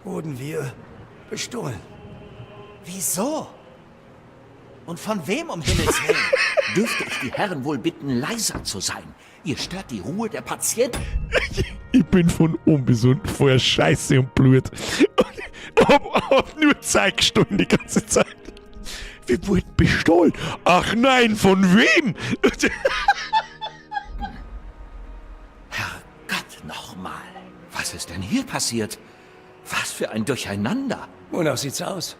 wurden wir bestohlen. Wieso? Und von wem, um Himmels Willen? Dürfte ich die Herren wohl bitten, leiser zu sein? Ihr stört die Ruhe der Patienten. Ich bin von oben bis unten voller Scheiße und Blut. Und hab nur Zeug gestohlen die ganze Zeit. Wir wurden bestohlen. Ach nein, von wem? Herrgott, nochmal. Was ist denn hier passiert? Was für ein Durcheinander. Wonach sieht's aus?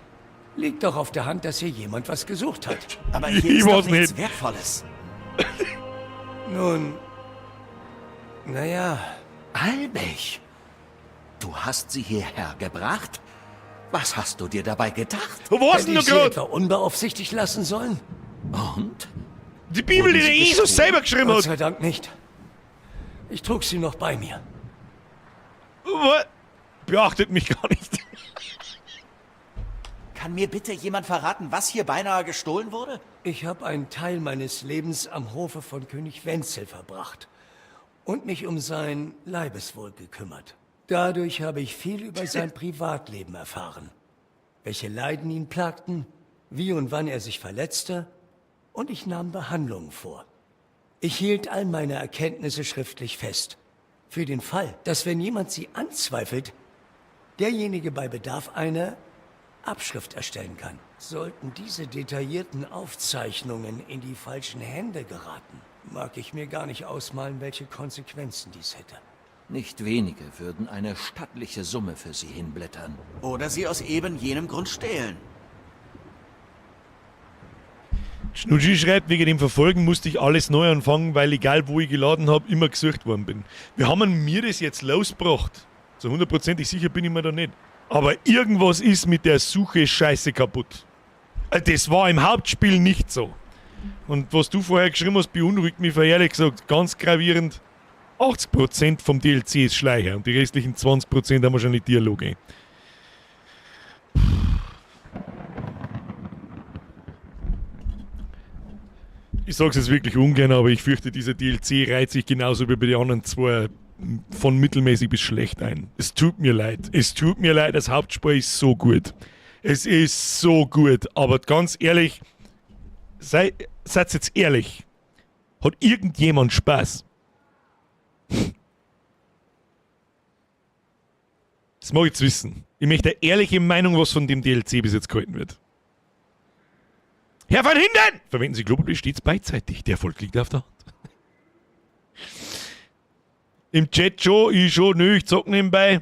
Liegt doch auf der Hand, dass hier jemand was gesucht hat. Aber hier Ich ist doch weiß nichts nicht. Wertvolles. Nun, naja. Albich, du hast sie hierher gebracht? Was hast du dir dabei gedacht? Wo warst Hätte denn ich du sie grad? etwa unbeaufsichtigt lassen sollen? Und? Die Bibel, die der Jesus selber geschrieben Gott hat. sei Dank nicht. Ich trug sie noch bei mir. Was? Beachtet mich gar nicht. Kann mir bitte jemand verraten, was hier beinahe gestohlen wurde? Ich habe einen Teil meines Lebens am Hofe von König Wenzel verbracht und mich um sein Leibeswohl gekümmert. Dadurch habe ich viel über sein Privatleben erfahren. Welche Leiden ihn plagten, wie und wann er sich verletzte, und ich nahm Behandlungen vor. Ich hielt all meine Erkenntnisse schriftlich fest. Für den Fall, dass wenn jemand sie anzweifelt, derjenige bei Bedarf eine Abschrift erstellen kann. Sollten diese detaillierten Aufzeichnungen in die falschen Hände geraten, mag ich mir gar nicht ausmalen, welche Konsequenzen dies hätte. Nicht wenige würden eine stattliche Summe für sie hinblättern. Oder sie aus eben jenem Grund stehlen. Schnutschi schreibt, wegen dem Verfolgen musste ich alles neu anfangen, weil egal wo ich geladen habe, immer gesucht worden bin. Wie haben mir das jetzt losgebracht? So hundertprozentig sicher bin ich mir da nicht. Aber irgendwas ist mit der Suche scheiße kaputt. Das war im Hauptspiel nicht so. Und was du vorher geschrieben hast, beunruhigt mich, ehrlich gesagt, ganz gravierend. 80% vom DLC ist Schleicher und die restlichen 20% haben wahrscheinlich Dialoge. Ich sag's jetzt wirklich ungern, aber ich fürchte, dieser DLC reiht sich genauso wie bei den anderen zwei von mittelmäßig bis schlecht ein. Es tut mir leid. Es tut mir leid, das Hauptspiel ist so gut. Es ist so gut, aber ganz ehrlich, seid jetzt ehrlich. Hat irgendjemand Spaß? Das mag ich jetzt wissen. Ich möchte eine ehrliche Meinung, was von dem DLC bis jetzt gehalten wird. Herr van Hinden! Verwenden Sie Klopapier stets beidseitig. Der Erfolg liegt auf der Hand. Im Chat schon, ich schon, nö, ich zock nebenbei.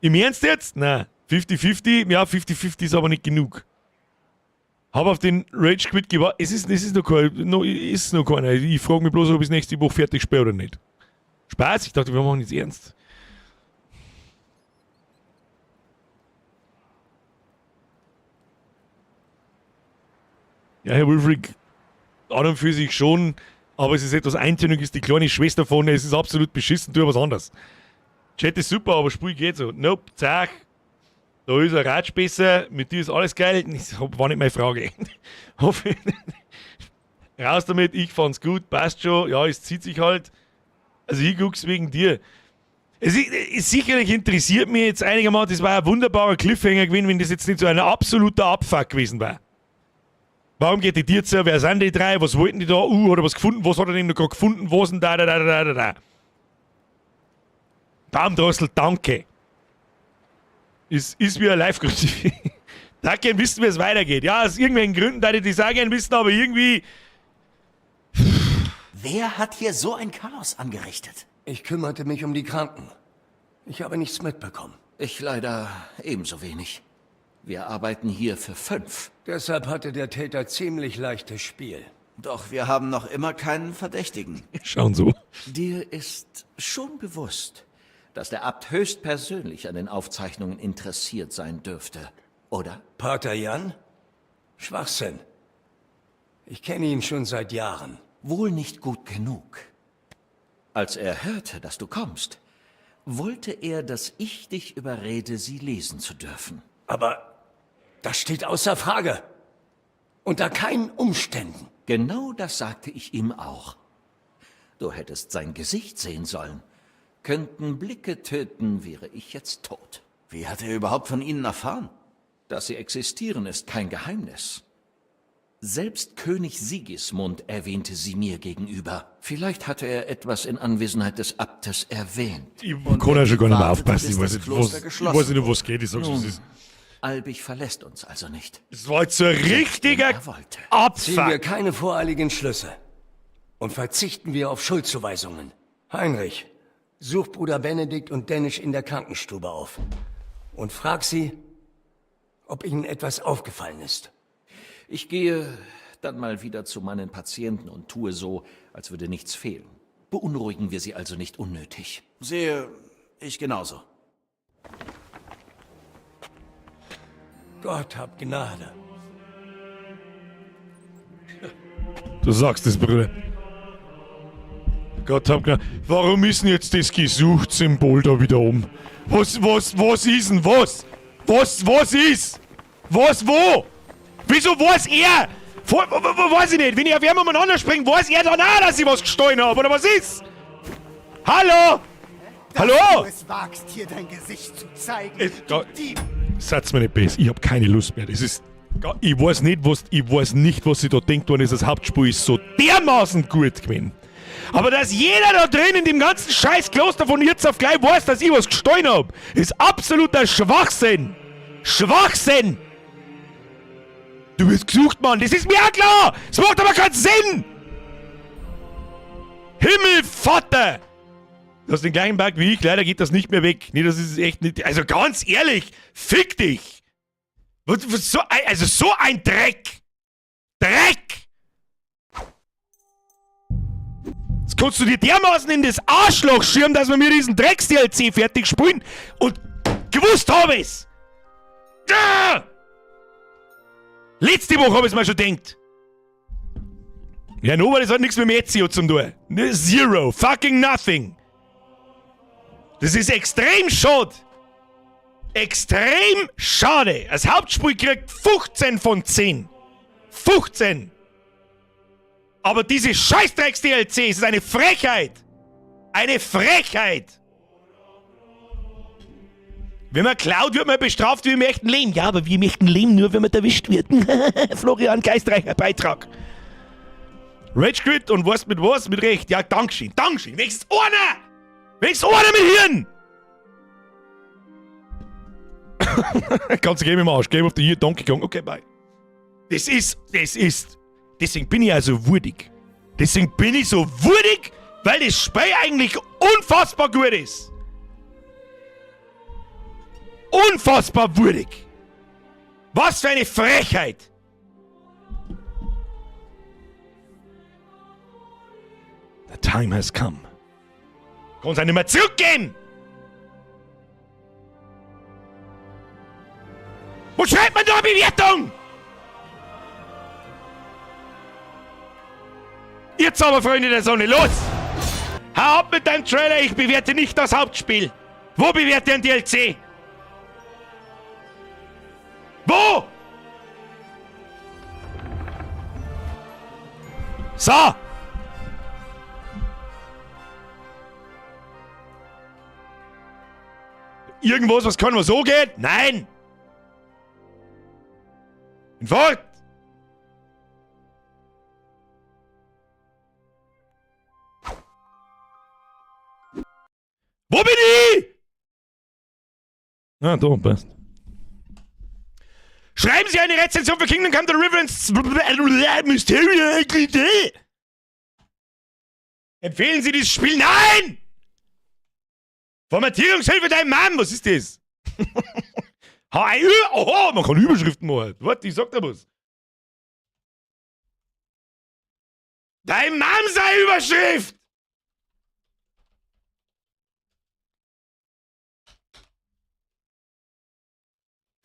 Im Ernst jetzt? Nein. 50-50, ja, 50-50 ist aber nicht genug. Hab auf den Rage Quit gewartet. Es ist noch kein, noch, ist noch keiner. Ich frage mich bloß, ob ich nächste Woche fertig spiele oder nicht. Spaß, ich dachte, wir machen jetzt ernst. Ja, Herr Wulfric, an und für sich schon, aber es ist etwas eintönig, ist die kleine Schwester von, es ist absolut beschissen, tu was anderes. Chat ist super, aber Spiel geht so. Nope, zack. Da ist ein Ratsch besser, mit dir ist alles geil. Das war nicht meine Frage. Hoffe ich. Raus damit, ich fand's gut, passt schon. Ja, es zieht sich halt. Also ich guck's wegen dir. Es ist, sicherlich interessiert mich jetzt einigermaßen, das war ein wunderbarer Cliffhanger gewesen, wenn das jetzt nicht so ein absoluter Abfuck gewesen war. Warum geht die dir zu? Wer sind die drei? Was wollten die da? Hat er was gefunden? Was hat er denn da gerade gefunden? Was denn da, da, da, da, da, da? Baumdrossel, danke. Ist wie ein Live-Kruzifix. Da gern wissen, wie es weitergeht. Ja, aus irgendwelchen Gründen, da ich das auch gern wissen, aber irgendwie. Wer hat hier so ein Chaos angerichtet? Ich kümmerte mich um die Kranken. Ich habe nichts mitbekommen. Ich leider ebenso wenig. Wir arbeiten hier für 5. Deshalb hatte der Täter ziemlich leichtes Spiel. Doch wir haben noch immer keinen Verdächtigen. Schauen so. Dir ist schon bewusst, dass der Abt höchstpersönlich an den Aufzeichnungen interessiert sein dürfte, oder? Pater Jan? Schwachsinn. Ich kenne ihn schon seit Jahren. Wohl nicht gut genug. Als er hörte, dass du kommst, wollte er, dass ich dich überrede, sie lesen zu dürfen. Aber das steht außer Frage. Unter keinen Umständen. Genau das sagte ich ihm auch. Du hättest sein Gesicht sehen sollen. Könnten Blicke töten, wäre ich jetzt tot. Wie hat er überhaupt von Ihnen erfahren? Dass sie existieren, ist kein Geheimnis. Selbst König Sigismund erwähnte sie mir gegenüber. Vielleicht hatte er etwas in Anwesenheit des Abtes erwähnt. Ich kann ja schon gar nicht mehr aufpassen. Ich weiß nicht, um was geht. Ich sag's, was ist. Albich verlässt uns also nicht. Es war jetzt so ein richtiger Abfuck. Ziehen wir keine voreiligen Schlüsse und verzichten wir auf Schuldzuweisungen. Heinrich, such Bruder Benedikt und Dennis in der Krankenstube auf und frag sie, ob ihnen etwas aufgefallen ist. Ich gehe dann mal wieder zu meinen Patienten und tue so, als würde nichts fehlen. Beunruhigen wir sie also nicht unnötig. Sehe ich genauso. Gott hab Gnade. Du sagst es, Bruder. Gott hab Gnade. Warum ist denn jetzt das Gesucht-Symbol da wieder um? Was ist denn? Was? Was ist? Was, wo? Wieso weiß er? Weiß ich nicht. Wenn ich auf einmal umeinander springe, weiß er dann auch, dass ich was gestohlen habe, oder was ist? Hallo? Hallo? Dass du es wagst, hier dein Gesicht zu zeigen. Satz mir nicht besser. Ich hab keine Lust mehr. Das ist. Ich weiß nicht, was ich da denkt worden ist. Das Hauptspiel ist so dermaßen gut gewesen. Aber dass jeder da drin in dem ganzen scheiß Kloster von jetzt auf gleich weiß, dass ich was gestohlen hab, ist absoluter Schwachsinn. Schwachsinn! Du wirst gesucht, Mann. Das ist mir auch klar. Es macht aber keinen Sinn. Himmelvater! Du hast den gleichen Bug wie ich. Leider geht das nicht mehr weg. Nee, das ist echt nicht. Also ganz ehrlich, fick dich! So, also so ein Dreck! Dreck! Jetzt kannst du dir dermaßen in das Arschloch schirmen, dass wir mir diesen Drecks-DLC fertig spielen und gewusst habe ich's! Ah! Letzte Woche habe ich's mir schon gedacht. Ja, no, das hat nichts mit dem Ezio zu tun. Ne, zero. Fucking nothing. Das ist extrem schade. Extrem schade. Das Hauptspiel kriegt 15 von 10. 15. Aber diese Scheißdrecks-DLC ist eine Frechheit. Eine Frechheit. Wenn man klaut, wird man bestraft wie im echten Leben. Ja, aber wie im echten Leben nur, wenn man erwischt wird. Florian, geistreicher Beitrag. Rage Quit und was mit was? Mit Recht. Ja, Dankeschön. Dankeschön. Wenigstens einer! Wenigstens einer mit Hirn! Kannst du geben im Arsch. Game of the Year, Donkey Kong. Okay, bye. Das ist, das ist. Deswegen bin ich also wurdig. Deswegen bin ich so wurdig, weil das Spiel eigentlich unfassbar gut ist. Unfassbar wurdig. Was für eine Frechheit. The time has come. Kann's auch nicht mehr zurückgehen! Wo schreibt man da eine Bewertung? Jetzt aber, Freunde der Sonne, los! Hau ab mit deinem Trailer, ich bewerte nicht das Hauptspiel. Wo bewerte ein DLC? Wo? So! Irgendwas, was kann, was so geht? Nein! Fort! Wo bin ich? Ah, da, passt. Schreiben Sie eine Rezension für Kingdom Come Deliverance Mysteria. Empfehlen Sie dieses Spiel? Nein! Formatierungshilfe dein Mann, was ist das? H-I-Ü, oho, man kann Überschriften machen. Warte, ich sag dir was. Dein Mann sei Überschrift!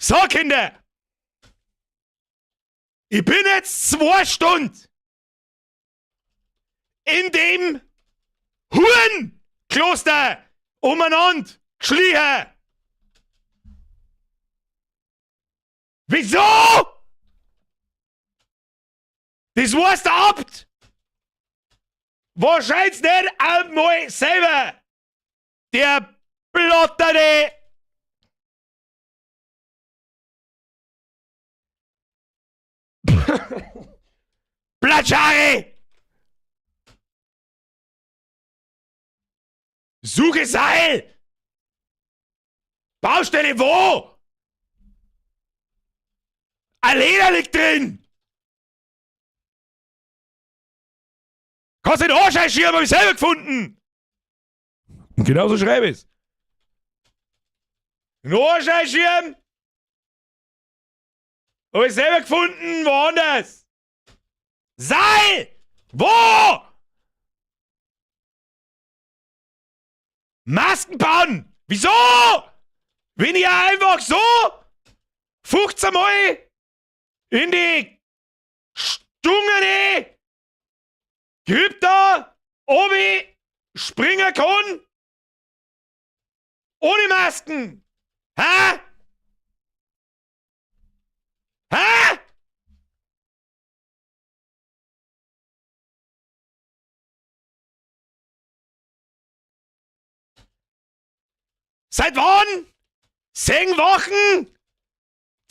So, Kinder! Ich bin jetzt 2 Stunden in dem Hurenkloster umeinander geschlichen. Wieso? Das weiß der Abt! Wahrscheinlich nicht einmal selber! Der plotterte Platschare! Suche Seil! Baustelle wo? Ein Leder liegt drin! Kannst du den Arsch einschirmen, hab ich selber gefunden! Und genauso schreibe ich's. Den Arsch einschirmen! Hab ich selber gefunden, woanders! Seil! Wo? Masken bauen! Wieso? Wenn ich einfach so 15 Mal in die stungene Krypta obi springen kann? Ohne Masken! Hä? Hä? Seit wann? 10 Wochen?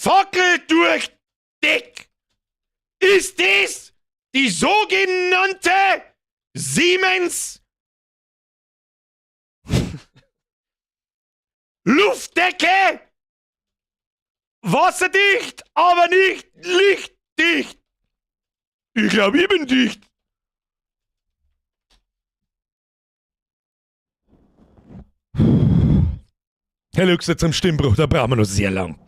Fackel durch dick! Ist dies die sogenannte Siemens Luftdecke? Wasserdicht, aber nicht lichtdicht. Ich glaube, ich bin dicht. Herr Luxer zum Stimmbruch, da brauchen wir noch sehr lang.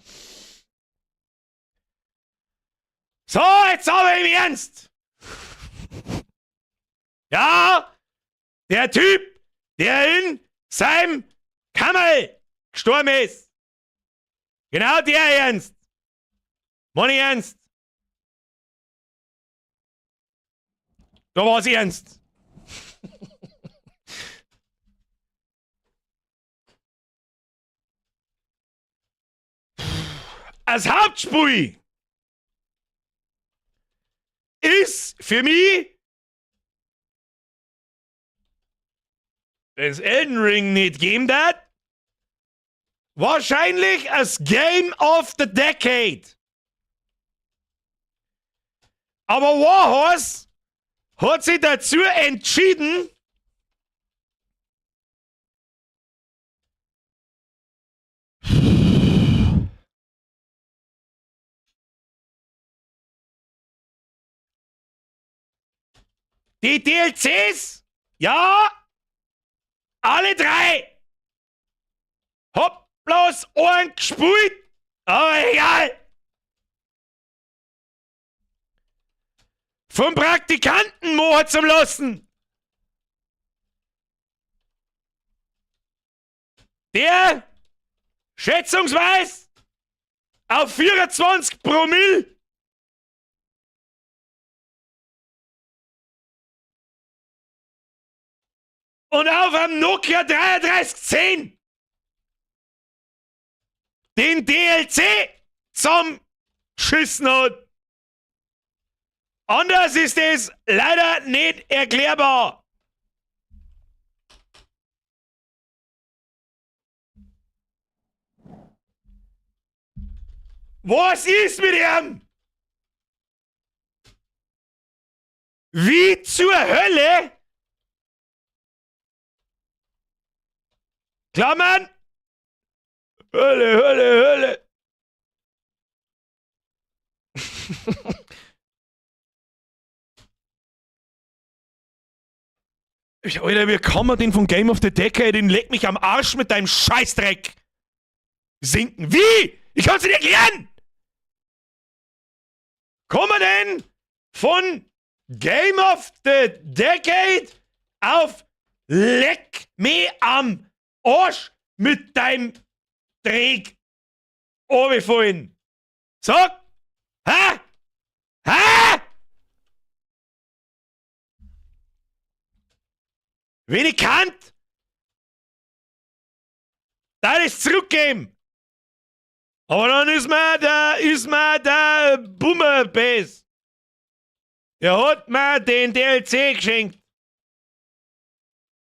So, jetzt aber im Ernst. Ja, der Typ, der in seinem Kammerl gestorben ist. Genau der Ernst. Moni Ernst. Da war's ernst. Als Hauptspiel ist für mich, wenn's Elden Ring nicht geben hat, wahrscheinlich als Game of the Decade. Aber Warhorse hat sich dazu entschieden, die DLCs, ja, alle drei, hab bloß Ohren gespielt, aber egal. Vom Praktikanten machen zum lassen. Der schätzungsweise auf 24 Promille und auf einem Nokia 3310 den DLC zum Geschissen hat. Anders ist es leider nicht erklärbar. Was ist mit ihm? Wie zur Hölle? Klammern! Hölle, Hölle, Hölle! Alter, wie kann man denn von Game of the Decade den Leck mich am Arsch mit deinem Scheißdreck sinken? Wie? Ich kann's nicht erklären! Kann man denn von Game of the Decade auf Leck mich am Arsch mit deinem Dreck runterfallen? Sag! Hä? Hä? Wenn ich kann, dann ist zurückgeben. Aber dann ist mir der Bummer bös. Der hat mir den DLC geschenkt.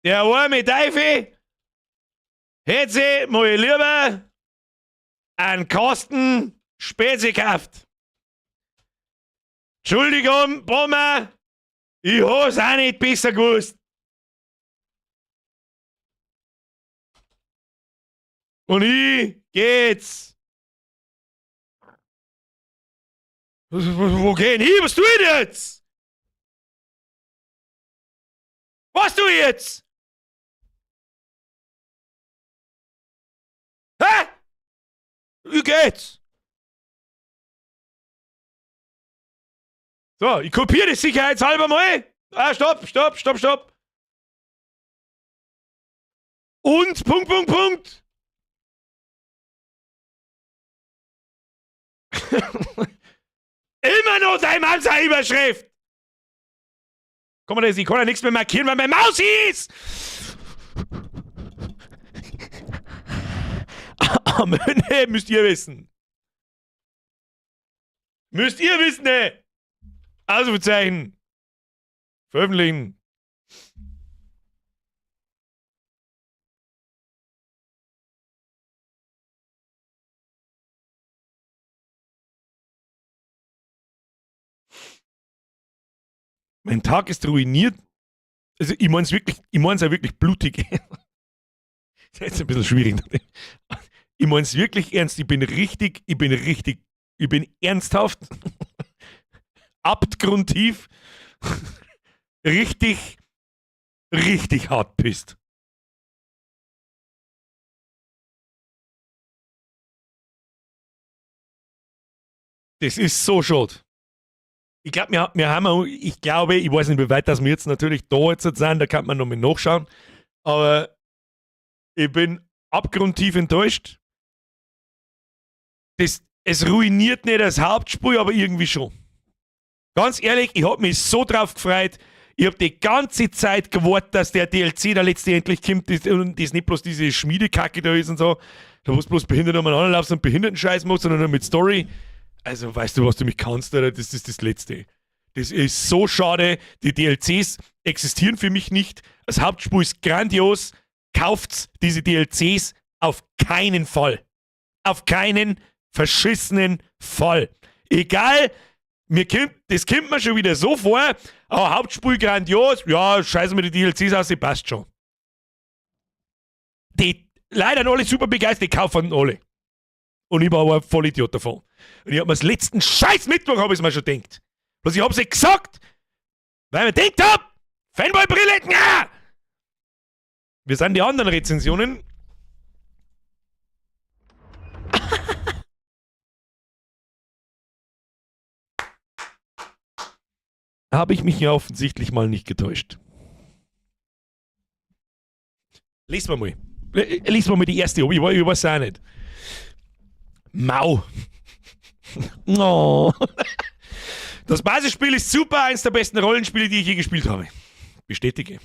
Der arme Teufel hätte sich mal lieber einen Kasten Spezi gekauft. Entschuldigung, Bummer, ich hab's auch nicht besser gewusst. Und ich geht's. Wo geh ich hin? Was tu ich jetzt? Was tu ich jetzt? Hä? Wie geht's? So, ich kopiere das sicherheitshalber mal. Ah, stopp, stopp, stopp, stopp. Und Punkt, Punkt, Punkt. Immer noch dein Überschrift. Guck mal, ich kann ja nichts mehr markieren, weil meine Maus ist. Am Ende müsst ihr wissen. Müsst ihr wissen, ne? Ausrufezeichen. Veröffentlichen. Mein Tag ist ruiniert. Also ich meine es wirklich, ich meine es ja wirklich blutig. Das ist jetzt ein bisschen schwierig. Ich mein's wirklich ernst. Ich bin richtig, ich bin richtig, ich bin ernsthaft abgrundtief richtig, richtig hart pissed. Das ist so schade. Ich glaube, wir haben, ich glaube, ich weiß nicht, wie weit das wir jetzt natürlich da jetzt sind, da kann man noch mal nachschauen. Aber ich bin abgrundtief enttäuscht. Es ruiniert nicht das Hauptspiel, aber irgendwie schon. Ganz ehrlich, ich hab mich so drauf gefreut. Ich hab die ganze Zeit gewartet, dass der DLC da letztendlich kommt und das nicht bloß diese Schmiedekacke da ist und so. Da wo du bloß behindert umeinander laufst und Behindertenscheiß machst, sondern nur mit Story. Also, weißt du, was du mich kannst, Alter? Das ist das Letzte. Das ist so schade. Die DLCs existieren für mich nicht. Das Hauptspiel ist grandios. Kauft's diese DLCs auf keinen Fall. Auf keinen verschissenen Fall. Egal, das kommt mir schon wieder so vor, aber Hauptspiel grandios, ja, scheiße mir die DLCs aus, die passt schon. Die leider alle super begeistert, die kaufen alle. Und ich war aber ein Vollidiot davon. Und ich hab mir das letzten Scheiß Mittwoch hab ich's mir schon gedacht. Bloß ich hab's nicht gesagt, weil ich mir gedacht hab, Fanboy-Brille, ja! Wir sind die anderen Rezensionen. Habe ich mich ja offensichtlich mal nicht getäuscht. Lies mal. Lies mal die erste, ich weiß auch nicht. Mau. Oh. Das Basisspiel ist super, eins der besten Rollenspiele, die ich je gespielt habe. Bestätige.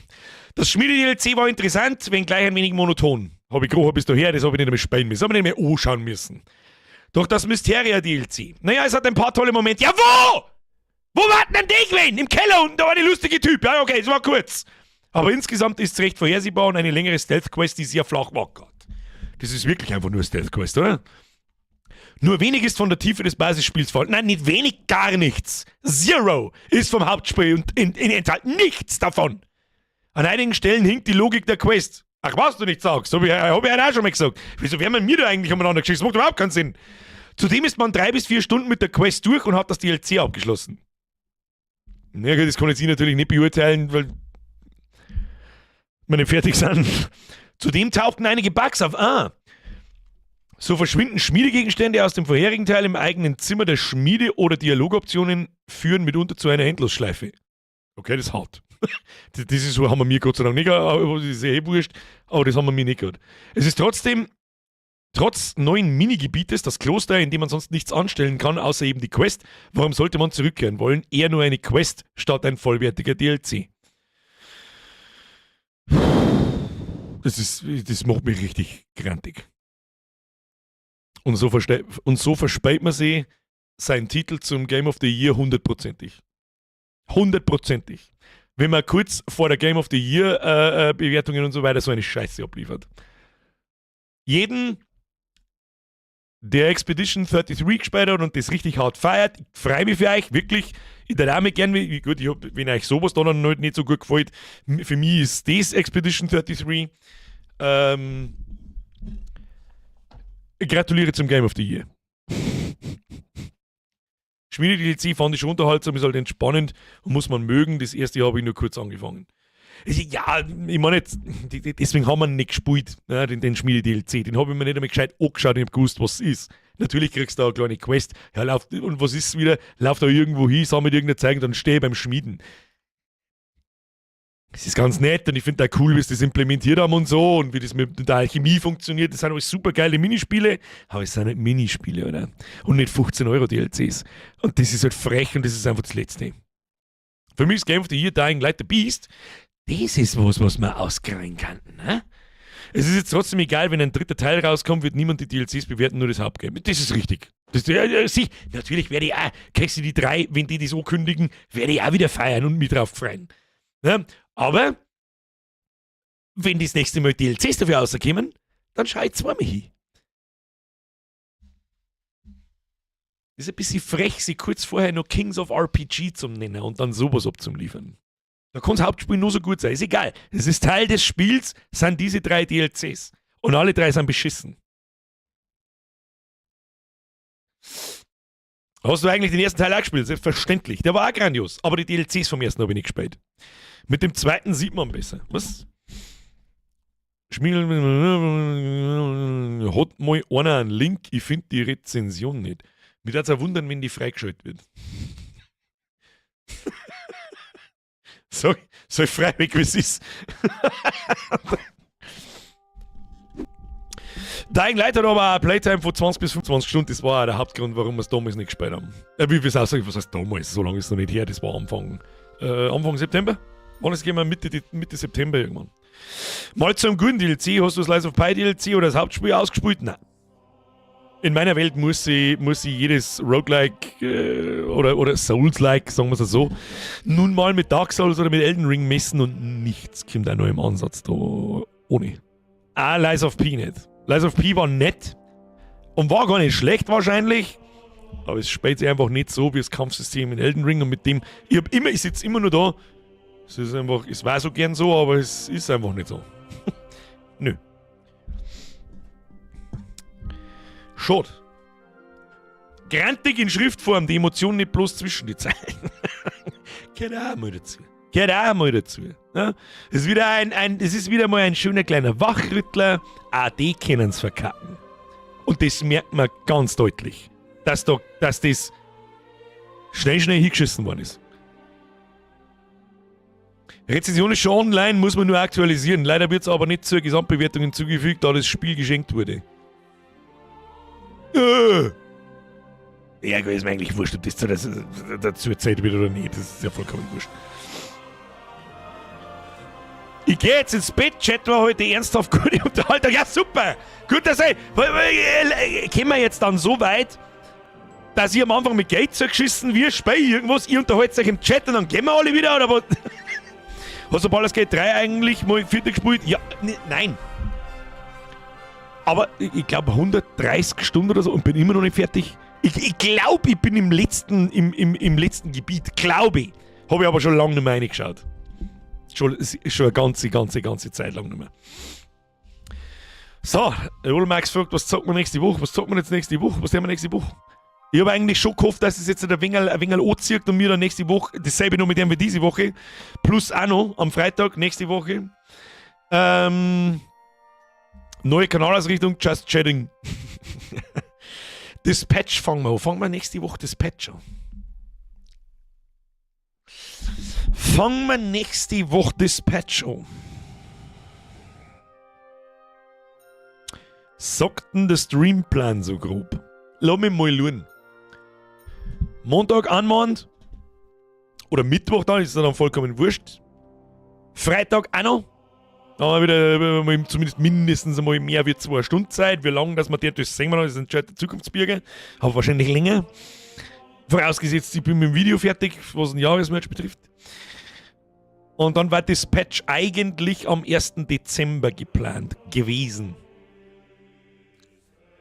Das Schmiede-DLC war interessant, wenngleich ein wenig monoton. Hab ich grob bis daher, das hab ich nicht mehr spielen müssen. Hab ich nicht mehr anschauen müssen. Doch das Mysteria-DLC. Naja, es hat ein paar tolle Momente. Ja, wo? Wo war denn der gewesen? Im Keller unten, da war der lustige Typ. Ja, okay, es war kurz. Aber insgesamt ist es recht vorhersehbar und eine längere Stealth-Quest, die sehr flach war. Gott. Das ist wirklich einfach nur Stealth-Quest, oder? Nur wenig ist von der Tiefe des Basisspiels vorhanden. Nein, nicht wenig, gar nichts. Zero ist vom Hauptspiel und in enthalten nichts davon. An einigen Stellen hinkt die Logik der Quest. Ach, was du nicht sagst, hab ich auch schon mal gesagt. Wieso werden wir mir da eigentlich umeinander geschickt? Das macht überhaupt keinen Sinn. Zudem ist man 3 bis 4 Stunden mit der Quest durch und hat das DLC abgeschlossen. Na gut, das kann ich jetzt natürlich nicht beurteilen, weil wir nicht fertig sind. Zudem tauchten einige Bugs auf. Ah. So verschwinden Schmiedegegenstände aus dem vorherigen Teil im eigenen Zimmer der Schmiede oder Dialogoptionen führen mitunter zu einer Endlosschleife. Okay, das ist hart. Das ist so, haben wir mir Gott sei Dank nicht, aber das ist eh wurscht, aber das haben wir mir nicht gehabt. Es ist trotzdem, trotz neuen Minigebietes, das Kloster, in dem man sonst nichts anstellen kann, außer eben die Quest, warum sollte man zurückkehren wollen? Eher nur eine Quest statt ein vollwertiger DLC. Das macht mich richtig grantig. Und so verspeit man sich seinen Titel zum Game of the Year hundertprozentig. Hundertprozentig. Wenn man kurz vor der Game of the Year Bewertungen und so weiter so eine Scheiße abliefert. Jeden, der Expedition 33 gespielt hat und das richtig hart feiert, ich freue mich für euch, wirklich. Ich würde auch mit gern, gut, ich hab, wenn euch sowas da dann nicht so gut gefällt, für mich ist das Expedition 33. Ich gratuliere zum Game of the Year. Schmiede-DLC fand ich schon unterhaltsam, ist halt entspannend und muss man mögen. Das erste habe ich nur kurz angefangen. Ja, ich meine jetzt, deswegen haben wir nicht gespielt, ne, den Schmiede-DLC. Den habe ich mir nicht einmal gescheit angeschaut, ich hab gewusst, was es ist. Natürlich kriegst du da eine kleine Quest. Ja, lauf, und was ist wieder? Lauf da irgendwo hin, sammel irgendeine Zeug und dann steh ich beim Schmieden. Das ist ganz nett und ich finde auch cool, wie sie das implementiert haben und so und wie das mit der Alchemie funktioniert. Das sind alles super geile Minispiele, aber es sind nicht Minispiele, oder? Und nicht 15 Euro DLCs. Und das ist halt frech und das ist einfach das Letzte. Für mich ist Game of the Year Dying Light the Beast. Das ist was, was man auskriegen kann, ne? Es ist jetzt trotzdem egal, wenn ein dritter Teil rauskommt, wird niemand die DLCs bewerten, nur das Hauptgame. Das ist richtig. Das, ja, sieh, natürlich werde ich auch, kriegst du die drei, wenn die das so kündigen, werde ich auch wieder feiern und mich drauf freuen. Ne? Aber wenn das nächste Mal DLCs dafür rauskommen, dann schau ich zweimal hin. Das ist ein bisschen frech, sie kurz vorher noch Kings of RPG zum nennen und dann sowas abzuliefern. Da kann das Hauptspiel nur so gut sein. Ist egal. Es ist Teil des Spiels, sind diese drei DLCs. Und alle drei sind beschissen. Hast du eigentlich den ersten Teil auch gespielt? Selbstverständlich. Der war auch grandios. Aber die DLCs vom ersten habe ich nicht gespielt. Mit dem zweiten sieht man besser. Was? Schmiedel hat mal einer einen Link, ich finde die Rezension nicht. Mich würde es auch wundern, wenn die freigeschaltet wird. Sag, sag freiwillig, wie es ist. Dying Light hat aber eine Playtime von 20 bis 25 Stunden. Das war auch der Hauptgrund, warum wir es damals nicht gespielt haben. Wie wir es auch sagen, was heißt damals? So lange ist es noch nicht her. Das war Anfang, Anfang September. Wann ist es Mitte, Mitte September irgendwann. Mal zum guten DLC. Hast du das Lies of P DLC oder das Hauptspiel ausgespielt? Nein. In meiner Welt muss sie jedes Roguelike oder Souls-like, sagen wir es so, nun mal mit Dark Souls oder mit Elden Ring messen und nichts kommt auch nur im Ansatz da ohne. Ah, Lies of P nicht. Lies of P war nett und war gar nicht schlecht wahrscheinlich, aber es spielt sich einfach nicht so wie das Kampfsystem in Elden Ring und mit dem, ich hab immer, ich sitze immer nur da, es ist einfach, es war so gern so, aber es ist einfach nicht so. Nö. Schade. Grantig in Schriftform, die Emotion nicht bloß zwischen die Zeilen. Gehört auch mal dazu. Gehört auch mal dazu. Ja? Es ist wieder ein, es ist wieder mal ein schöner kleiner Wachrüttler. Auch die können's verkacken. Und das merkt man ganz deutlich, dass das schnell, schnell hingeschissen worden ist. Rezension ist schon online, muss man nur aktualisieren. Leider wird's aber nicht zur Gesamtbewertung hinzugefügt, da das Spiel geschenkt wurde. Ja, gut, ist mir eigentlich wurscht, ob das dazu erzählt wird oder nicht. Das ist ja vollkommen wurscht. Ich geh jetzt ins Bett, Chat war heute ernsthaft gute Unterhaltung. Ja, super! Gut, dass ich. Kommen wir jetzt dann so weit, dass ich am Anfang mit Geld zugeschissen wird, spiel ich irgendwas, ihr unterhaltet euch im Chat und dann gehen wir alle wieder, oder was? Hast du Baldur's Gate 3 eigentlich mal fertig gespielt? Ja, ne, nein. Aber ich glaub 130 Stunden oder so und bin immer noch nicht fertig. Ich glaub, ich bin im letzten Gebiet. Glaub ich. Hab ich aber schon lange nicht mehr reingeschaut. Schon eine ganze, ganze, ganze Zeit lang nicht mehr. So, der Max fragt, was zockt man nächste Woche? Was zockt man jetzt nächste Woche? Was haben wir nächste Woche? Ich hab eigentlich schon gehofft, dass es jetzt ein wenig, ein wenig anzieht und mir dann nächste Woche dasselbe noch mit dem wie diese Woche. Plus auch noch am Freitag, nächste Woche. Neue Kanalausrichtung, Just Chatting. Dispatch fangen wir an. Fangen wir nächste Woche Dispatch an. Fangen wir nächste Woche Dispatch an. Sagt denn der Streamplan so grob? Lass mich mal schauen. Montag anmahnt. Oder Mittwoch dann, ist dann vollkommen wurscht. Freitag auch noch. Da haben wir wieder zumindest mindestens einmal mehr wie 2 Stunden Zeit. Wie lange, dass wir der, das sehen wir noch, das ist ein gescheiter Zukunftsbürger. Aber wahrscheinlich länger. Vorausgesetzt, ich bin mit dem Video fertig, was ein Jahresmerch betrifft. Und dann war das Patch eigentlich am 1. Dezember geplant gewesen.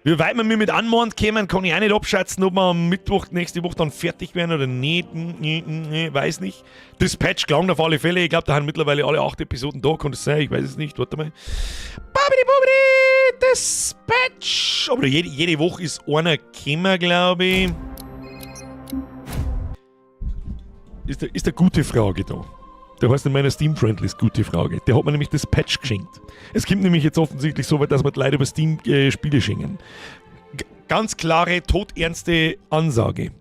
Wie weit wir mit Anmahnt kämen, kann ich auch nicht abschätzen, ob wir am Mittwoch nächste Woche dann fertig werden oder nicht. Nee, weiß nicht. Das Patch klang auf alle Fälle. Ich glaub, da haben mittlerweile alle 8 Episoden da. Kann das sein? Ich weiß es nicht. Warte mal. Babidi Bubidi, das Patch. Aber jede Woche ist einer gekommen, glaub ich. Ist der gute Frage da. Der heißt in meiner Steam-Friendlist gute Frage. Der hat mir nämlich das Patch geschenkt. Es kommt nämlich jetzt offensichtlich so weit, dass wir die Leute über Steam Spiele schenken. Ganz klare, todernste Ansage.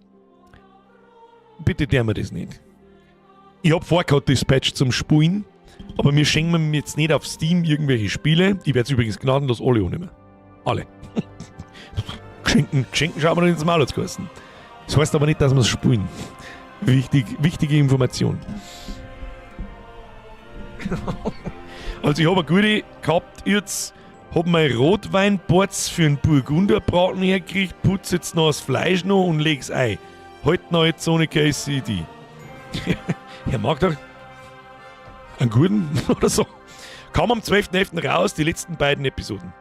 Bitte der mir das nicht. Ich hab vorgehabt, das Patch zum Spulen, aber wir schenken mir jetzt nicht auf Steam irgendwelche Spiele. Ich werd's übrigens gnadenlos alle annehmen. Alle. Geschenken schauen wir noch ins Maul hat's geheißen. Das heißt aber nicht, dass wir's spulen. Wichtige Information. Also ich hab eine gute gehabt jetzt, hab mein Rotweinborz für einen Burgunderbraten hergekriegt, putz jetzt noch das Fleisch noch und leg's ein. Halt noch jetzt ohne KCD. Er mag doch einen guten oder so. Kam am 12.11 raus, die letzten beiden Episoden.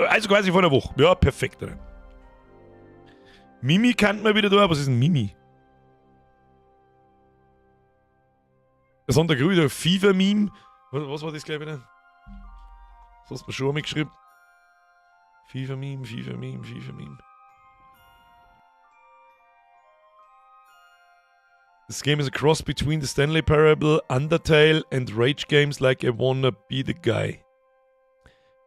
Also quasi vor einer Woche. Ja, perfekt, oder? Mimi kannt man wieder da, was ist denn Mimi? Das hat der Grüne Fever-Meme. Was war das gleich wieder? Das hast du mir schon einmal geschrieben. Fever-Meme, Fever-Meme, Fever-Meme. This game is a cross between the Stanley Parable, Undertale and Rage games like I Wanna Be the Guy.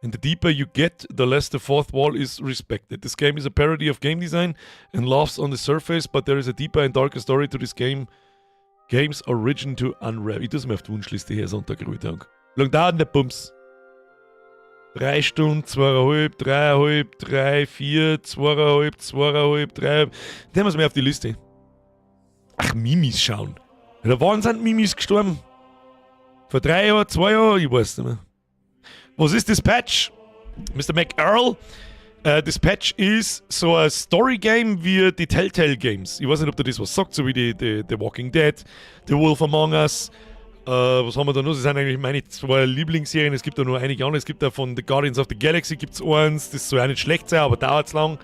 And the deeper you get, the less the fourth wall is respected. This game is a parody of game design and laughs on the surface, but there is a deeper and darker story to this game's origin to unravel. Ich tu's mir auf die Wunschliste her, Sonntag, Ruhetag. Lang dauert denn der Bums? 3 Stunden, 2,5, 3,5, 3, 4, 2,5, 2,5, 3. Den haben wir mir auf die Liste. Ach, Mimis schauen. Ja, da waren sind Mimis gestorben. Vor 3 Jahren, 2 Jahren, ich weiß nicht mehr. Was ist Dispatch? Mr. McEarl. Dispatch ist so ein Story-Game wie die Telltale Games. Ich weiß nicht, ob dir das was sagt, so wie die The Walking Dead, The Wolf Among Us. Was haben wir da noch? Das sind eigentlich meine zwei Lieblingsserien. Es gibt da nur einige andere. Es gibt da von The Guardians of the Galaxy gibt's eins. Das soll auch nicht schlecht sein, aber dauert lang.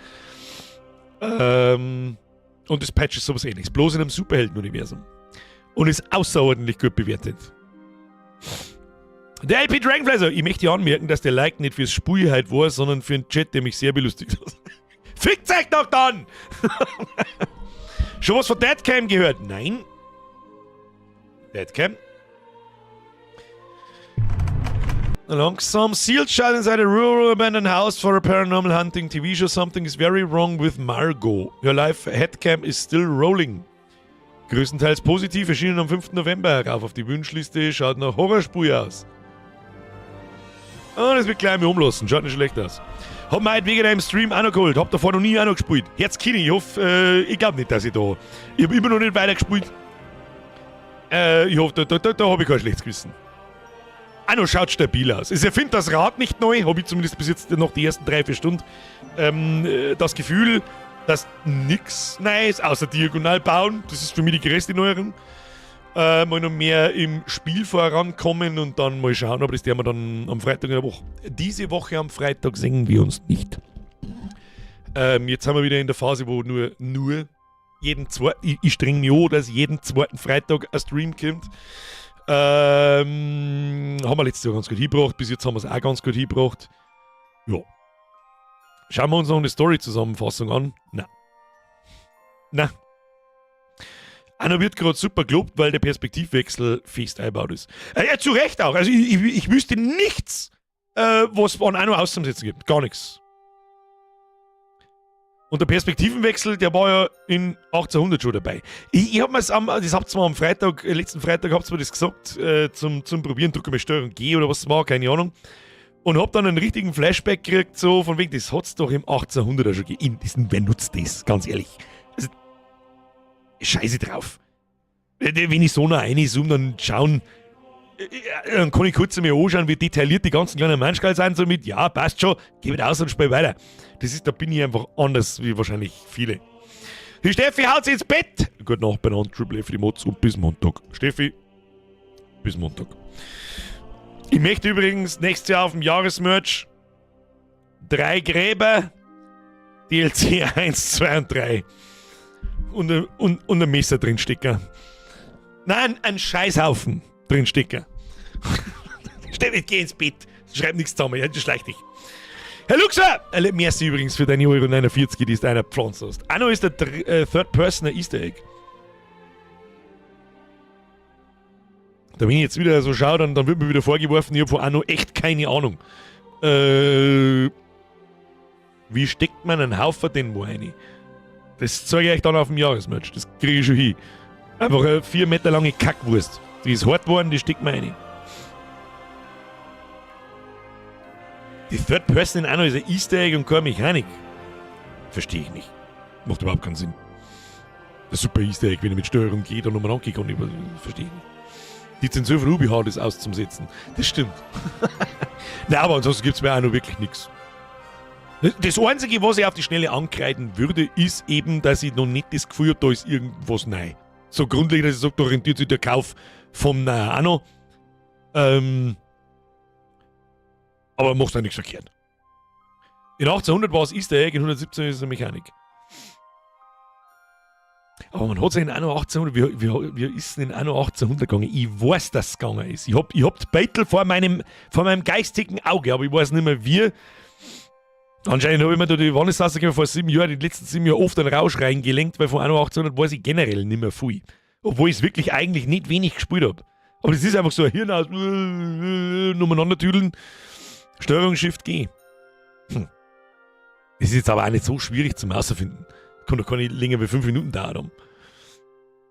Und Dispatch ist sowas Ähnliches. Bloß in einem Superhelden-Universum. Und ist außerordentlich gut bewertet. Der LP Dragonfly, ich möchte anmerken, dass der Like nicht fürs Spiel halt war, sondern für den Chat, der mich sehr belustigt hat. Fickt euch doch dann! Schon was von Deadcam gehört? Nein. Deadcam? Langsam. Sealed shut inside a rural abandoned house for a paranormal hunting TV show. Something is very wrong with Margot. Her live headcam is still rolling. Größtenteils positiv, erschienen am 5. November. Rauf auf die Wunschliste, schaut nach Horrorspiel aus. Ah, das wird gleich mal umlassen, schaut nicht schlecht aus. Hab mir heute wegen deinem Stream auch noch geholt, hab davor noch nie auch noch gespielt. Herz Kini, ich hoffe, ich glaube nicht, dass ich da. Ich hab immer noch nicht weitergespielt. Ich hoffe, da hab ich kein schlechtes Gewissen. Anno schaut stabil aus. Es erfindet das Rad nicht neu, habe ich zumindest bis jetzt noch die ersten 3, 4 Stunden das Gefühl, dass nichts Neues außer diagonal bauen. Das ist für mich die größte Neuerung. Mal noch mehr im Spiel vorankommen und dann mal schauen, aber das werden wir dann am Freitag in der Woche. Diese Woche am Freitag sehen wir uns nicht. Jetzt sind wir wieder in der Phase, wo nur jeden zweiten, ich streng mich an, dass jeden zweiten Freitag ein Stream kommt. Haben wir letztes Jahr ganz gut hingebracht, bis jetzt haben wir es auch ganz gut hingebracht. Ja. Schauen wir uns noch eine Story-Zusammenfassung an. Na. Na. Anno wird gerade super gelobt, weil der Perspektivwechsel fest eingebaut ist. Ja, zu Recht auch. Also ich wüsste nichts, was an Anno auszusetzen gibt. Gar nichts. Und der Perspektivenwechsel, der war ja in 1800 schon dabei. Ich hab mir's am, das habt ihr mir am Freitag, letzten Freitag habt ihr mir das gesagt, zum Probieren, drücke mal Steuerung G oder was es war, keine Ahnung. Und hab dann einen richtigen Flashback gekriegt, so von wegen, das hat's doch im 1800er schon gegeben. Wer nutzt das, ganz ehrlich? Also, scheiße drauf. Wenn ich so noch reinzoome, dann schauen, dann kann ich kurz mir anschauen, wie detailliert die ganzen kleinen Manschgal sind, so mit, ja, passt schon, geh mit aus und spiel weiter. Da bin ich einfach anders, wie wahrscheinlich viele. Die Steffi haut sich ins Bett. Gute Nacht beieinander, Triple F die Mods und bis Montag. Steffi, bis Montag. Ich möchte übrigens nächstes Jahr auf dem Jahresmerch drei Gräber, DLC 1, 2 und 3. Und ein Messer drinstecken. Nein, ein Scheißhaufen drinstecken. Steffi, geh ins Bett. Schreib nichts zusammen, ja, schleich dich. Herr Luxer! Merci übrigens für deine Euro 49, die du einer gepflanzt hast. Anno ist der Third Person ein Easter Egg. Da wenn ich jetzt wieder so schaue, dann wird mir wieder vorgeworfen, ich hab von Anno echt keine Ahnung. Wie steckt man einen Haufen denn wo rein? Das zeige ich euch dann auf dem Jahresmerch. Das kriege ich schon hin. Einfach eine 4 Meter lange Kackwurst. Die ist hart geworden, die steckt man rein. Die Third Person in Anno ist ein Easter Egg und keine Mechanik. Verstehe ich nicht. Macht überhaupt keinen Sinn. Das super Easter Egg, wenn ich mit Steuerung gehe, dann nochmal angehen kann, verstehe ich nicht. Die Zensur von Ubi hat es auszusetzen. Das stimmt. Na, aber ansonsten gibt's mir auch noch wirklich nix. Das Einzige, was ich auf die Schnelle ankreiden würde, ist eben, dass ich noch nicht das Gefühl hab, da ist irgendwas neu. So grundlegend, dass ich sag, da rentiert sich der Kauf vom neuen Anno. Aber macht auch nichts verkehrt. In 1800 war es Easter Egg, in 117 ist es eine Mechanik. Aber man hat sich in Anno 1800, wie ist denn in Anno 1800 gegangen? Ich weiß, dass es gegangen ist. Ich hab die Beitel vor meinem geistigen Auge, aber ich weiß nicht mehr wie. Anscheinend hab ich mir da die Wanne vor 7 Jahren, die letzten 7 Jahre oft einen Rausch reingelenkt, weil von Anno 1800 weiß ich generell nicht mehr viel. Obwohl ich es wirklich eigentlich nicht wenig gespielt habe. Aber es ist einfach so ein Hirn aus umeinander tüdeln. Steuerung Shift G. Das ist jetzt aber auch nicht so schwierig zum Herausfinden. Kann doch keine länger wie 5 Minuten dauern.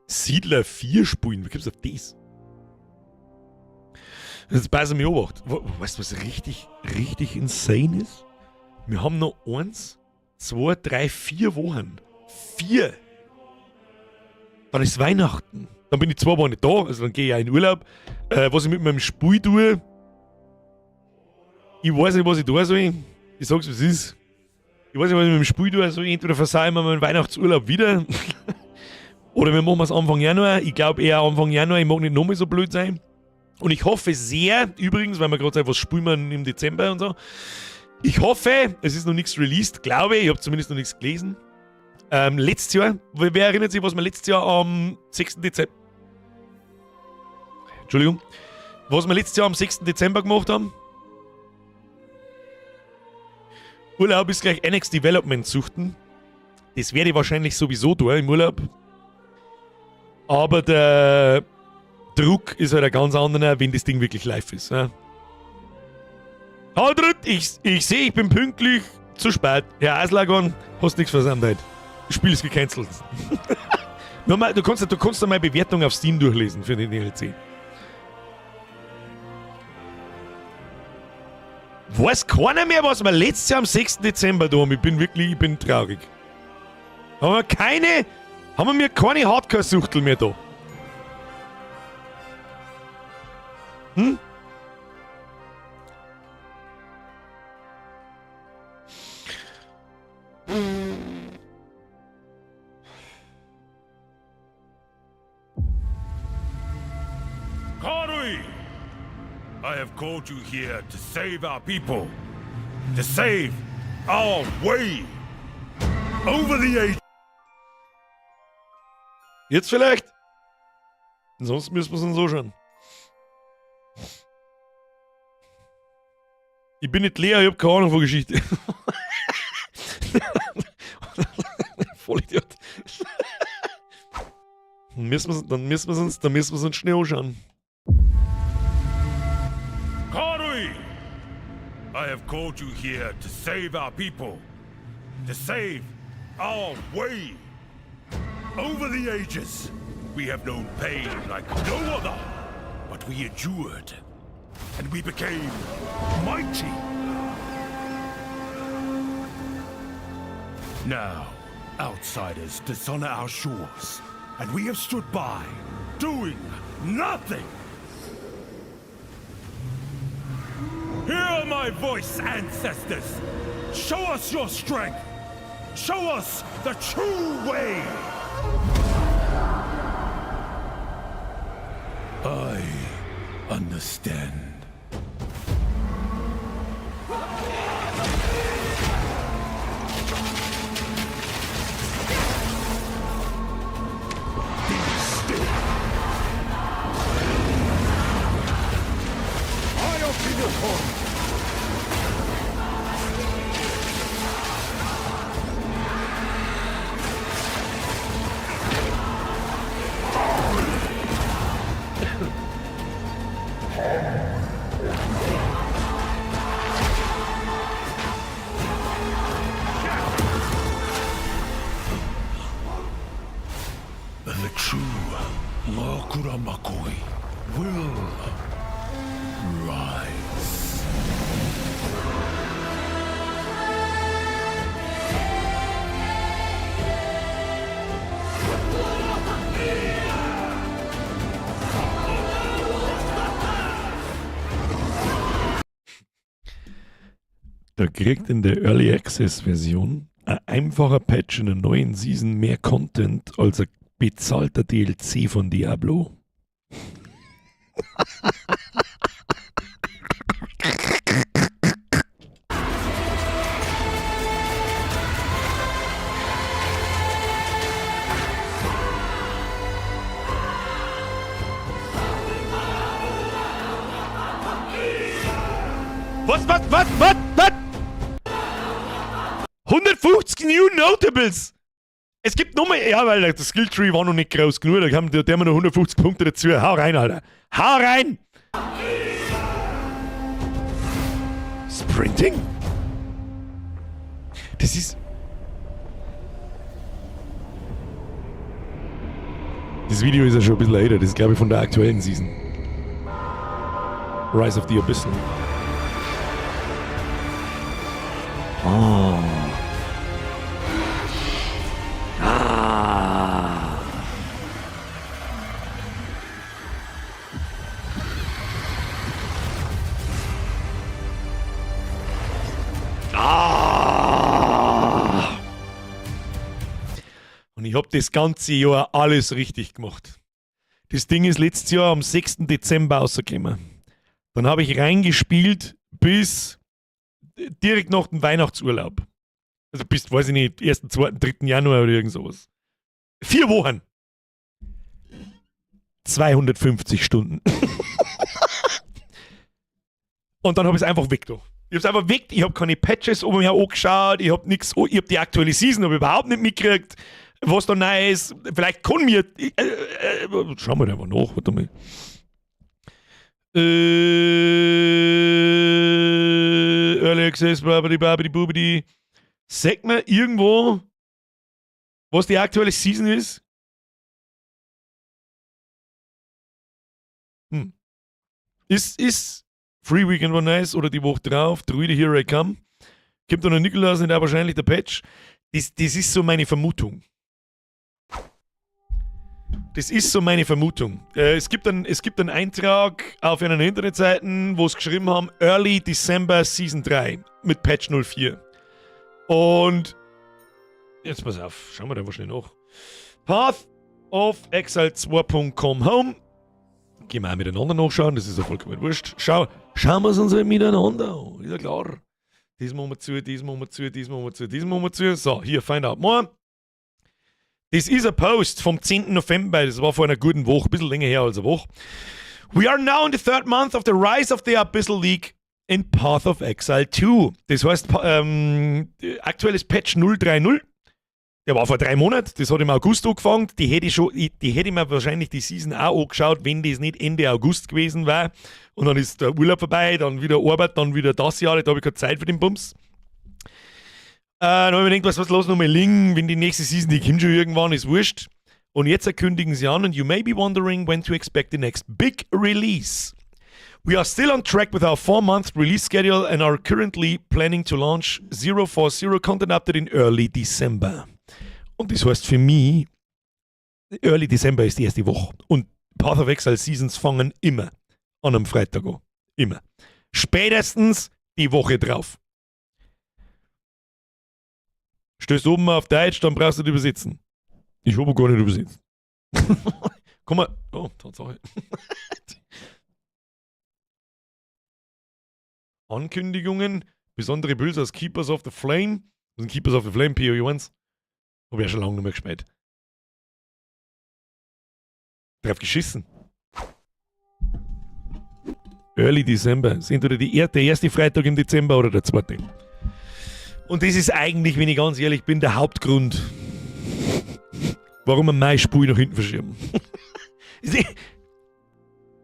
Siedler 4 spielen, wie kommst du auf das? Jetzt pass ich mich obacht. Weißt du, was richtig, richtig insane ist? Wir haben noch 1, 2, 3, 4 Wochen. 4! Dann ist Weihnachten. Dann bin ich 2 Wochen nicht da, also dann gehe ich auch in Urlaub. Was ich mit meinem Spiel tue, ich weiß nicht, was ich tun soll. Ich sag's, wie es ist. Ich weiß nicht, was ich mit dem Spiel tue. Also entweder versaue ich mir meinen Weihnachtsurlaub wieder oder wir machen es Anfang Januar. Ich glaub eher Anfang Januar. Ich mag nicht nochmal so blöd sein. Und ich hoffe sehr, übrigens, weil wir gerade sagen, was spielen wir im Dezember und so. Ich hoffe, es ist noch nichts released, glaube ich. Ich hab zumindest noch nichts gelesen. Letztes Jahr, wer erinnert sich, was wir letztes Jahr am 6. Dezember... Entschuldigung. Was wir letztes Jahr am 6. Dezember gemacht haben? Urlaub ist gleich Annex Development suchten. Das werde ich wahrscheinlich sowieso tun im Urlaub. Aber der Druck ist halt ein ganz anderer, wenn das Ding wirklich live ist. Ja. Haut rein, ich sehe, ich bin pünktlich zu spät. Herr Aslagon, hast nichts versäumt heute. Das Spiel ist gecancelt. Nochmal, du kannst da meine Bewertung auf Steam durchlesen für den DLC. Weiß keiner mehr, was wir letztes Jahr am 6. Dezember da haben. Ich bin wirklich, ich bin traurig. Haben wir keine, haben wir keine Hardcore-Suchtel mehr da? Karui! I have called you here to save our people, to save our way. Over the age. Jetzt vielleicht? Ansonsten müssen wir es uns so schauen. Ich bin nicht leer, ich hab keine Ahnung von Geschichte. Vollidiot. Dann müssen wir's, dann müssen wir's uns, dann müssen wir's uns schnell anschauen. Karui! I have called you here to save our people, to save our way. Over the ages, we have known pain like no other, but we endured, and we became mighty. Now, outsiders dishonor our shores, and we have stood by, doing nothing. Hear my voice, ancestors! Show us your strength! Show us the true way! I understand. Be still. The true Ngakuramakoi will rise. Da kriegt in der Early Access Version ein einfacher Patch in der neuen Season mehr Content als ein bezahlter DLC von Diablo. Was, was, was, was, was? 150 New Notables! Es gibt nur mehr, ja, weil der Skilltree war noch nicht groß genug, da haben die haben noch 150 Punkte dazu. Hau rein, Alter. Hau rein! Sprinting? Das ist. Das Video ist ja schon ein bisschen älter, das ist, glaube ich, von der aktuellen Season. Rise of the Abyssal. Oh. Ah. Ah. Und ich habe das ganze Jahr alles richtig gemacht. Das Ding ist letztes Jahr am 6. Dezember rausgekommen. Dann habe ich reingespielt bis direkt nach dem Weihnachtsurlaub. Also bis, weiß ich nicht, 1., 2., 3. Januar oder irgend sowas. 4 Wochen. 250 Stunden. Und dann habe ich es einfach weg da. Ich habe es einfach weg, ich habe keine Patches oben her angeschaut, ich habe nichts, ich habe die aktuelle Season hab ich überhaupt nicht mitgekriegt, was da neu ist. Vielleicht kann mir, schauen wir einfach nach, warte mal. Early Access, babidi babidi bubidi. Sagt mir irgendwo, was die aktuelle Season ist? Ist Free Weekend war nice oder die Woche drauf, Druide Here I Come. Kommt da noch Nikolaus nicht auch wahrscheinlich der Patch? Das ist so meine Vermutung. Das ist so meine Vermutung. Es gibt einen Eintrag auf einer Internetseite, wo es geschrieben haben, Early December Season 3 mit Patch 04. Und jetzt pass auf, schauen wir da mal schnell nach. Path of Exile 2.com Home. Gehen wir auch miteinander nachschauen, das ist ja vollkommen wurscht. Schauen wir es uns halt miteinander an, ist ja klar. Das machen wir zu, das machen wir zu, das machen wir zu, das machen wir zu. So, hier, find out more. Das ist ein Post vom 10. November, das war vor einer guten Woche, ein bisschen länger her als eine Woche. We are now in the third month of the Rise of the Abyssal League in Path of Exile 2. Das heißt, aktuelles Patch 030. Der war vor 3 Monaten, das hat im August angefangen. Die hätte ich mir wahrscheinlich die Season auch angeschaut, wenn das nicht Ende August gewesen war. Und dann ist der Urlaub vorbei, dann wieder Arbeit, dann wieder das Jahr, da habe ich keine Zeit für den Bums. Dann habe ich mir gedacht, was los noch mal liegen, wenn die nächste Season, die kommt schon irgendwann, ist wurscht. Und jetzt kündigen sie an, and you may be wondering when to expect the next big release. We are still on track with our 4-month release schedule and are currently planning to launch 040 content update in early December. Und das heißt für mich, Early December ist die erste Woche. Und Path of Exile Seasons fangen immer an einem Freitag an. Immer. Spätestens die Woche drauf. Stößt oben auf Deutsch, dann brauchst du nicht übersetzen. Ich habe gar nicht übersetzt. Komm mal. Oh, Tatsache. Ankündigungen, besondere Builds aus Keepers of the Flame. Was sind Keepers of the Flame, PoE 1? Habe ich ja schon lange nicht mehr gespielt. Drauf geschissen. Early December. Ist entweder der erste Freitag im Dezember oder der zweite. Und das ist eigentlich, wenn ich ganz ehrlich bin, der Hauptgrund, warum wir mein Spiel nach hinten verschieben.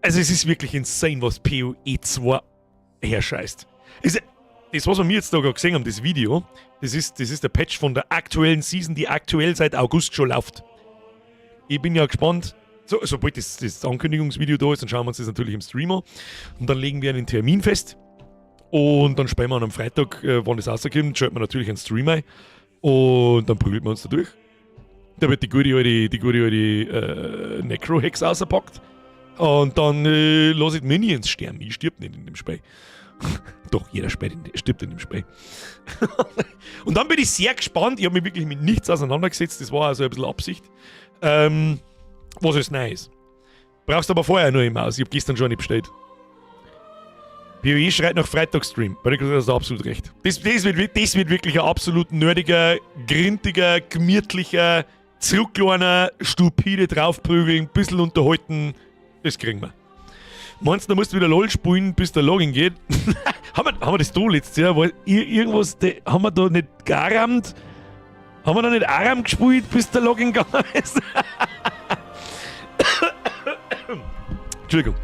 Also es ist wirklich insane, was PoE 2 herscheißt. Das, was wir jetzt da gerade gesehen haben, das Video, das ist der Patch von der aktuellen Season, die aktuell seit August schon läuft. Ich bin ja gespannt. So, sobald das Ankündigungsvideo da ist, dann schauen wir uns das natürlich im Stream an. Und dann legen wir einen Termin fest. Und dann spielen wir am Freitag, wann das rauskommt, schalten wir natürlich einen Stream ein. Und dann prügeln wir uns da durch. Da wird die gute alte Necro-Hex ausgepackt. Und dann lasse ich die Minions sterben. Ich stirb nicht in dem Spiel. Doch, jeder stirbt in dem Spiel. Und dann bin ich sehr gespannt. Ich habe mich wirklich mit nichts auseinandergesetzt. Das war also ein bisschen Absicht. Was ist nice. Brauchst aber vorher nur im Maus. Ich habe gestern schon nicht bestellt. PoE schreit nach Freitagsstream. Bei der hast du absolut recht. Das wird wirklich ein absolut nerdiger, grintiger, gemütlicher, zurückkleiner, stupide draufprügeln, bisschen unterhalten. Das kriegen wir. Meinst du, da musst du wieder LOL spielen, bis der Login geht? Haben wir das da letztes Jahr? War irgendwas, haben wir da nicht garammt? Haben wir noch nicht Aram gespielt, bis der Login gegangen ist? Entschuldigung.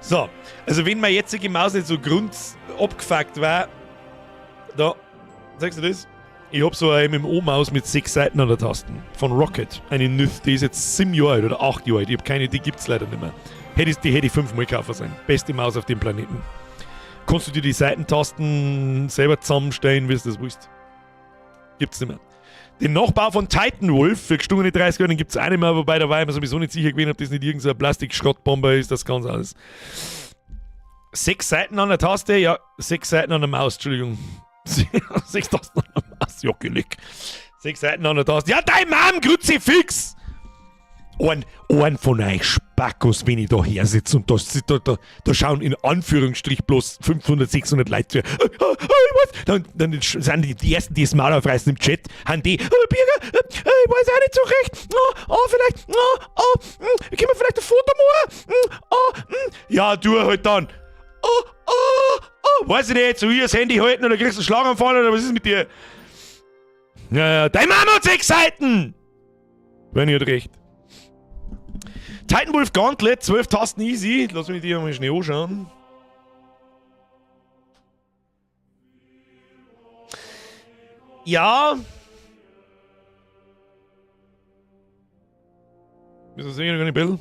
So, also wenn meine jetzige Maus nicht so grundabgefuckt war, da, sagst du das? Ich hab so eine MMO-Maus mit 6 Seiten an der Tasten von Roccat. Eine Nyth, die ist jetzt 7 Jahre alt oder 8 Jahre alt. Ich hab keine, die gibt's leider nicht mehr. Die hätte ich 5-mal kaufen sollen. Beste Maus auf dem Planeten. Kannst du dir die Seitentasten selber zusammenstellen, wie du das willst. Gibt's nicht mehr. Den Nachbau von Titanwolf für gestungene 30 Euro, den gibt's auch nicht mehr, wobei da war ich mir sowieso nicht sicher gewesen, ob das nicht irgendein so Plastikschrottbomber ist, das ganz alles. 6 Seiten an der Taste, ja, 6 Seiten an der Maus, Entschuldigung. 6 Tasten an der Maus, ja, Glück. 6 Seiten an der Taste. Ja, dein Mann, Kruzifix! Ein von euch Spackos, wenn ich da her sitze und da schauen in Anführungsstrich bloß 500, 600 Leute zu. Ich weiß. Dann sind die ersten, die das Maul aufreißen im Chat, haben die, oh, Birger, ich weiß auch nicht so recht. Oh, oh, vielleicht, oh, oh, können wir vielleicht ein Foto machen? Oh, Ja, du halt dann. Oh, oh, oh, weiß ich nicht, soll ich das Handy halten oder kriegst du einen Schlaganfall oder was ist mit dir? Ja, ja, deine Mama hat 6 Seiten! Wenn ich hat recht. Titanwolf Gauntlet, 12 Tasten easy. Lass mich die mal schnell anschauen. Ja. Müssen wir sehen, ein bisschen.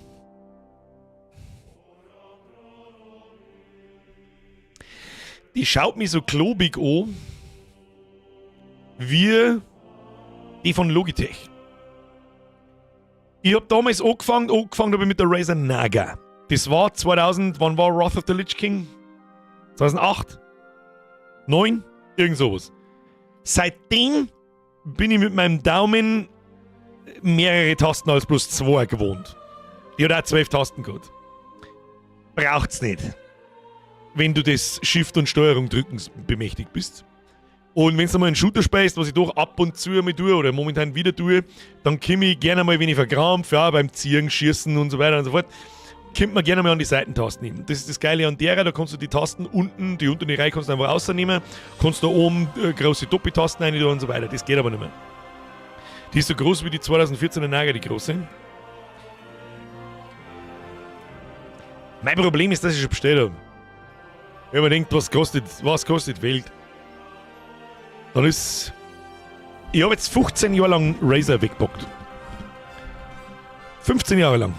Die schaut mich so klobig an, wie die von Logitech. Ich hab damals angefangen hab ich mit der Razer Naga. Das war 2000, wann war Wrath of the Lich King? 2008? 9? Irgend sowas. Seitdem bin ich mit meinem Daumen mehrere Tasten als bloß 2 gewohnt. Die hat auch 12 Tasten gehabt. Braucht's nicht. Wenn du das Shift und Steuerung drücken bemächtigt bist. Und wenn du mal einen Shooter spielst, was ich doch ab und zu mal tue oder momentan wieder tue, dann komm ich gerne mal, wenn ich verkrampf, ja, beim Ziehen, Schießen und so weiter und so fort, kommt man gerne mal an die Seitentasten hin. Das ist das Geile an derer, da kannst du die Tasten unten, die untere Reihe kannst du einfach rausnehmen, kannst da oben große Doppeltasten rein und so weiter. Das geht aber nicht mehr. Die ist so groß wie die 2014er Naga, die große. Mein Problem ist, dass ich schon bestellt habe. Wenn man denkt, was kostet Welt? Dann ist... Ich hab jetzt 15 Jahre lang Razer weggepackt. 15 Jahre lang.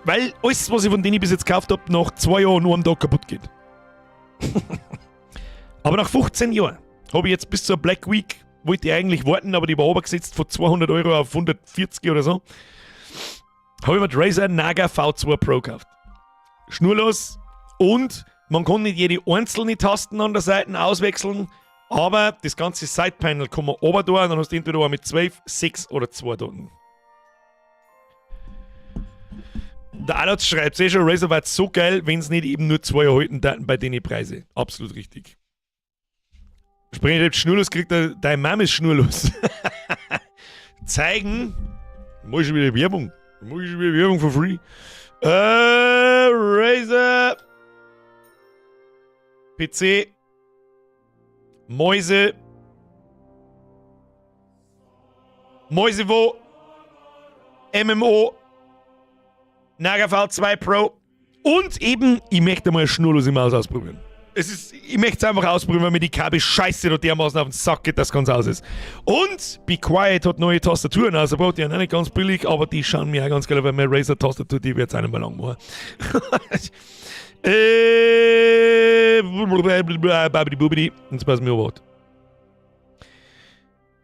Weil alles, was ich von denen bis jetzt gekauft hab, nach 2 Jahren nur am Tag kaputt geht. Aber nach 15 Jahren hab ich jetzt bis zur Black Week, wollte ich eigentlich warten, aber die war runtergesetzt von 200 Euro auf 140 oder so. Hab ich mir die Razer Naga V2 Pro gekauft. Schnurlos und man kann nicht jede einzelne Tasten an der Seite auswechseln, aber das ganze Sidepanel kann man runter tun, dann hast du entweder mit 12, 6 oder 2 Tasten. Der Alatz schreibt eh schon, Razer war so geil, wenn's nicht eben nur 2 erhalten daten bei den Preise. Absolut richtig. Sprich, ich hab schnurlos gekriegt, deine Mama ist schnurlos. Zeigen. Mach ich schon wieder Werbung. Mach ich schon wieder Werbung for free. Razer. PC. Mäuse. Mäuse wo? MMO. Naga V2 Pro. Und eben, ich möchte mal eine schnurlose Maus ausprobieren. Ich möchte es einfach ausprobieren, weil mir die Kabel scheiße da dermaßen auf den Sack geht, dass ganz aus ist. Und Be Quiet hat neue Tastaturen ausgebaut, die sind auch nicht ganz billig, aber die schauen mir auch ganz geil, weil meine Razer-Tastatur, die wird's auch nicht mehr lang machen. Jetzt pass mir auf.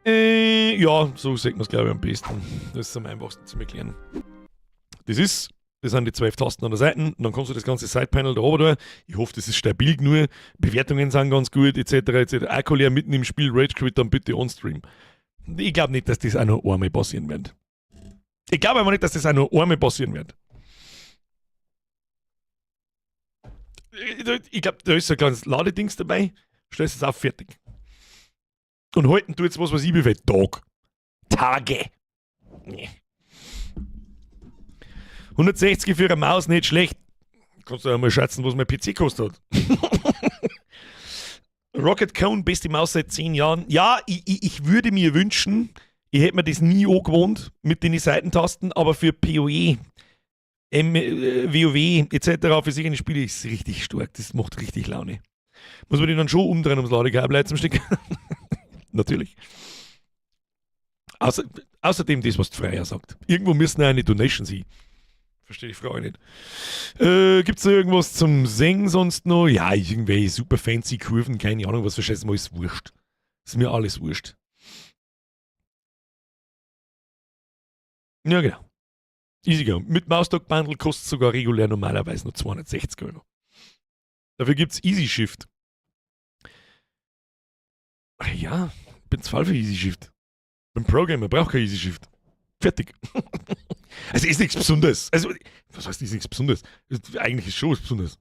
Ja, so sieht man's, glaub ich, am besten. Das ist am einfachsten zu erklären. Das sind die 12 Tasten an der Seite. Und dann kannst du das ganze Sidepanel da oben tun. Ich hoffe, das ist stabil genug. Bewertungen sind ganz gut, et cetera, et cetera. Akku leer mitten im Spiel, Rage Quit, dann bitte on-stream. Ich glaub nicht, dass das auch noch einmal passieren wird. Ich glaub einfach nicht, dass das auch noch einmal passieren wird. Ich glaub, da ist so ein kleines Ladedings dabei. Stellst es auf, fertig. Und halten du jetzt was, was ich befehle. Tag. Tage. Nee. 160 für eine Maus, nicht schlecht. Kannst du ja mal schätzen, was mein PC kostet hat. Roccat Kone, beste Maus seit 10 Jahren. Ja, ich würde mir wünschen, Ich hätte mir das nie angewohnt mit den Seitentasten, aber für PoE, M, WoW etc. für sich Spiele ist es richtig stark. Das macht richtig Laune. Muss man die dann schon umdrehen, ums Ladekabel zum Stecken? Natürlich. Außerdem das, was die Freier sagt. Irgendwo müssen ja eine Donation sein. Verstehe die Frage nicht. Gibt es da irgendwas zum Singen sonst noch? Ja, irgendwelche super fancy Kurven, keine Ahnung, was für Scheiße, mal ist wurscht. Ist mir alles wurscht. Ja, genau. Easy go. Mit Mausdog Bundle kostet sogar regulär normalerweise nur 260 Euro. Dafür gibt's Easy Shift. Ach ja, bin zu für Easy Shift. Bin Programmer, braucht kein Easy Shift. Fertig. Also ist nichts Besonderes. Also, was heißt, ist nichts Besonderes? Eigentlich ist schon was Besonderes.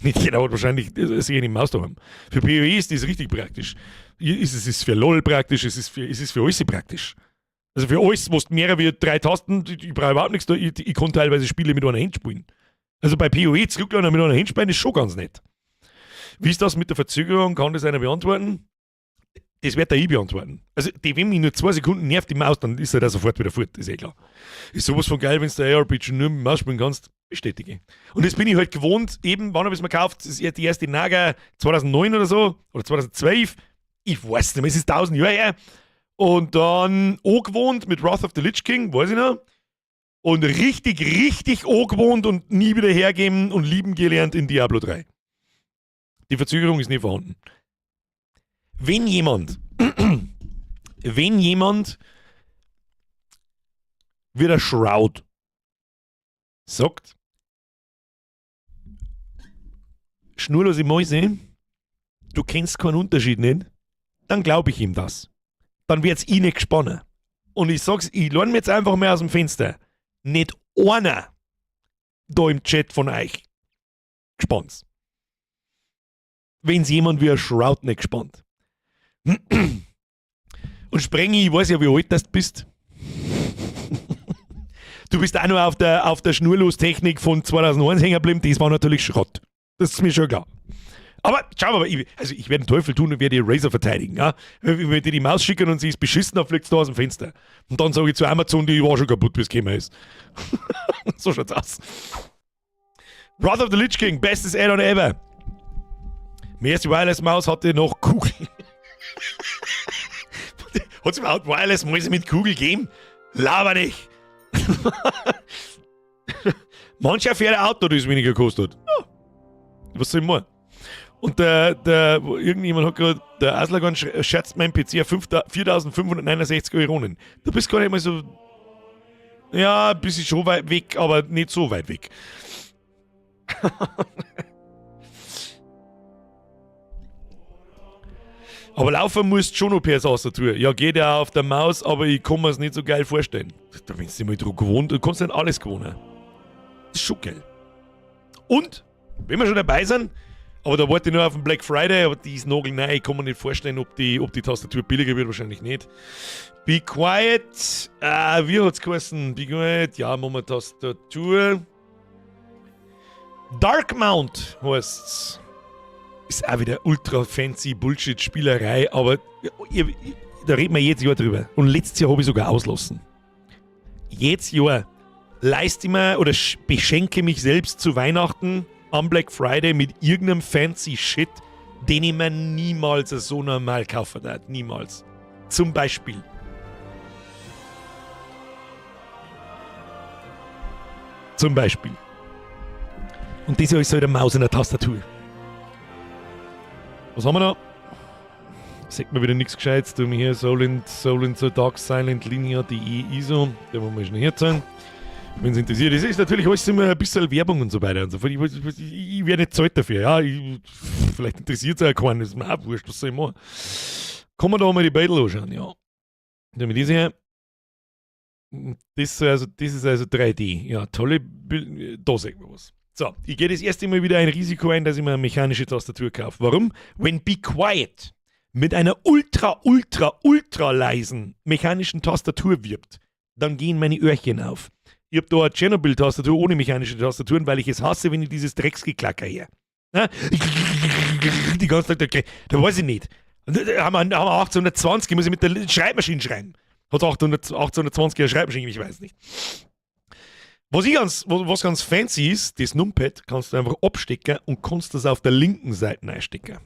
Nicht jeder hat wahrscheinlich sich eine Maus daheim. Für PoE ist das richtig praktisch. Es ist für LOL praktisch, es ist für alles praktisch. Also für alles, wo du mehr wie 3 Tasten, ich brauche überhaupt nichts da, ich kann teilweise Spiele mit einer Hand spielen. Also bei PoE zurücklaufen mit einer Hand spielen ist schon ganz nett. Wie ist das mit der Verzögerung? Kann das einer beantworten? Das wird der ich beantworten. Also, die, wenn mich nur 2 Sekunden nervt die Maus, dann ist er da sofort wieder fort, ist eh klar. Ist sowas von geil, wenn du der ARPG nur mit der Maus spielen kannst, bestätige. Und das bin ich halt gewohnt, eben, wann habe ich es mir gekauft? Das ist die erste Naga 2009 oder so, oder 2012. Ich weiß nicht mehr, es ist 1000 Jahre her. Und dann angewohnt mit Wrath of the Lich King, weiß ich noch. Und richtig, richtig angewohnt und nie wieder hergeben und lieben gelernt in Diablo 3. Die Verzögerung ist nicht vorhanden. Wenn jemand, wie der Shroud sagt, schnurlose Mäuse, du kennst keinen Unterschied nicht, dann glaube ich ihm das. Dann wird's eh nicht gesponnen. Und ich sag's, ich lerne mir jetzt einfach mal aus dem Fenster. Nicht einer da im Chat von euch gespannt. Wenn's jemand wie ein Shroud nicht gespannt. Und Sprengi, ich weiß ja, wie alt das du bist. Du bist auch noch auf der Schnurlostechnik von 2001 hängen geblieben. Das war natürlich Schrott. Das ist mir schon klar. Aber schauen wir mal, ich werde den Teufel tun und werde die Razer verteidigen. Ja? Wenn ich dir die Maus schicken und sie ist beschissen, dann fliegt sie da aus dem Fenster. Und dann sage ich zu Amazon, die war schon kaputt, bis es gekommen ist. So schaut's aus. Wrath of the Lich King, bestes Add-on ever. Meine erste Wireless-Maus hatte noch Kugel. Hat es überhaupt Wireless-Mäuse mit Kugel gegeben? Laber nicht! Mancher fährt ein Auto, das weniger kostet. Ja. Was soll ich machen? Und irgendjemand hat gerade, der Aslagan schätzt mein PC auf 4.569 Euronen. Du bist gar nicht mal so. Ja, ein bisschen schon weit weg, aber nicht so weit weg. Aber laufen musst du schon noch per Tastatur. Ja, geht ja auf der Maus, aber ich kann mir's nicht so geil vorstellen. Da bist du mal dran gewohnt, du kannst nicht alles gewohnen. Das ist schon geil. Und, wenn wir schon dabei sind, aber da warte ich nur auf den Black Friday, aber die ist nagelneu, ich kann mir nicht vorstellen, ob die Tastatur billiger wird, wahrscheinlich nicht. Be Quiet, wie hat's geheißen? Be Quiet, ja, machen wir Tastatur. Dark Mount heißt's. Ist auch wieder ultra fancy Bullshit-Spielerei, aber da reden wir jedes Jahr drüber. Und letztes Jahr habe ich sogar auslassen. Jedes Jahr leiste ich mir oder beschenke mich selbst zu Weihnachten am Black Friday mit irgendeinem fancy Shit, den ich mir niemals so normal kaufen würde. Niemals. Zum Beispiel. Zum Beispiel. Und das ist halt eine Maus in der Tastatur. Was haben wir da? Sagt mir wieder nichts Gescheites. Tun wir hier Solent, so Dark Silent Linear DE ISO. Den wollen wir schnell herzeigen. Wenn es interessiert. Das ist natürlich alles immer ein bisschen Werbung und so weiter und so fort. Ich werde nicht zahlt dafür. Ja, vielleicht interessiert es auch keinen. Das ist mir auch wurscht. Was soll ich machen? Kann man da mal die Battle anschauen? Ja. Dann haben wir diese hier. Das ist also 3D. Ja, tolle Bilder. Da sehen wir was. So, ich gehe das erste Mal wieder ein Risiko ein, dass ich mir eine mechanische Tastatur kaufe. Warum? Wenn Be Quiet mit einer ultra, ultra, ultra leisen mechanischen Tastatur wirbt, dann gehen meine Öhrchen auf. Ich hab da eine Tschernobyl-Tastatur ohne mechanische Tastaturen, weil ich es hasse, wenn ich dieses Drecksgeklacker her. Die ganze Zeit, okay, da weiß ich nicht. Da haben wir 1820, muss ich mit der Schreibmaschine schreiben. Hat 820er Schreibmaschine, ich weiß nicht. Was, ich ganz, was ganz fancy ist, das Numpad kannst du einfach abstecken und kannst das auf der linken Seite einstecken.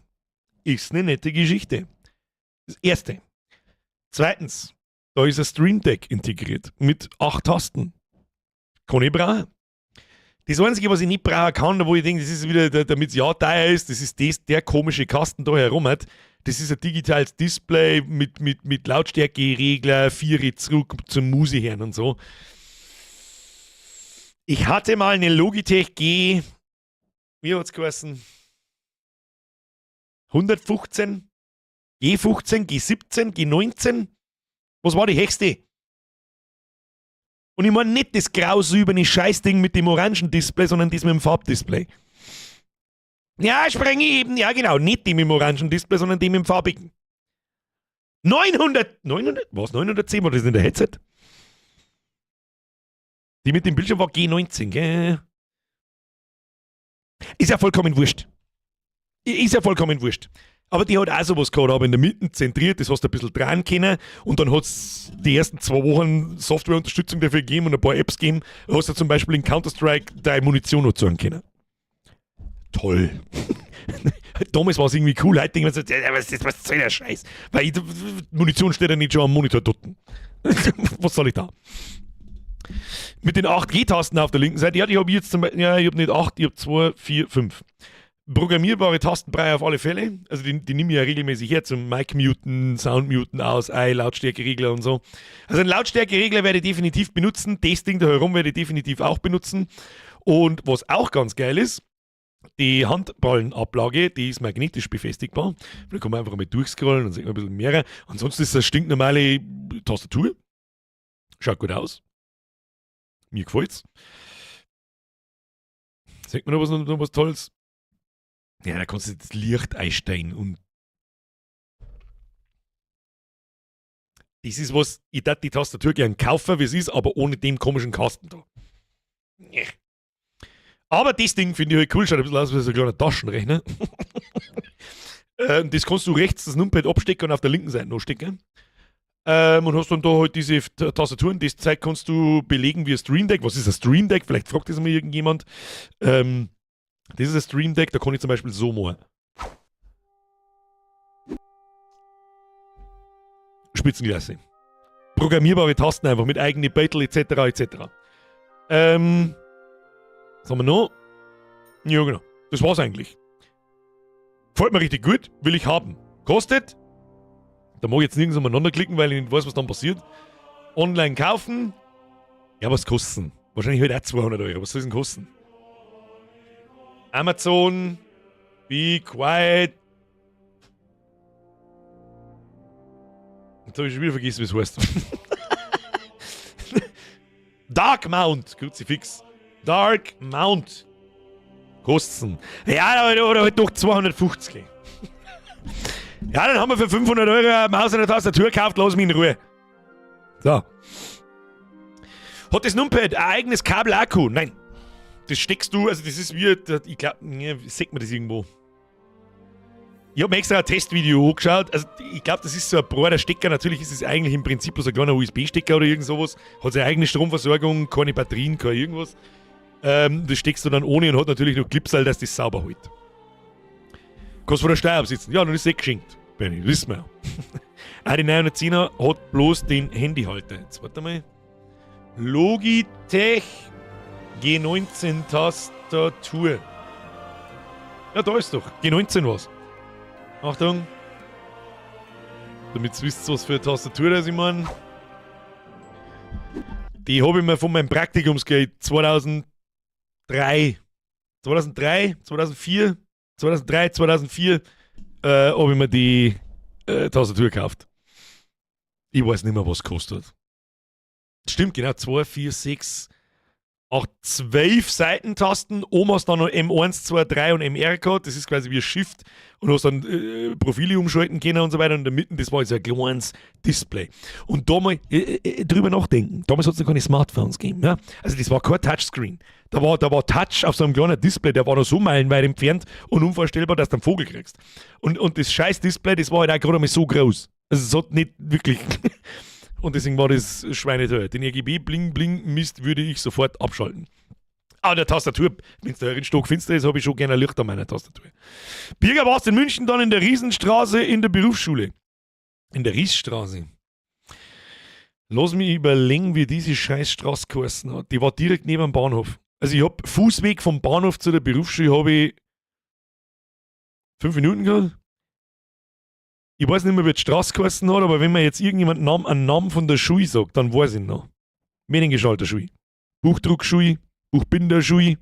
Ist eine nette Geschichte. Das erste. Zweitens, da ist ein Stream Deck integriert mit 8 Tasten. Kann ich brauchen. Das Einzige, was ich nicht brauchen kann, wo ich denke, das ist wieder, damit es ja teuer ist, das ist das, der komische Kasten da herum hat. Das ist ein digitales Display mit Lautstärkeregler, 4 zurück zum Musik hören und so. Ich hatte mal eine Logitech G, wie hat's geheißen? 115, G15, G17, G19. Was war die höchste? Und ich meine nicht das grau-silberne Scheißding mit dem orangen Display, sondern das mit dem Farbdisplay. Ja, sprenge ich eben, ja genau, nicht dem mit dem orangen Display, sondern dem mit dem farbigen. 900, 900, was, 910 war das in der Headset? Die mit dem Bildschirm war G19, gell? Ist ja vollkommen wurscht. Ist ja vollkommen wurscht. Aber die hat auch sowas gehabt, aber in der Mitte zentriert, das hast du ein bisschen dran können und dann hat's die ersten 2 Wochen Softwareunterstützung dafür gegeben und ein paar Apps gegeben. Da hast du zum Beispiel in Counter-Strike deine Munition noch zeigen können. Toll. Damals war's irgendwie cool, heute denkt man so, ja, was soll der Scheiß? Weil Munition steht ja nicht schon am Monitor dort. Was soll ich da? Mit den 8 G-Tasten auf der linken Seite, ja, die hab ich jetzt zum Beispiel, ja, ich hab nicht 8, ich hab 2, 4, 5. Programmierbare Tastenbrei auf alle Fälle. Also die nehme ich ja regelmäßig her zum Mic-Muten, Sound-Muten aus, Ei, Lautstärkeregler und so. Also einen Lautstärkeregler werde ich definitiv benutzen. Das Ding da herum werde ich definitiv auch benutzen. Und was auch ganz geil ist, die Handballenablage, die ist magnetisch befestigbar. Da kann man einfach mal durchscrollen und sieht man ein bisschen mehr. Ansonsten ist das stinknormale Tastatur. Schaut gut aus. Mir gefällt's. Sieht man noch was Tolles? Ja, da kannst du das Licht einstellen und das ist was, ich darf die Tastatur gern kaufen, wie es ist, aber ohne dem komischen Kasten da. Nee. Aber das Ding finde ich halt cool, schaut ein bisschen aus wie so ein kleiner Taschenrechner. Das kannst du rechts das Numpad abstecken und auf der linken Seite noch stecken. Und hast dann da halt diese Tastaturen, das Zeug kannst du belegen wie ein Stream Deck. Was ist ein Stream Deck? Vielleicht fragt das mal irgendjemand. Das ist ein Stream Deck, da kann ich zum Beispiel so machen. Spitzenklasse. Programmierbare Tasten einfach mit eigenen Battle et cetera et cetera. Was haben wir noch? Ja, genau. Das war's eigentlich. Gefällt mir richtig gut, will ich haben. Kostet? Da mag ich jetzt nirgends umeinander klicken, weil ich nicht weiß, was dann passiert. Online kaufen. Ja, was kostet's denn? Wahrscheinlich halt auch 200 Euro. Was soll es denn kosten? Amazon, be quiet. Jetzt hab ich schon wieder vergessen, wie es heißt. Dark Mount, Kruzifix. Dark Mount. Kostet's. Ja, oder halt doch 250. Ja, dann haben wir für 500 Euro eine Maus und eine Tastatur gekauft, lass mich in Ruhe. So. Hat das Numpad ein eigenes Kabel-Akku? Nein. Das steckst du, also das ist wie, ich glaub, ja, sieht man das irgendwo? Ich hab mir extra ein Testvideo angeschaut, also ich glaub, das ist so ein breiter Stecker, natürlich ist es eigentlich im Prinzip bloß ein kleiner U S B-Stecker oder irgend sowas, hat seine eigene Stromversorgung, keine Batterien, kein irgendwas. Das steckst du dann ohne und hat natürlich noch Clipsal, dass das sauber hält. Kannst von der Steuer absitzen. Ja, dann ist es eh geschenkt, Benni, wissen wir ja. Auch die 910er hat bloß den Handyhalter. Jetzt warte mal. Logitech G19 Tastatur. Ja, da ist doch. G19 was. Achtung. Damit ihr wisst, was für eine Tastatur das ich mein. Die hab ich mir von meinem Praktikumsgeld 2003. 2003, 2004, 2003, 2004 hab ich mir die Tastatur gekauft. Ich weiß nicht mehr, was es gekostet hat. Stimmt, genau. 2, 4, 6, 8, 12 Seitentasten. Oben hast du dann noch M1, 2, 3 und MR gehabt. Das ist quasi wie ein Shift. Und hast dann Profile umschalten können und so weiter. Und in der Mitte, das war jetzt ein kleines Display. Und da mal drüber nachdenken. Damals hat's noch keine Smartphones gegeben. Ja? Also das war kein Touchscreen. Da war Touch auf so einem kleinen Display, der war noch so meilenweit entfernt und unvorstellbar, dass du einen Vogel kriegst. Und das scheiß Display, das war halt auch gerade mal so groß. Also es hat nicht wirklich... Und deswegen war das schweineteuer. Den RGB Bling Bling Mist würde ich sofort abschalten. An der Tastatur, wenn es da in stockfinster ist, habe ich schon gerne Licht an meiner Tastatur. Birger, warst in München dann in der Riesenstraße in der Berufsschule? In der Riesstraße. Lass mich überlegen, wie diese scheiß Straße geheißen hat. Die war direkt neben dem Bahnhof. Also ich hab Fußweg vom Bahnhof zu der Berufsschule habe ich 5 Minuten gehabt. Ich weiß nicht mehr, wie die Straße geheißen hat, aber wenn mir jetzt irgendjemand einen Namen von der Schule sagt, dann weiß ich ihn noch. Mediengestalter-Schule. Buchdruckschule, Buchbinderschule.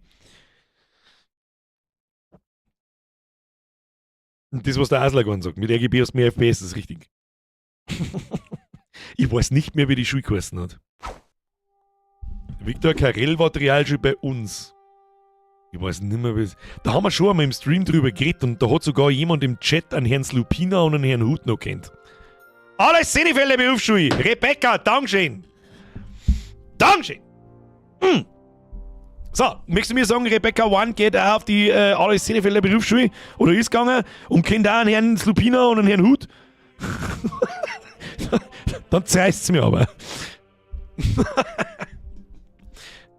Und das, was der Aslergarn sagt, mit RGB hast du mehr FPS, das ist richtig. Ich weiß nicht mehr, wie die Schule geheißen hat. Viktor Karel war die Realschule bei uns. Ich weiß nicht mehr, wie es. Da haben wir schon einmal im Stream drüber geredet und da hat sogar jemand im Chat einen Herrn Slupina und einen Herrn Hut noch kennt. Alles Sinnefälle Berufsschule. Rebecca, Dankeschön. Dankeschön. So, möchtest du mir sagen, Rebecca One geht auch auf die Alois Senefelder Berufsschule oder ist gegangen und kennt auch einen Herrn Slupina und einen Herrn Hut? Dann zerreißt's mir aber.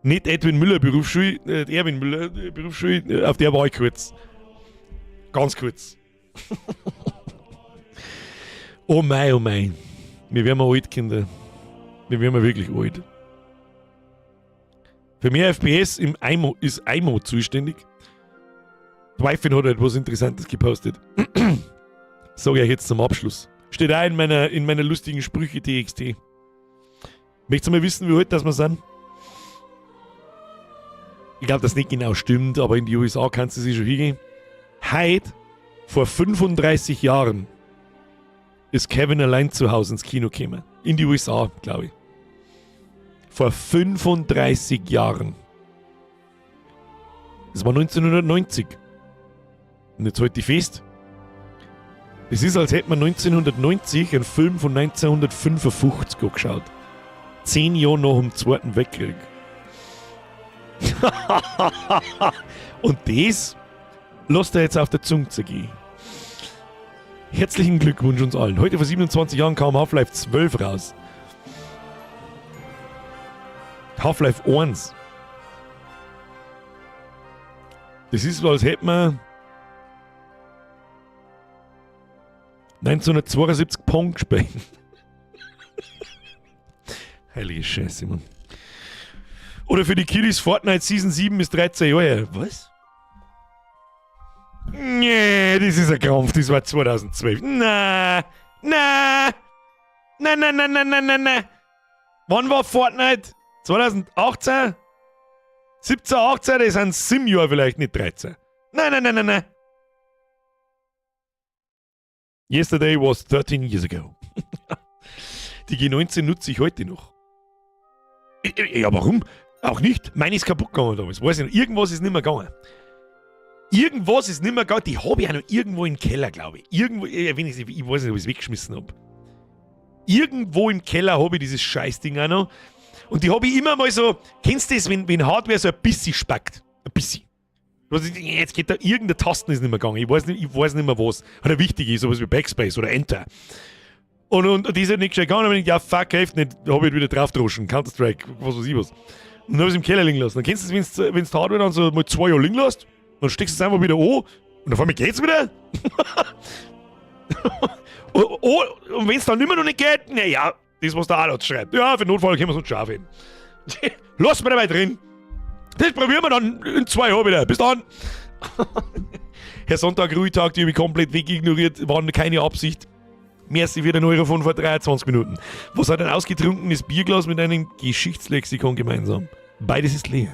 Nicht Edwin Müller Berufsschule, Erwin Müller Berufsschule, auf der war ich kurz. Ganz kurz. Oh mei, oh mei. Wir werden alt, Kinder. Wir werden wirklich alt. Für mehr FPS im IMO ist IMO zuständig. Twyfin hat etwas Interessantes gepostet. Sag ich euch jetzt zum Abschluss. Steht auch in meiner lustigen Sprüche TXT. Möchtest du mal wissen, wie alt das wir sind? Ich glaub, dass nicht genau stimmt, aber in die USA kannst du sich schon hingehen. Heute, vor 35 Jahren, ist Kevin allein zu Hause ins Kino gekommen. In die USA, glaub ich. Vor 35 Jahren. Das war 1990. Und jetzt halt dich fest. Es ist, als hätte man 1990 einen Film von 1955 angeschaut. 10 Jahre nach dem Zweiten Weltkrieg. Und das lasst ihr jetzt auf der Zunge zergehen. Herzlichen Glückwunsch uns allen. Heute vor 27 Jahren kam Half-Life 12 raus. Half-Life 1. Das ist, als hätte man 1972 Pong gespielt. Heilige Scheiße, Mann. Oder für die Kiddies Fortnite Season 7 ist 13 Jahre her. Was? Nee, das ist ein Krampf, das war 2012. Na, na, na, na, na, na, na, na, na. Wann war Fortnite? 2018? 17, 18, das sind 7 Jahre vielleicht, nicht 13. Nein, nein, nein, nein, nein. Yesterday was 13 years ago. Die G19 nutze ich heute noch. Ja, warum? Auch nicht. Meine ist kaputt gegangen damals. Weiß ich noch. Irgendwas ist nicht mehr gegangen. Irgendwas ist nicht mehr gegangen. Die hab ich auch noch irgendwo im Keller, glaube ich. Irgendwo, wenn ich, ich weiß nicht, ob ich es weggeschmissen hab. Irgendwo im Keller hab ich dieses Scheißding auch noch. Und die hab ich immer mal so, kennst du das, wenn Hardware so ein bisschen spackt? Ein bisschen. Was ist, jetzt geht da irgendeine Tasten ist nicht mehr gegangen. Ich weiß nicht, ich weiß nicht mehr was. Oder wichtig ist, sowas wie Backspace oder Enter. Und die ist halt nicht gescheit gegangen. Und ich denk, ja, fuck, hilft nicht. Da hab ich halt wieder drauf droschen. Counter-Strike, was weiß ich was. Und dann hab ich's im Keller liegen lassen. Dann kennst du es, wenn's die Hardware dann so mal 2 Jahre liegen lässt, dann steckst du es einfach wieder an und auf einmal geht's wieder. Oh, oh, und wenn's dann immer noch nicht geht, naja, das, was der Alatz schreibt. Ja, für den Notfall können wir es uns schon aufheben. Lass mir dabei drin. Das probieren wir dann in 2 Jahren wieder. Bis dann. Herr Sonntag, Ruhetag, die hab ich komplett wegignoriert, war keine Absicht. Merci für den Euro von vor 23 Minuten. Was hat ein ausgetrunkenes Bierglas mit einem Geschichtslexikon gemeinsam? Beides ist leer.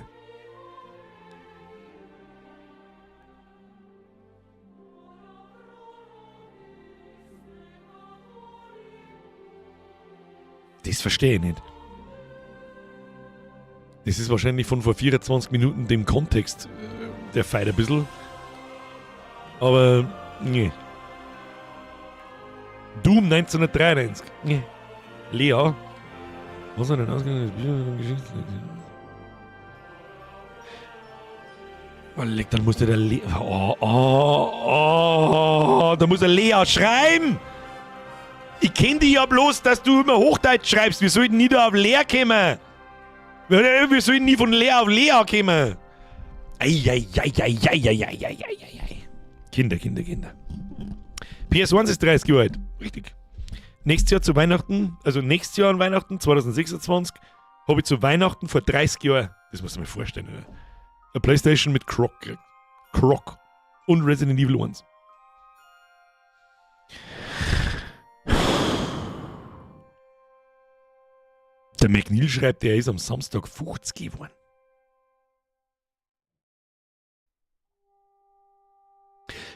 Das verstehe ich nicht. Das ist wahrscheinlich von vor 24 Minuten dem Kontext der Fight ein bisschen. Aber, nee. Doom 1993. Nee. Lea. Was hat denn ausgegangen? Oh, leck, dann muss der Lea. Oh, oh, oh, da muss der Lea schreiben! Ich kenn dich ja bloß, dass du immer Hochdeutsch schreibst. Wir sollten nie da auf Leer kommen. Wir sollten nie von Leer auf Lea kommen. Eieieiei. Kinder, Kinder, Kinder. PS1 ist 30 Jahre alt. Richtig. Nächstes Jahr zu Weihnachten, also nächstes Jahr an Weihnachten, 2026, habe ich zu Weihnachten vor 30 Jahren, das muss ich mir vorstellen, oder? Eine Playstation mit Croc gekriegt. Croc. Und Resident Evil 1. Der McNeil schreibt, er ist am Samstag 50 geworden.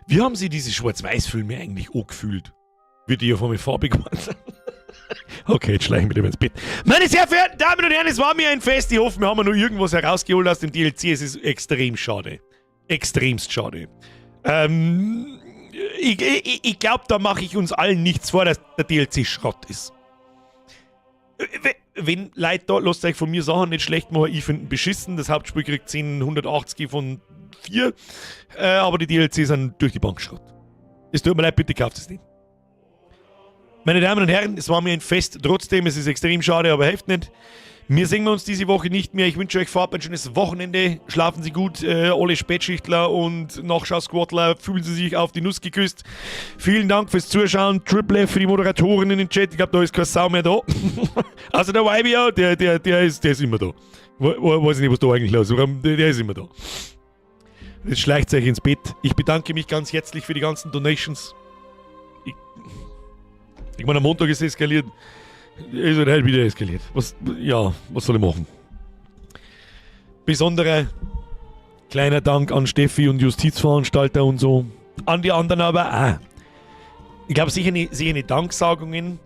Wie haben Sie diese Schwarz-Weiß-Filme eigentlich angefühlt? Wie die auf einmal farbig geworden sind? Okay, jetzt schleichen wir lieber ins Bett. Meine sehr verehrten Damen und Herren, es war mir ein Fest. Ich hoffe, wir haben noch irgendwas herausgeholt aus dem DLC. Es ist extrem schade. Extremst schade. Ich glaub, da mache ich uns allen nichts vor, dass der DLC Schrott ist. Wenn Leute da, lasst euch von mir Sachen nicht schlecht machen, ich finde ihn beschissen. Das Hauptspiel kriegt 1080 von 4, aber die DLC sind durch die Bank Schrott. Es tut mir leid, bitte kauft es nicht. Meine Damen und Herren, es war mir ein Fest. Trotzdem, es ist extrem schade, aber hilft nicht. Wir sehen uns diese Woche nicht mehr. Ich wünsche euch vorab ein schönes Wochenende. Schlafen Sie gut, alle Spätschichtler und Nachschau-Squadler fühlen Sie sich auf die Nuss geküsst. Vielen Dank fürs Zuschauen. Triple F für die Moderatoren in den Chat. Ich glaub, da ist keine Sau mehr da. Also der YBO, der ist immer da. Weiß ich nicht, was da eigentlich los ist. Warum, der ist immer da. Jetzt schleicht euch ins Bett. Ich bedanke mich ganz herzlich für die ganzen Donations. Ich meine, am Montag ist es eskaliert. Ist halt heute wieder eskaliert. Was soll ich machen? Besonderer kleiner Dank an Steffi und Justizveranstalter und so. An die anderen aber auch. Ich glaube, sicher nicht Danksagungen,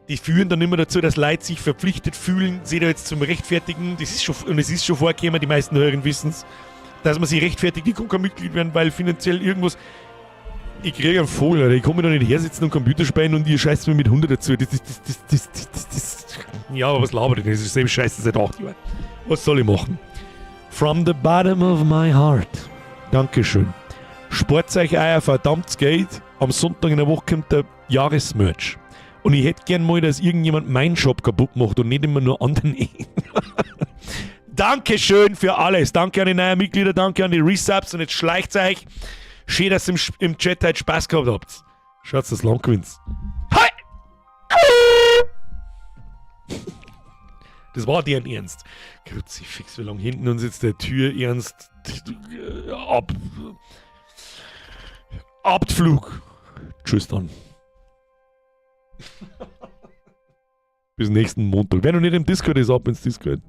die führen dann immer dazu, dass Leute sich verpflichtet fühlen, sich da jetzt zum Rechtfertigen. Das ist schon, und es ist schon vorgekommen, die meisten Hörer wissen's, dass man sich rechtfertigt, ich kann kein Mitglied werden, weil finanziell irgendwas. Ich krieg einen Vogel, Alter. Ich kann mich da nicht hersitzen und Computer spielen und ihr scheißt mir mit 100 dazu. Ja, aber was labert ihr denn? Das ist selbe Scheiße seit 8 Jahren. Was soll ich machen? From the bottom of my heart. Dankeschön. Spart euch euer verdammtes Geld. Am Sonntag in der Woche kommt der Jahresmerch. Und ich hätte gern mal, dass irgendjemand meinen Shop kaputt macht und nicht immer nur anderen. Dankeschön für alles. Danke an die neuen Mitglieder, danke an die Resubs und jetzt schleicht euch. Schön, dass ihr im Chat heute Spaß gehabt habt. Schaut, dass lang gewinnt. Hi! Das war deren Ernst. Kruzifix, wie lange hinten uns jetzt der Tür Ernst ab. Abflug. Tschüss dann. Bis nächsten Montag. Wer noch nicht im Discord ist, ab ins Discord.